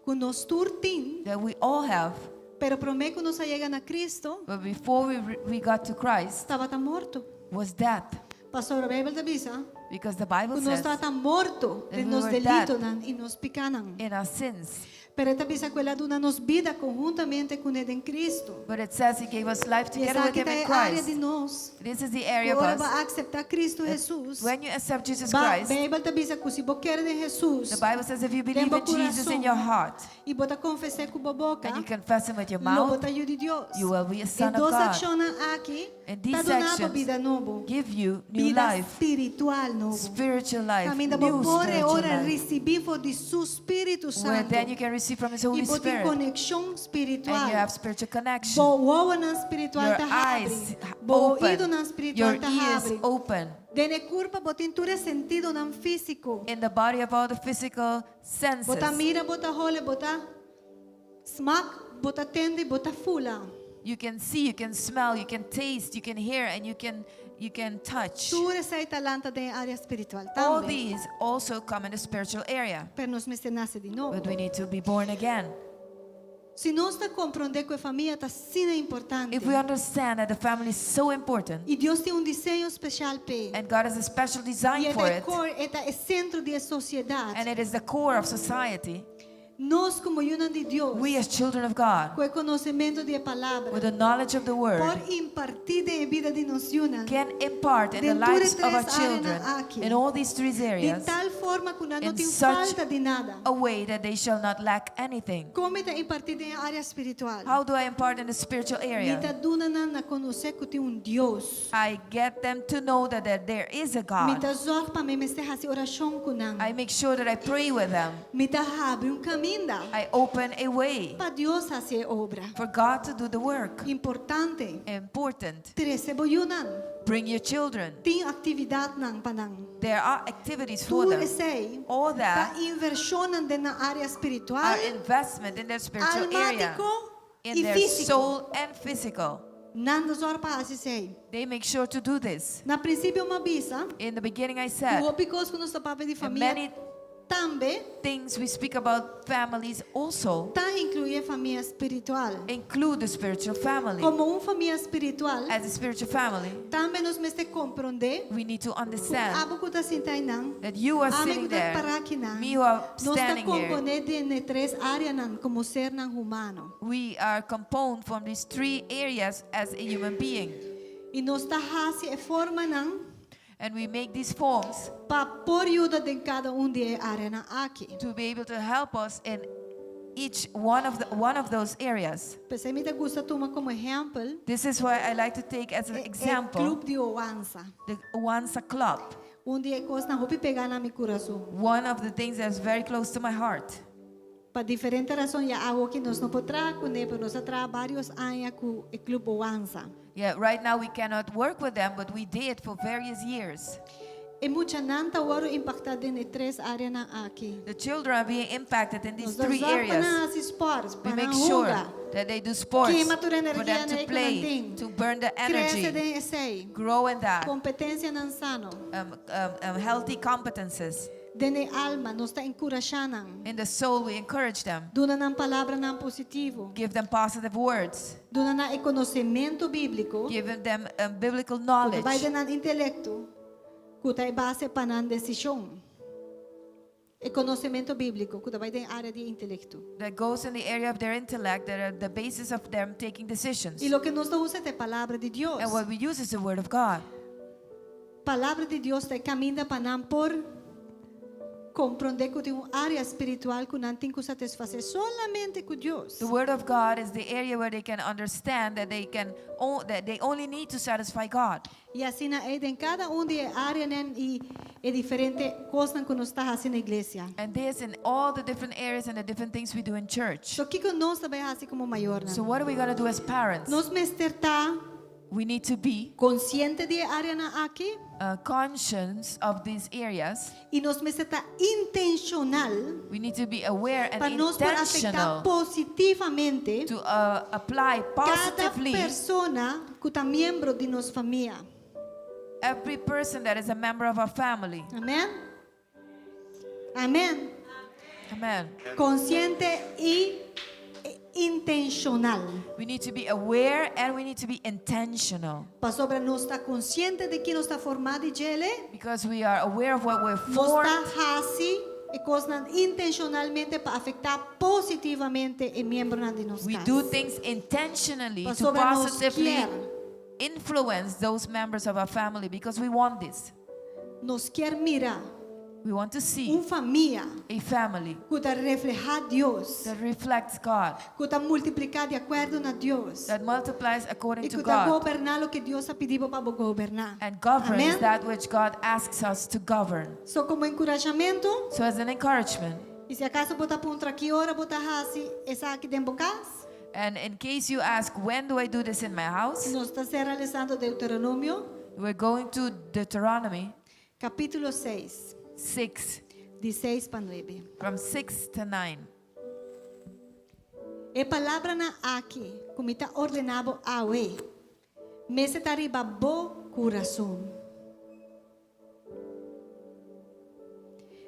ku nos tur tin, that we all have. pero promé ku nos a yega na Kristu, But before we, re- we got to Christ, tabata morto. was death. Pasobra Beibel ta bisa, Because the Bible ku nos says tabata morto that den we nos were dead delitonan i nos pikánan. in our sins. Pero e ta bisa ku el a duna nos bida konhuntamente kuné den Kristu. But it says he gave us life I together with esaki him ta in e área Christ. di nos. This is the area of Ora us. bo aseptá Kristu Hesus. When you accept Jesus Ba, Christ, Beibel ta bisa ku si bo kere den Hesus the Bible says if you believe Den bo in Jesus in kurason, your heart i bo ta konfes'é ku bo boka, and you confess him with your lo mouth, bo ta yu di Dios. you will be a son E of dos God. akshonnan aki And these ta duna bo actions bida nobo. give you new Bida life, spiritual nobo. spiritual life, Kaminda bo new por spiritual ora life, risibí for di su Spiritu where Santu. then you can receive from His Holy I bo tin Spirit konekshon and spiritual. you have spiritual connection. Bo wowonan spiritual Your ta eyes habri. Bo open, oidonan spiritual your ta ears habri. open. Den e kurpa bo tin tur e sentidonan físiko. In the body of all the physical Bo ta senses, mira, bo ta hole, bo ta smak, bo ta tende, bo ta fula. you can see, you can smell, you can taste, you can hear, and you can you can touch. Tur esei ta lanta den área spiritual All tambe. these also come in the spiritual area, Pero nos mester nase di nobo. but we need to be born again. Si nos ta komprondé ku e famia ta asina importante. If we understand that the family is so important I Dios tin un diseño spesial p'e. and God has a special I design e for ta e it core, e ta e sentro di e sosiedat. and it is the core of society, Nos komo yunan di Dios, we as children of God, ku e konosementu di e palabra, with the knowledge of the por word, impartí den e bida di nos yunan can impart in the Den tur e lives of our tres children áreanan aki. in all these three di areas tal forma ku nan no in tin such falta di nada. a way that they shall not lack anything. Kon mi ta impartí den e área spiritual? How do I impart in the spiritual Mi area? ta duna nan na konosé ku tin un Dios. I get them to know that there is a Mi God. ta zòrg pa mi mester hasi orashon ku nan. I make sure that I pray with them. Mi ta habri un kaminda I open a way pa Dios hasi e obra. for God to do the work. Importante. Important. Trese bo yunan. Bring your children. Tin aktividatnan pa nan. There are activities for Tur them. esei All ta that invershonnan den nan área spiritual, are investment in their spiritual area, almátiko in i their físiko. soul and physical. Nan ta zòrg pa hasi esei. They make sure to do this. Na prinsipio m'a bisa, In the beginning, I ku said, hopi kos ku nos ta papia di and famia many tambe things we speak about families also ta inkluí famia spiritual. include the spiritual family. Komo un famia spiritual, As a spiritual family, tambe nos mester komprondé we need to ku understand abo ku ta sintá einan, that you are ami sitting ku ta there, pará akinan, me who are nos ta standing here, komponé den e tres áreanan komo sernan humano. we are composed from these three areas as a human being. I nos ta hasi e formanan And we make these forms pa por yuda den kada un di e áreanan aki. to be able to help us in each one of those areas. P'esei mi ta gusta tuma komo ehèmpel This is why I like to take as an e, e example klup di Oansa. the Oansa Club. Un di e kosnan hopi pegá na mi kurason. One of the things that's very close to my heart. Pa diferente rason ya awor aki nos no por traha kuné, pero nos a traha vários aña ku e klup Oansa. Yeah, right now we cannot work with them, but we did for various years. E muchanan ta wòrdu impaktá den e tres áreanan aki. The children are being impacted in these Nos three ta zòrg pa areas. nan hasi sports, We pa make nan sure hunga, that they do sports, Kema tur for energia them to ku nan play, tin. to burn the Krese energy, den esei. grow in that, Kompetensianan sano. healthy competences. Den e alma, nos ta enkurashá nan. In the soul, we encourage them, Duna nan palabranan positivo. give them positive words, Duna nan e konosementu bíbliko. give them biblical Ku knowledge ta bai den nan intelekto. Ku ta e base pa nan desishon. E konosementu bíbliko, ku ta bai den área di intelekto. that goes in the area of their intellect, that are the basis of them taking decisions. I loke nos ta usa ta e palabra di Dios. And what we use is the word of God. Palabra di Dios ta e kaminda pa nan por komprondé ku tin un área spiritual ku nan tin ku satisfasé solamente ku Dios. The word of God is the area where they can understand that they only need to satisfy God. I asina ta den kada un di e áreanan i e diferente kosnan ku nos ta hasi na iglesia. And this in all the different areas and the different things we do in church. So kiko nos ta bai hasi komo mayornan? So what are we going to do as parents? Nos mester ta We need to be konsiente di e áreanan aki conscious of these areas. i nos mester ta intenshonal We need to be aware and pa nos por afektá intentional positivamente to apply kada positively persona ku ta miembro di nos famia. every person that is a member of our family. Amèn? Amèn. Amen. Konsiente i intenshonal. We need to be aware and we need to be intentional Pasobra nos ta konsiente di kiko nos ta formá di dje, because we are aware of what we're nos formed. ta hasi e kosnan intenshonalmente pa afektá positivamente e miembronan di nos We kas. do things intentionally to Pasobra nos positively kier. influence those members of our family because we want this. Nos kier mira We want to see un famia a family ku ta reflehá Dios, that reflects God, ku ta multipliká di akuerdo na Dios, that multiplies according i to ku ta God goberná loke Dios a pidi pa goberná. and governs Amèn? that which God asks us to govern. So komo enkurashamentu, So as an encouragement, i si akaso bo ta puntra ki ora bo ta hasi esaki den bo kas, and in case you ask, when do I do this in my house? nos ta lesando Deuteronomio, We're going to Deuteronomy kapítulo 6, 6, di 6 pa 9. from 6 to 9. E palabranan aki, ku mi ta ordená bo awe, mester ta riba bo kurason.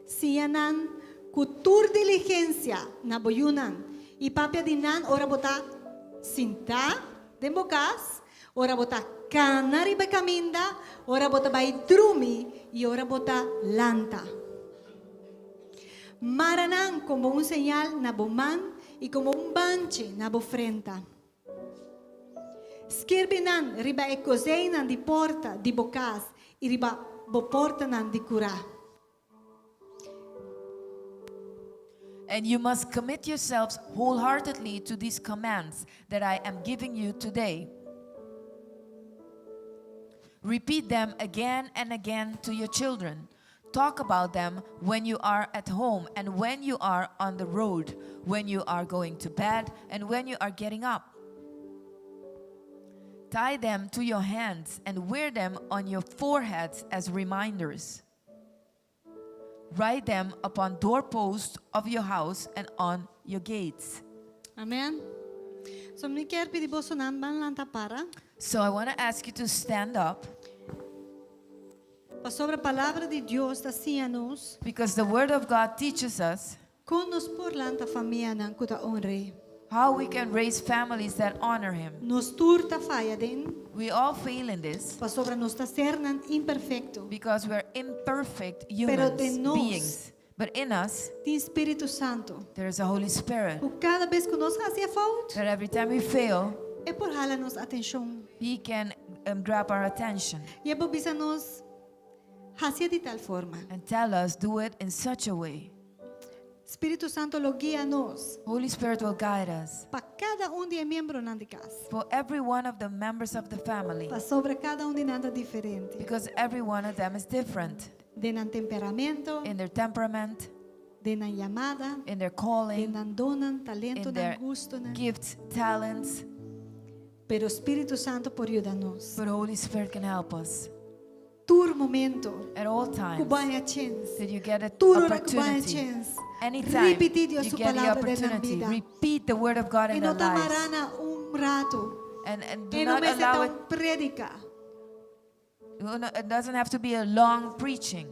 Siña nan ku tur diligensia na bo yunan. I papia di nan ora bo ta sintá den bo kas, ora bo ta kana riba e kaminda, ora bo ta bai drumi i ora bo ta lanta. Mara nan komo un señal na bo man i komo un banchi na bo frenta. Skirbi nan riba e kozeinnan di porta di bo kas i riba bo portanan di kurá. And you must commit yourselves wholeheartedly to these commands that I am giving you today. Repeat them again and again to your children. Talk about them when you are at home and when you are on the road, when you are going to bed and when you are getting up. Tie them to your hands and wear them on your foreheads as reminders. Write them upon doorposts of your house and on your gates. Amen. So mi kier pidi bosonan ban lanta para. So I want to ask you to stand up Pasobra palabra di Dios ta siña nos because the Word of God teaches us kon nos por lanta famianan ku ta honr'é. how we can raise families that honor Him. Nos tur ta faya den We all fail in this pasobra nos ta sernan imperfekto. because we're imperfect Pero humans den nos beings. But in us, tin Spiritu Santu. there is a Holy Spirit Ku kada bes ku nos hasi e fout, that every time we fail, e por hala nos atenshon. He can grab our attention I e por bisa nos, Hasié di tal forma. and tell us, do it in such a way. Spiritu Santu lo guia nos Holy Spirit will guide us pa kada un di e miembronan di kas. for every one of the members of the family Pasobra kada un di nan ta diferente. because every one of them is different Den nan temperamento, in their temperament, den nan yamada, in their den calling, nan donnan, in talentonan, their gustonan. gifts, talents. Pero Spiritu Santu por yuda nos. But Holy Spirit can help us Tur momento at all ku times bo haña chens. that you get an Tur ora ku bo haña opportunity. chens. Anytime Ripití Dios you su get the palabra den nan opportunity, bida. repeat the word of God E in no their ta lives. mará na un ratu. And do E no not mester ta allow un it, prédika. it doesn't have to be a long preaching.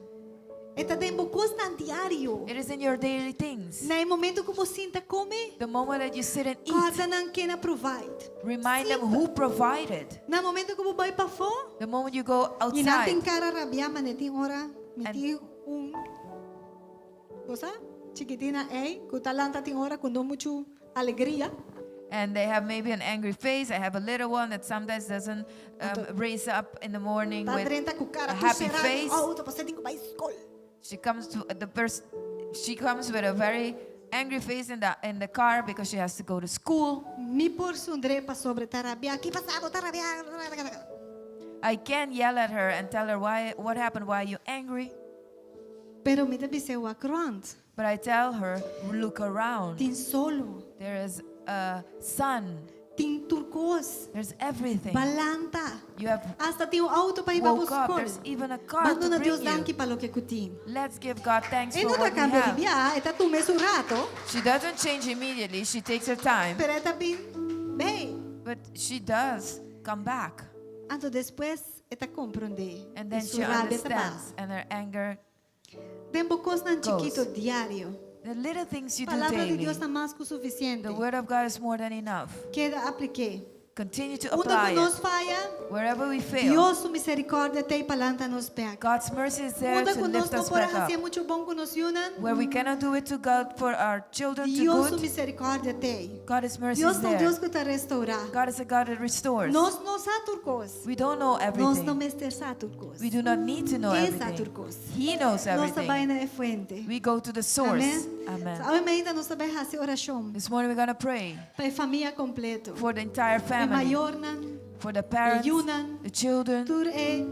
E ta den bo kosnan diario. It is in your daily things. Na e momento ku bo sinta kome, The moment that you sit and eat, kòrda nan ken a provide. remind them Simple. who provided. Na momento ku bo bai pafó, The moment you go i nan tin outside kara rabiá, mane tin ora, mi And- tin un, bo sa, chikitina ei, ku ta lanta tin ora ku no muchu alegria. and they have maybe an angry face. I have a little one that sometimes doesn't raise up in the morning Ta with drenta ku kara a tur happy será den face. outo, pasobra tin ku bai skol. She comes to the first. She comes with a very angry face in the in the car because she has to go to school. Mi por zundr'é pasobra e ta rabiá. Ki pasa bo ta rabiá? I can yell at her and tell her why what happened, why are you angry? Pero mi ta bis'é wak rònt. But I tell her, look around. Tin solo. There is a sun. Tin tur kos. There's everything. B'a lanta. You have Asta tin un auto pa hiba bo woke up. skol. There's even a car Ban to duna Dios bring you. danki pa loke ku tin. Let's give God thanks E for no ta what we kambia di have. bia, e ta tuma su rato. She doesn't change immediately. She takes her time. Pero e ta bin bei. But she does come back. Anto despues e ta komprondé. And I then su she rabia ta understands. basa. And her anger. Den bo kosnan goes. chikito diario. The little things you do Palabra di daily. Dios ta mas ku sufisiente. The word of God is more than enough. Keda aplik'é. Continue to Unda apply ku nos it. faya, Wherever we fail, Dios su miserikòrdia t'ei pa lanta nos bèk. God's mercy is there Unda to ku nos lift no us por back hasi up. muchu bon ku nos yunan, Where we cannot do it to God for our children to Dios su good, miserikòrdia t'ei. God's mercy Dios is ta un there. Dios ku ta restourá. God is a God that restores. Nos no sa tur kos. We don't know Nos no everything. mester sa tur kos. We do not need to know E sa everything. tur kos. He knows Nos ta everything. bai na e fuente. We go to the source. Amen. Amen. So, awe mainta nos ta bai hasi orashon This morning we're going to pray pa e famia kompleto. for the entire E family, mayornan, for the parents, yunan, the children, tur e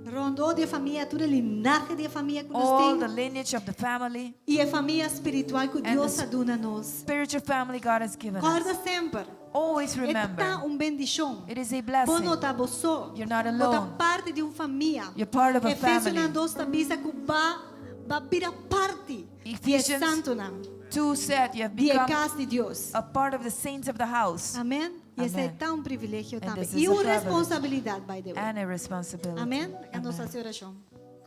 rondó di e famia, tur e linahe di e famia ku nos all the tin lineage of the family, i e famia spiritual ku And Dios the a duna nos. spiritual family God has given us. Kòrda semper, Always e ta remember, un bendishon. it is a Bo blessing. no ta bo so. You're not Bo ta alone. parti di un famia. You're part of a Efesionan family. 2 ta bisa ku b'a b'a bira parti di e Ephesians santunan, 2 said you have di e become kas di Dios. a part of the saints of the house Amèn. I esei Amen. ta un privilegio And tambe. this I is a un privilege. responsabilidat, by the way. and a responsibility. Amèn. Laga nos Amen. hasi orashon.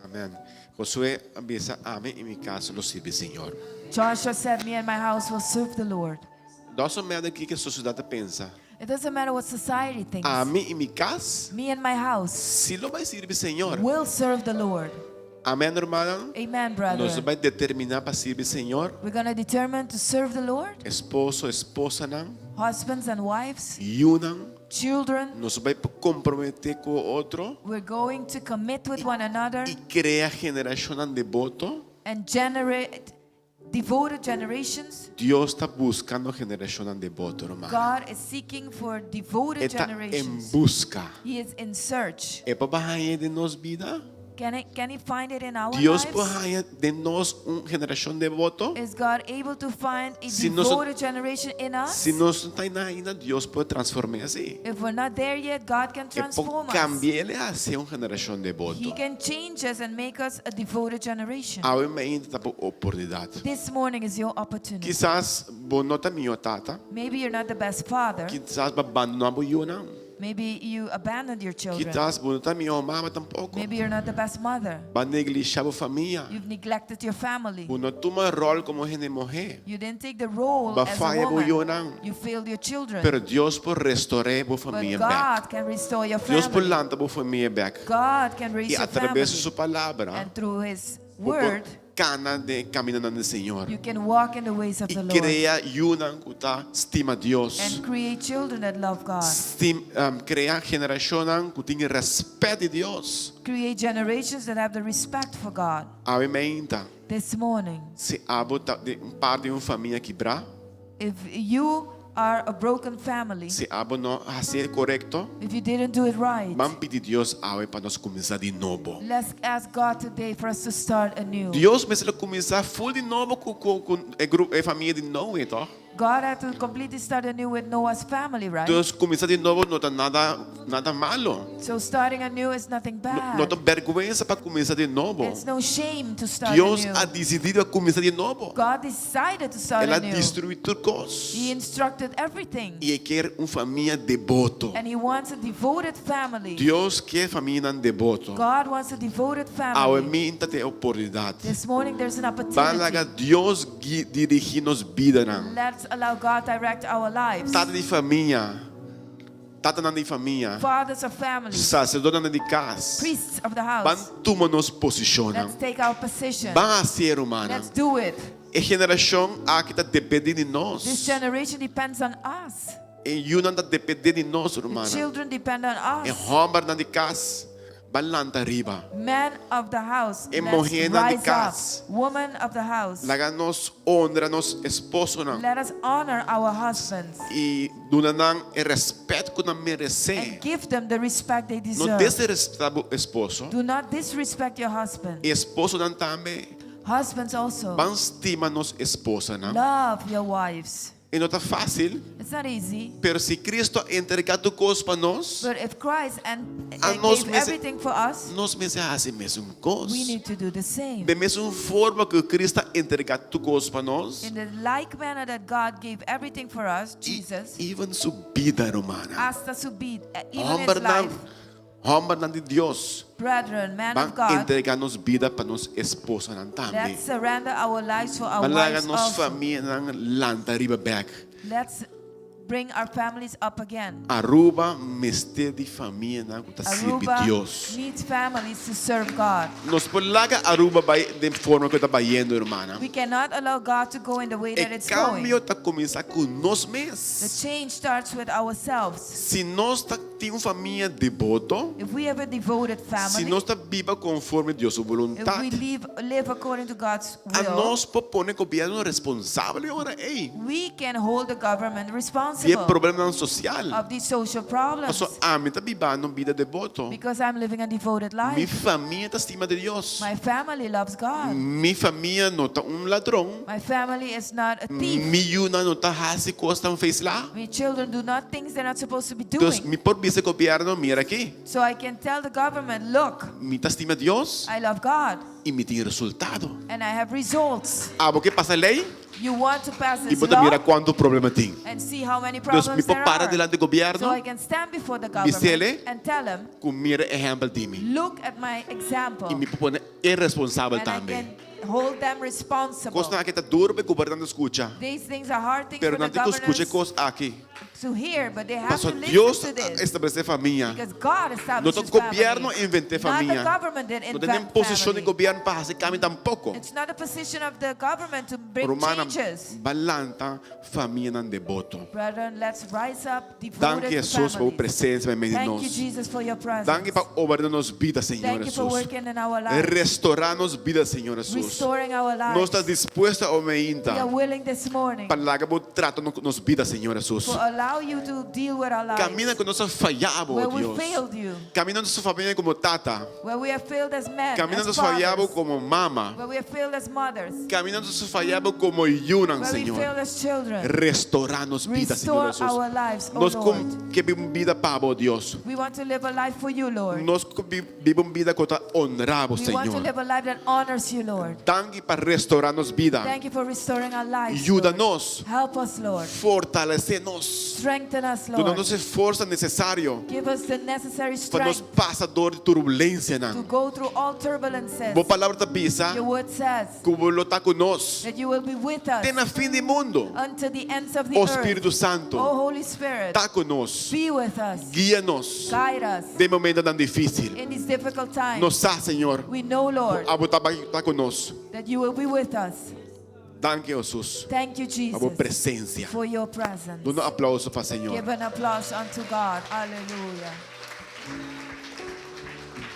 Amèn. Josué a bisa, Ami i mi kas lo sirbi Señor. Joshua said, Me and my house will serve the Lord. Doesn't matter kiko sosiedat ta pensa. It doesn't matter what society thinks. Ami i mi kas Me and my house si lo bai sirbi Señor. will serve the Lord. Amen, rumannan. Amen, Nos brother. bai determiná pa sirbi Señor. We're going to determine to serve the Lord, Esposo, esposanan, husbands and wives, yunan. children. Nos bai komprometé ku otro We're going to commit with one another i krea generashonnan deboto. and generate devoted generations. Dios ta buskando generashonnan deboto, ruman. God is seeking for devoted E ta en generations. buska. He is in search. E por hañ'é den nos bida? Can he find it in our Dios por lives? haña den nos un generashon deboto? Is God able to find a Si nos- devoted generation in us? Si nos no ta ainda, Dios por transform'é asina. If we're not there yet, God can E por transform us. kambi'é hasi un generashon deboto. He can change us and make us a devoted generation. Awe mainta ta bo oportunidat. This morning is your opportunity. Kisas bo no ta mihó tata. Maybe you're not the best father. Kisas b'a bandoná bo yunan. Maybe you abandoned your children. Kisas bo no ta mihó mama tampoko. Maybe you're not the best mother. B'a neglishá bo famia. You've neglected your family. Bo no a tuma ròl komo hende muhé. You didn't take the role B'a as a faya bo woman. yunan. You failed your children. Pero Dios por restorá bo But famia bèk. God can restore your Dios por family. lanta bo famia bèk. God can raise I your a traves di family. su palabra, And through His bo por word, kana den kamindanan di Señor. you can walk in the ways of I the Lord. krea yunan ku ta stima Dios. And create children that love God. Stim, um, krea generashonnan ku tin rèspèt di Dios. Create generations that have the respect for God. Awe mainta, This morning, si abo ta di un parti di un famia kibrá, if you are a broken family, si abo no a hasi korekto, if you didn't do it right, ban pidi Dios awe pa nos kuminsá di nobo. let's ask God today for us to start anew. Dios mester a kuminsá full di nobo ku ku ku e grupo e famia di Noe, toch? God had to completely start anew with Noah's family, right? Entonses kuminsá di nobo no ta nada nada malu. So starting anew is nothing No, bad. no ta bèrgwensa pa kuminsá di nobo. It's no shame to start Dios anew. a disidí di kuminsá di nobo. God decided to start El a anew. destruí tur kos. He instructed everything. I e ke un famia deboto. And he wants a devoted family. Dios ke famianan deboto. God wants a devoted Awe family. mainta tin oportunidat. This morning there's an Ban laga opportunity. Dios dirigí nos bidanan. Let's allow God direct our lives. Tata di famia, tatanan di famia, Fathers of families, saserdotenan di kas. priests of the Ban house. tuma nos posishonnan. Let's take our position. Ban hasi, rumannan. Let's do it. E generashon aki ta dependé di This nos. generation depends on us. E yunan ta dependé di nos, The rumannan. children depend on E us. hòmbernan di kas, ban lanta riba. Men of the house, E let's muhénan di rise kas. up. Women of the house, Laga nos honra nos esposonan. let us honor our husbands I duna nan e rèspèt ku nan meresé. and give them the respect they No deserve. desrespetá bo esposo. Do not disrespect your husband. E esposonan tambe. Husbands also, Ban stima nos esposanan. love your wives. E no ta fásil, It's not easy. pero si Kristu a entregá tur kos pa nos, But if Christ and A nos gave mester- everything for us, nos mester hasi mesun kos. we need to do the same. Di mesun forma ku Kristu a entregá tur kos pa nos, In the like manner that God gave everything for us, Jesus, even su bida, rumannan. hasta su bida, even his Hòmbernan, life, hòmbernan di Dios, brethren, man ban of God, entregá nos bida pa nos esposanan tambe. let's surrender our lives for our Ban laga wives nos also. famianan lanta riba bèk. Let's bring our families up again. Aruba mester di famianan ku ta sirbi Aruba Dios. needs families to serve God. Nos por laga Aruba bai den forma ku ta bayendo, rumannan. We cannot allow God to go in the way that E it's going. kambio ta kuminsá ku nos The mes. change starts with ourselves. Si nos ta tin un famia deboto, If we have a devoted si family, nos ta biba konforme Dios su if boluntat, we live, live according to God's a will, nos por pone gobièrnu responsabel ora ei. we can hold the government Di e responsible problemanan sosial. of these social problems Paso ami ta bibando un bida deboto. because I'm living a devoted Mi life. famia ta stima di Dios. My family loves God. Mi famia no ta un ladron. My family is not a thief. Mi yunan no ta hasi kosnan feisla. My children do not things they're not supposed to be Entonses, doing. mi por bisa gobièrnu, mira aki. So I can tell the government, look, Mi ta stima Dios I love God i mi tin resultado. and I have results. Abo ke pasa lei You want to pass i this bo ta mira law kuantu problema tin. and see how many Entonses, mi problems por there para are. dilanti gobièrnu So I can stand before the Bis'é government and tell them, ku mira ehèmpel di mi. look at my example. I mi por pone e responsabel And I tambe. can Hold them responsible. Kosnan aki ta duru pa e gobernante skucha. These things are hard things Pero for the nan tin ku skucha e governors kos aki. to hear, but they have to Pasobra listen Dios to a this. establesé famia. Because God No establishes ta gobièrnu family. invent'é Not the famia. government that No ta den invent posishon di family. gobièrnu pa hasi kambio tampoko. It's not the position of the government to bring Rumannan, changes. ba lanta famianan deboto. Brethren, let's rise up Danki devoted Hesus pa bo families. presensia meimei di Thank you, nos. Jesus, for your presence. Danki pa obra den nos bida, Señor Thank you for Hesus. working in our lives, Restorá nos bida, Señor Hesus. restoring our lives. Nos ta dispuesto We mainta are willing this morning pa laga bo trata nos bida, Señor Hesus. to allow you to deal with our lives. Kaminda ku nos a faya bo, Where we Dios. failed you. Kaminda nos a faya komo tata. Where we have failed as men, Kaminda as nos a faya bo fathers. komo mama. Where we have failed as mothers. Kaminda nos a faya bo komo yunan, Where we Señor. failed as children. Restorá nos bida, Señor Restore Hesus. our lives, O Nos Lord. ke biba un bida pa bo, Dios. We want to live a life for you, Lord. Nos ke biba un bida ku ta honra bo, We want to Señor. live a life that honors you, Lord. Danki pa restorá nos bida. Thank you for restoring our lives. Yuda Lord. nos. Help us, Lord. Fortalesé nos. Strengthen us, Duna Lord. nos e forsa nesesario Give us the necessary pa nos strength pasa dor di turbulensianan. to go through all turbulences. Bo palabra ta bisa Your word says ku bo lo ta ku nos that you will be with us te na fin di mundu. unto the ends of the O earth. Spiritu Santu, O Holy Spirit, ta ku nos. be with us. Guia nos Guide us den momentonan difísil. in these difficult times. Nos sa, Señor, We know, Lord, abo ta bai ta ku nos. that you will be with us. Danki, Hesus, Thank you, pa bo Jesus, presensia. for your presence. Duna un aplauso pa Señor. Give an applause unto God. Hallelujah.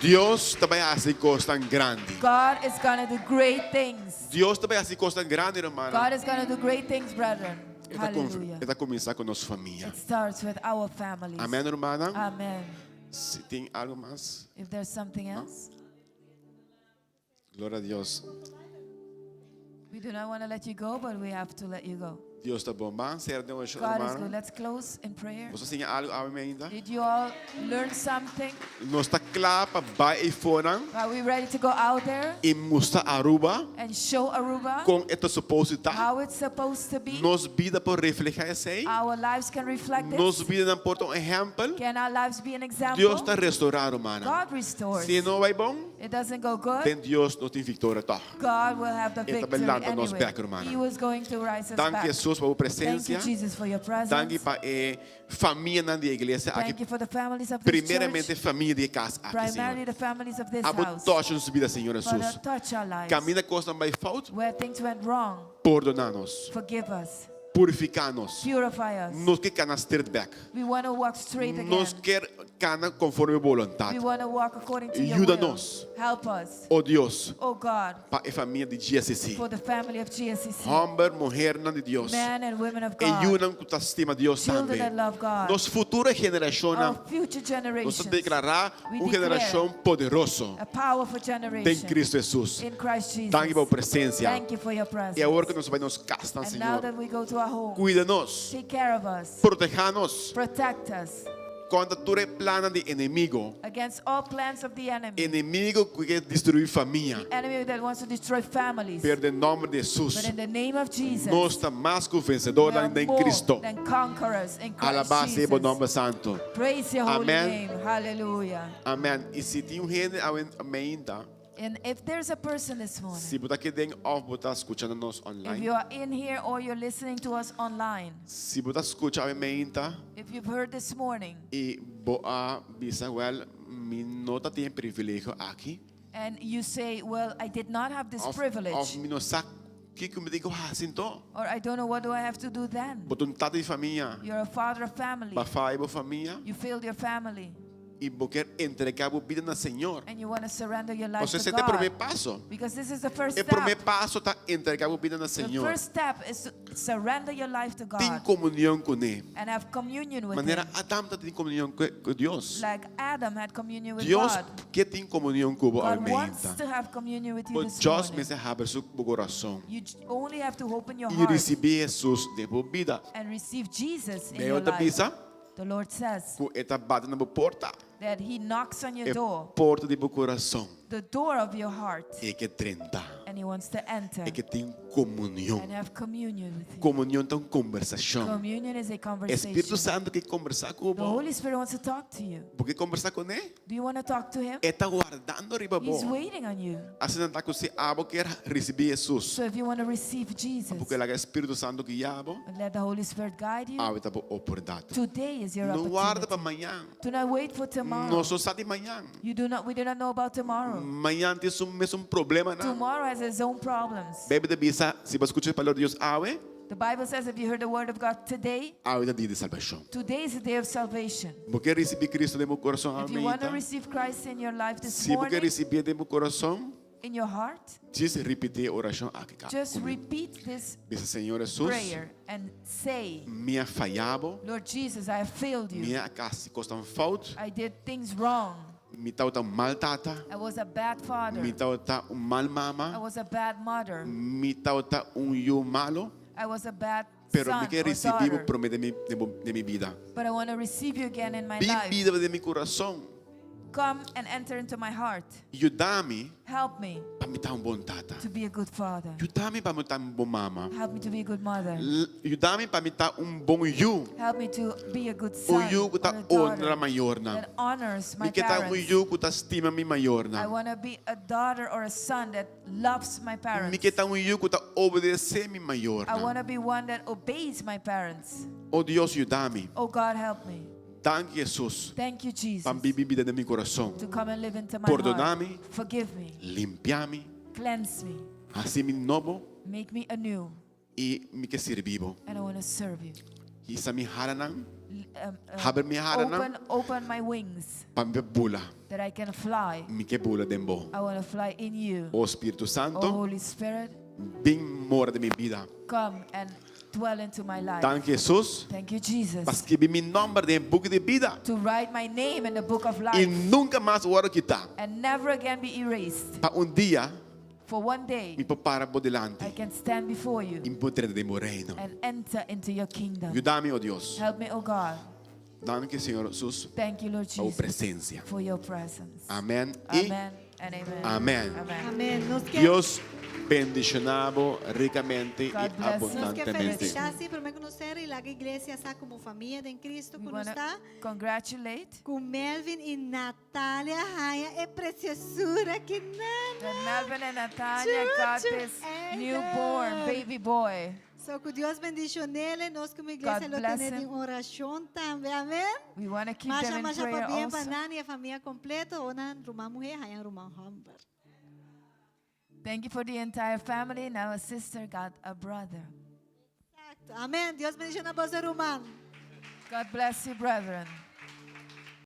Dios ta bai hasi kosnan grandi. God is going to do great things. Dios ta bai hasi kosnan grandi, ruman. God is going to do great things, brethren. E ta Hallelujah. E ta kuminsá ku nos famia. It starts with our families. Amèn, ruman. Amen. Si tin algu mas, If there's something else, gloria na Dios. we do not want to let you go, but we have to let you go. Dios ta bon. Ban sera den orashon, God is ruman. good. Let's close in prayer. Bo a siña algu ainda? Did you all learn something? Nos ta kla pa bai eifonan Are we ready to go out there i mustra Aruba and show Aruba kon e ta supposed ta. how it's supposed to be? Nos bida por reflehá esei. Our lives can reflect Nos this. bidanan por ta un ehèmpel. Can our lives be an example? Dios ta restorá, ruman. God restores. Si no bai bon, It doesn't go good. den Dios nos tin viktoria tòg. God will have the E ta victory lanta nos anyway. bèk, ruman. He was going to rise us Danki back. Hesus pa bo Thank you, presensia. Jesus, for your presence. Danki pa e famianan di e iglesia Thank aki. you for the families of this Primeramente church. famia di e kas aki, Primarily Señor. the families of this Abo house. touch nos bida, Señor Father, Hesus. touch our lives. Kaminda kosnan bai fout, Where things went wrong, pordoná nos. forgive us. Purifiká nos. Purify us. Nos ke kana straight bèk. We want to walk straight again. Nos ke kana konforme bo boluntat. We want to walk according to your Yuda will. nos. Help us. O Dios, Oh God, pa e famia di GSC. for the family of GSCC. Hòmber, muhénan di Dios. Men and women of E God. yunan ku ta stima Dios Children tambe. that love God. Nos futuro generashonnan. Our future Nos generations. deklará We un declare generashon poderoso A powerful den generation. Kristu Hesus. In Christ Jesus. Danki pa bo presensia. Thank you for your presence. I awor ku nos ta bai nos kas, And now Señor. that we go to our home, Kuida nos. take care of us. Protehá nos Protect us kontra tur plan di enemigu. against all plans of the enemy. Enemigu ku ke destruí famia. Enemy that wants to destroy families. Pero den nòmber di But Hesus, in the name of Jesus, nos ta mas ku vensedó we are den more Kristu. than conquerors in Christ Alabá sea bo Jesus. nòmber santu. Praise your holy Amen. name. Hallelujah. Amèn. I si tin un hende ainda, And if there's a person this morning, si bo ta aki den òf bo ta skuchando nos if online, you are in here or you're listening to us online, si bo ta skucha ainda if you've heard this morning i bo a bisa, well, mi no tabatin e privilegio aki. and you say, Well, I did not have this Òf, privilege, òf mi no sa kiko mi tin ku hasi anto. or I don't know what do I have to do then. Bo ta un tata di famia, You're a father of family. b'a faya bo famia You failed your family i bo ke entregá bo bida na Señor. and you want to surrender your life Pasobra to esei ta e promé God. paso. Because this is the first E promé step. paso ta entregá bo bida na The Señor. first step is to surrender your life to Tin God komunion kuné. and have communion with Manera Him. Adam tabatin komunion ku Dios. Like Adam had communion with Dios God. ke tin komunion ku bo God wants ainda. to have communion with you Bo this just morning. mester habri su kurason You only have to open your i heart risibí Hesus den bo bida. and receive Jesus in Beibel your ta life. bisa The Lord says ku e ta bati na bo porta. that He knocks on your E door, porta di bo kurason. the door of your heart, E ke drenta. and He wants to enter. E ke tin Komunion. and have communion with you. Komunion ta un kombersashon. Communion is a Spiritu conversation. Santu ke kombersá ku The bo. Holy Spirit wants to talk to you. Bo ke kombersá kuné? Do you want to talk to him? E ta wardando riba He's bo. waiting on you. Asina ta ku si abo ke risibí Hesus. So if you want to receive Jesus, Bo ke laga Spiritu Santu guia bo. let the Holy Spirit guide you. Awe ta bo oportunidat. Today is your No warda pa opportunity. mañan. Do not wait for tomorrow. Nos no sa di mañan. You do not we do not know about tomorrow. Mañan tin su mesun problemanan. Tomorrow has its own problems. Beibel ta bisa, si bo skucha e palabra di Dios awe, The Bible says if you heard the word of God today, awe ta dia di salbashon. today is the day of salvation. Bo ke risibí Kristu den bo kurason If you want to awe? receive Christ in your life this Si bo ke morning, risibié den bo kurason, in your heart, djis ripití e orashon aki. just repeat this Bisa Señor Hesus, prayer and say, mi a faya bo, Lord Jesus, I have failed mi you. a hasi kosnan fout, I did things wrong. mi tabata un mal tata, I was a bad father. mi tabata un mal I mama, was a bad mother. mi tabata un yu malu, I was a bad pero son mi ke or risibí bo daughter. promé den mi, den mi bida. But I want to receive you again in my Bin life. biba den mi kurason. Come and enter into my heart. Yuda mi Help me pa mi ta un bon tata. to be a good father. Yuda mi pa mi ta un bon mama. Help me to be a good mother. Yuda mi pa mi ta un bon yu. Help me to be a good son Un yu ku or ta a honra daughter mayornan. that honors my Mi ke ta un parents. yu ku ta stima mi I mayornan. want to be a daughter or a son that loves my Mi parents. ke ta un yu ku ta obedesé mi I mayornan. want to be one that obeys my parents. Oh Dios, yuda mi. Oh God, help me. Danki Hesus Thank you, Jesus, pa bin biba den mi kurason. to come and live into my Pordona heart. mi. Forgive me. Limpia mi. Cleanse me. Hasi mi nobo Make me anew. i mi ke sirbi bo. And I want to serve you. Hisa mi halanan L- Habri mi halanan open, open my wings pa mi bula. that I can fly. Mi ke bula den bo. I want to fly in you. O Spiritu Oh, Santu, Holy Spirit, bin mora den mi bida. come and dwell into my life. Danki Hesus Thank you, Jesus, pa skirbi mi nòmber den buki di bida. to write my name in the book of I life nunka mas wòrdu kitá. and never again be erased. Pa un dia For one day, mi por para bo I dilanti can stand before you i por drenta den bo reino. and enter into your kingdom. Yuda mi, o Dios. Help me, oh God. Danki Señor Hesus Thank you, Lord pa bo Jesus, presensia. for your presence. Amèn i Amen and amen. Amèn. Amen. Amèn. Nos ke Dios bendishoná bo rikamente i God bless you. Nos ke abundantemente. felisitá si promé ku nos sera i laga iglesia sa komo famia den Kristu We ku nos want to ta congratulate ku Melvin i Natalia a haña e presiosura aki nan. that Melvin and Natalia got Chuchu, this newborn Elder. baby boy. So ku Dios bendishon'é, nos komo iglesia God lo bless tene him. den orashon tambe. Amèn. We want to keep Masha them in masha prayer pabien pa also. nan i e famia kompleto, nan ruman muhé, haña ruman hòmber. Thank you for the entire family. Now a sister got a brother. Eksakto. Amèn. Dios bendishoná boso ruman. God bless you, brethren.